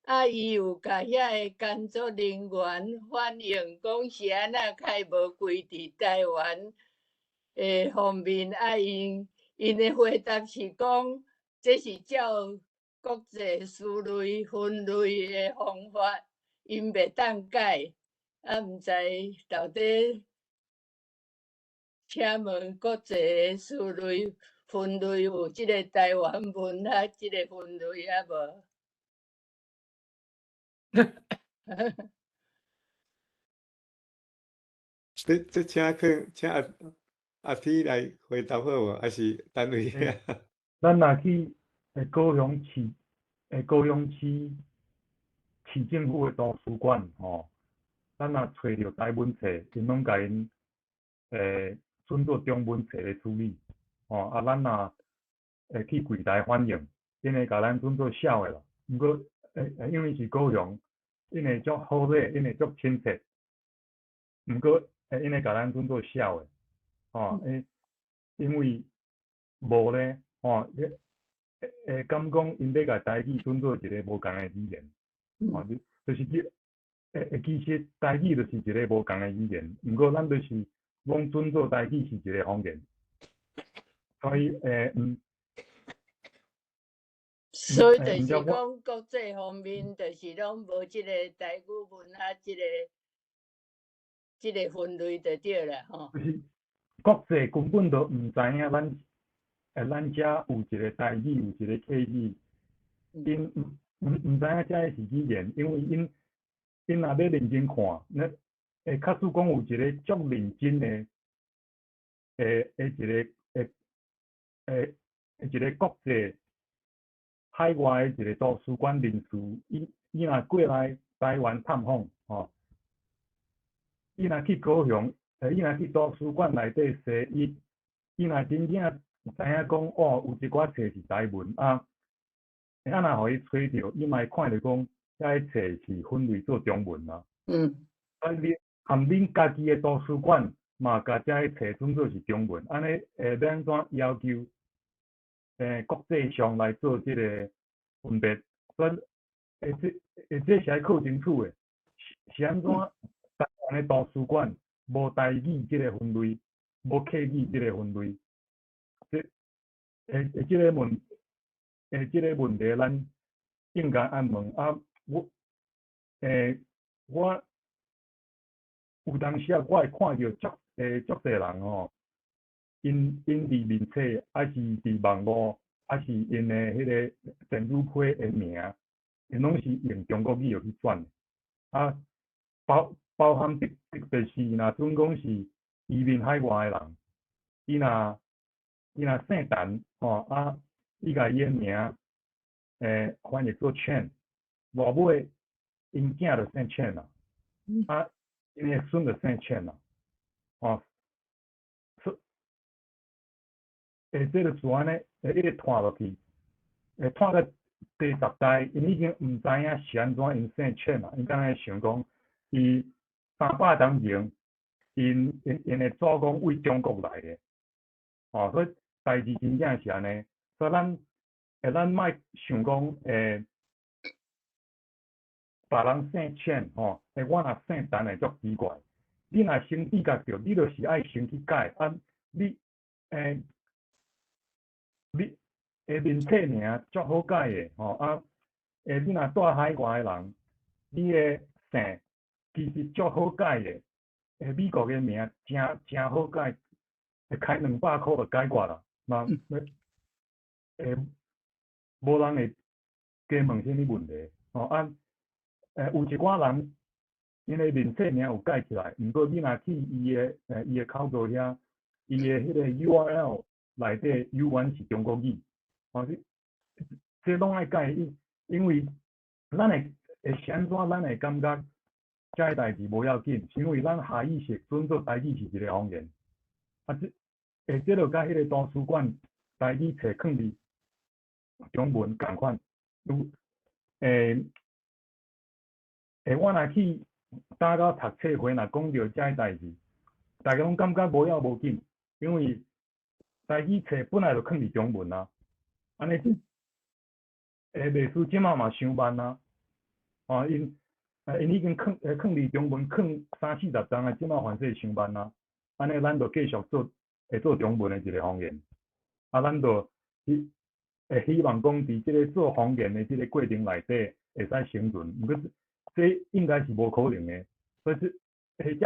啊，伊有共遐个工作人員反映，講是按怎較會無歸佇台灣的方面。啊，𪜶的回答是講，這是照國際書類分類的方法，𪜶袂當改。啊，毋知到底，請問國際書類分類有這个台灣文學這个分類抑無？這請阿 T 來回答好無？還是單位？咱若去高雄市政府的圖書館吼，咱若揣著台文冊，𪜶攏共𪜶準做中文冊來處理，吼啊，咱若去櫃台反映，𪜶會共咱準做痟的啦。毋過因為是高雄，𪜶會足好禮，𪜶會足親切。毋過𪜶會共咱準做痟的，吼，因為無咧，吼，敢講𪜶欲共台語準做一个無仝的語言，吼，就是其實台語就是一个無仝的語言，毋過咱就是攏準做台語是一个方言，所以所以就是講國際方面，就是攏無這个台語文學這个分類就對啦，吼。就是國際根本就毋知影咱遮有一个台語，有一个客語，𪜶毋知影這个是語言，因為𪜶若欲認真看，那假使講有一个足認真的一个國際海外的一个圖書館人士，伊若過來台灣探訪，吼，伊若去高雄，伊若去圖書館內底踅，伊若真正知影講，哦，有一寡冊是台文啊，啊若予伊揣著，伊嘛會看著講，遐个冊是分類做中文啊。啊，你含恁家己的圖書館嘛，共遮个冊準做是中文，按呢會欲按怎要求？國際上來做這个分別，所以這是愛考清楚的，是按怎台灣的圖書館無台語這个分類，無客語這个分類，這个問題，咱應該按問啊。我有當時啊，我會看著足濟人吼，𪜶佇面冊，抑是佇網路，抑是𪜶的彼个電子批的名，𪜶攏是用中國語去轉。啊，包含特別是若準講是移民海外的人，伊若姓陳吼，啊，伊共伊的名翻譯做 Chen，偌尾𪜶囝就姓 Chen 啦，啊，𪜶的孫就姓 Chen 啦，吼，所這就自按呢，一直拖落去，拖到第十代，𪜶已經毋知影是按怎𪜶姓 Chen 啦，𪜶敢若想講，伊300冬前，𪜶的祖公為中國來的，吼，所以代誌真正是按呢，所以咱莫想講，別人姓 Chen 吼，我若姓陳會足奇怪。你若先自覺著，你就是愛先去改，啊，你面冊名足好改的，吼，啊，你若住海外的人，你的姓其實足好改的，美國的名誠誠好改，開200箍就解決啦，嘛，無人會加問啥物問題，吼，啊，有一寡人，𪜶的面冊名有改起來，毋過你若去伊的口座遐，伊的彼個 URL 內底猶原是中國語，吼，這攏愛改，因為咱會是按怎，咱會感覺這个代誌無要緊，是因為咱下意識準做台語是一個方言，啊，這就佮彼個圖書館台語冊囥佇中文仝款，有我若去搭到讀冊會，若講著這个代誌，大家攏感覺無要無緊，因為台語冊本來就囥佇中文啊，按呢，袂輸這馬嘛傷慢啊，吼，𪜶已經囥佇中文囥三四十冬啊，這馬反正傷慢啊，按呢咱就繼續做會做中文的一個方言，啊，咱就會希望講佇這个做方言的這个過程內底會使生存，毋過這應該是無可能的，所以這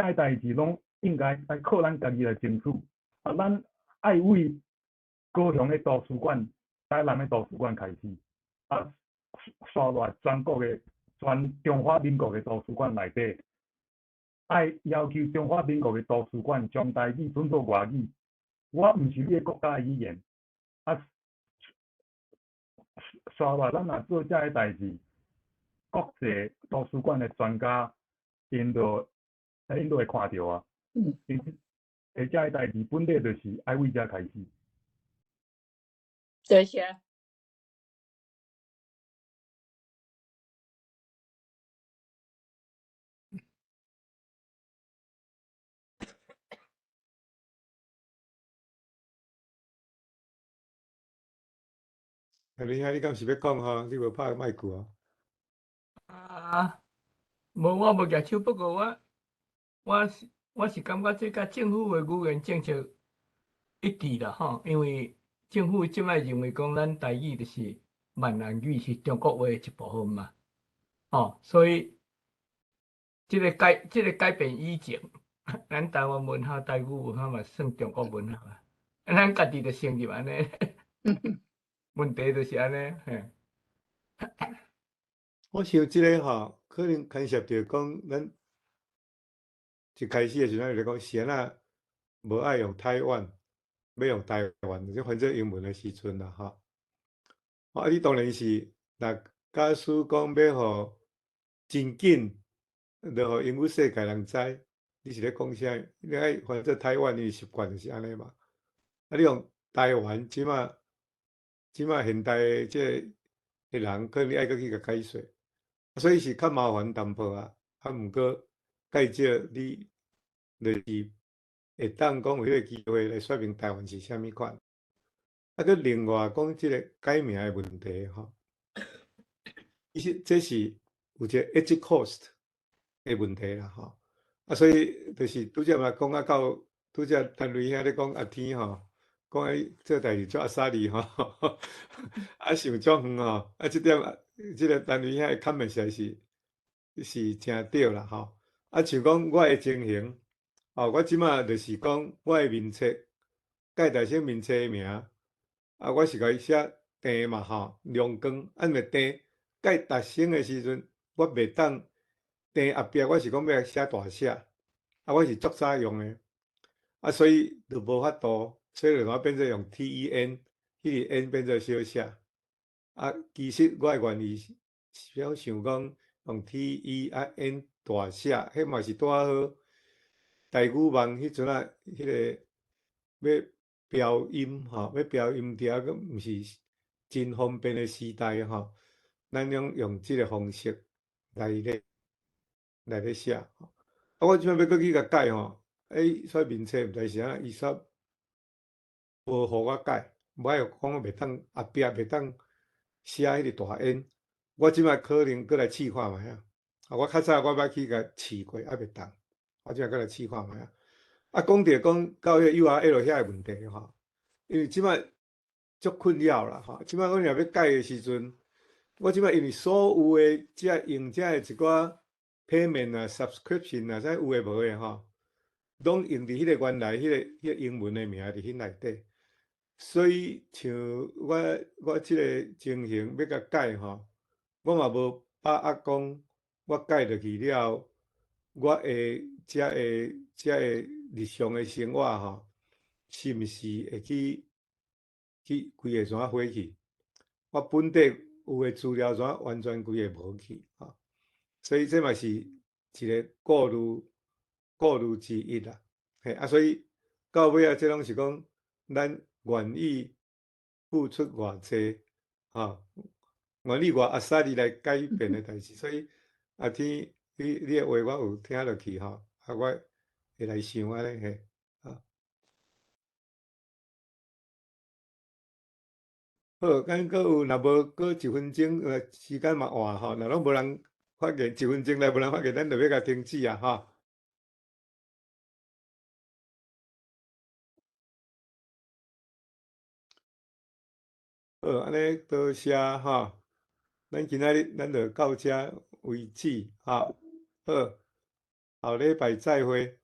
個代誌攏應該愛靠咱家己來爭取，啊，咱愛為高雄的圖書館、台南的圖書館開始，啊，紲落來全國的、全中華民國的圖書館內底，愛要求中華民國的圖書館將台語轉做外語，我毋是你的國家語言，啊，紲落來咱若做這个代誌，國際圖書館的專家，𪜶就會看著啊。因這个代誌本底就是愛為這開始。多謝。啊，你兄，你敢是欲講吼？你無拍麥克哦？啊，無，我無舉手，不過我是感覺這佮政府的語言政策一致啦吼，因為政府這擺認為講咱台語就是閩南語是中國話的一部分嘛，吼，所以這个改變以前，咱台灣文化、台語文化嘛算中國文化啊，咱家己就承認按呢，問題就是按呢，嘿。我想這个吼，可能牽涉著講，咱一開始的時陣就講是按怎無愛用台灣，欲用台灣，就翻做英文的時陣啦，吼。啊，你當然是，若假使講欲予真緊，就予英語世界人知，你是咧講啥？你愛翻做台灣，你習慣就是按呢嘛。啊，你用台灣，這馬現代的這个人，可能你愛閣去共解說，所以是較麻煩淡薄啊。啊，毋過介少你就是會當講有彼個機會來說明台灣是啥物款。啊，閣另外講這个改名的問題吼，其實這是有一個 edge cost 的問題啦吼。啊，所以就是拄才嘛講啊到拄才陳瑞兄咧講阿天吼，講伊做代誌足阿沙利吼，啊想足遠吼，啊這點這个陳瑞兄的 comment 實在是誠對啦吼。啊，像講我的情形，哦，我這馬就是講我的面冊，蓋大生面冊的名，啊，我是共伊寫鄭嘛吼，龍光，啊，因為鄭蓋大生的時陣，我袂當鄭後壁，我是講欲寫大寫，啊，我是足早用的，啊，所以就無法度所以就怎變做用 TEN，彼個 N 變做小寫。啊，其實我的原意是想想講用 TE 啊 N 大寫，彼嘛是拄仔好。台語網彼陣仔，彼個欲標音吼，欲標音調，閣毋是真方便的時代吼，咱攏用這个方式來咧寫。啊，我這擺欲閣去共改吼，欸，煞面冊毋知是按怎，伊煞無予我改，無愛講我袂當後壁袂當寫彼个大 N。我這擺可能閣來試看覓啊。啊，我較早我捌去共試過，猶袂當。我這擺閣來試看覓啊。啊，講著講到彼個 URL 遐个問題吼，因為這擺足困擾啦吼。這擺我若欲改的時陣，我這擺因為所有的這用這的一寡 payment 啊、subscription 啊，啥有的無的吼，攏用佇彼个原來彼個英文的名佇彼內底。所以像我這个情形欲共改吼，我嘛無把握講我改落去了，我會這个日常的生活吼，是毋是會去規个怎火去？我本底有的資料怎完全規个無去吼？所以這嘛是一个顧慮之一啦。嘿啊，所以到尾仔，這攏是講咱願意付出偌濟，吼，願意偌壓力來改變的代誌。所以阿天，你的話我有聽落去吼，啊，我會來想按呢嘿，啊。好，咱閣有若無閣一分鐘，時間嘛晚吼，若攏無人發言，一分鐘內無人發言，咱就欲共停止啊，吼。好，按呢多謝吼，咱今仔日咱就到這為止，吼。好，後禮拜再會。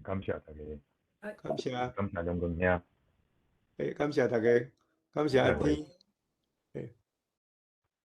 感謝大家。感謝。感謝梁光兄。欸，感謝大家，感謝阿天。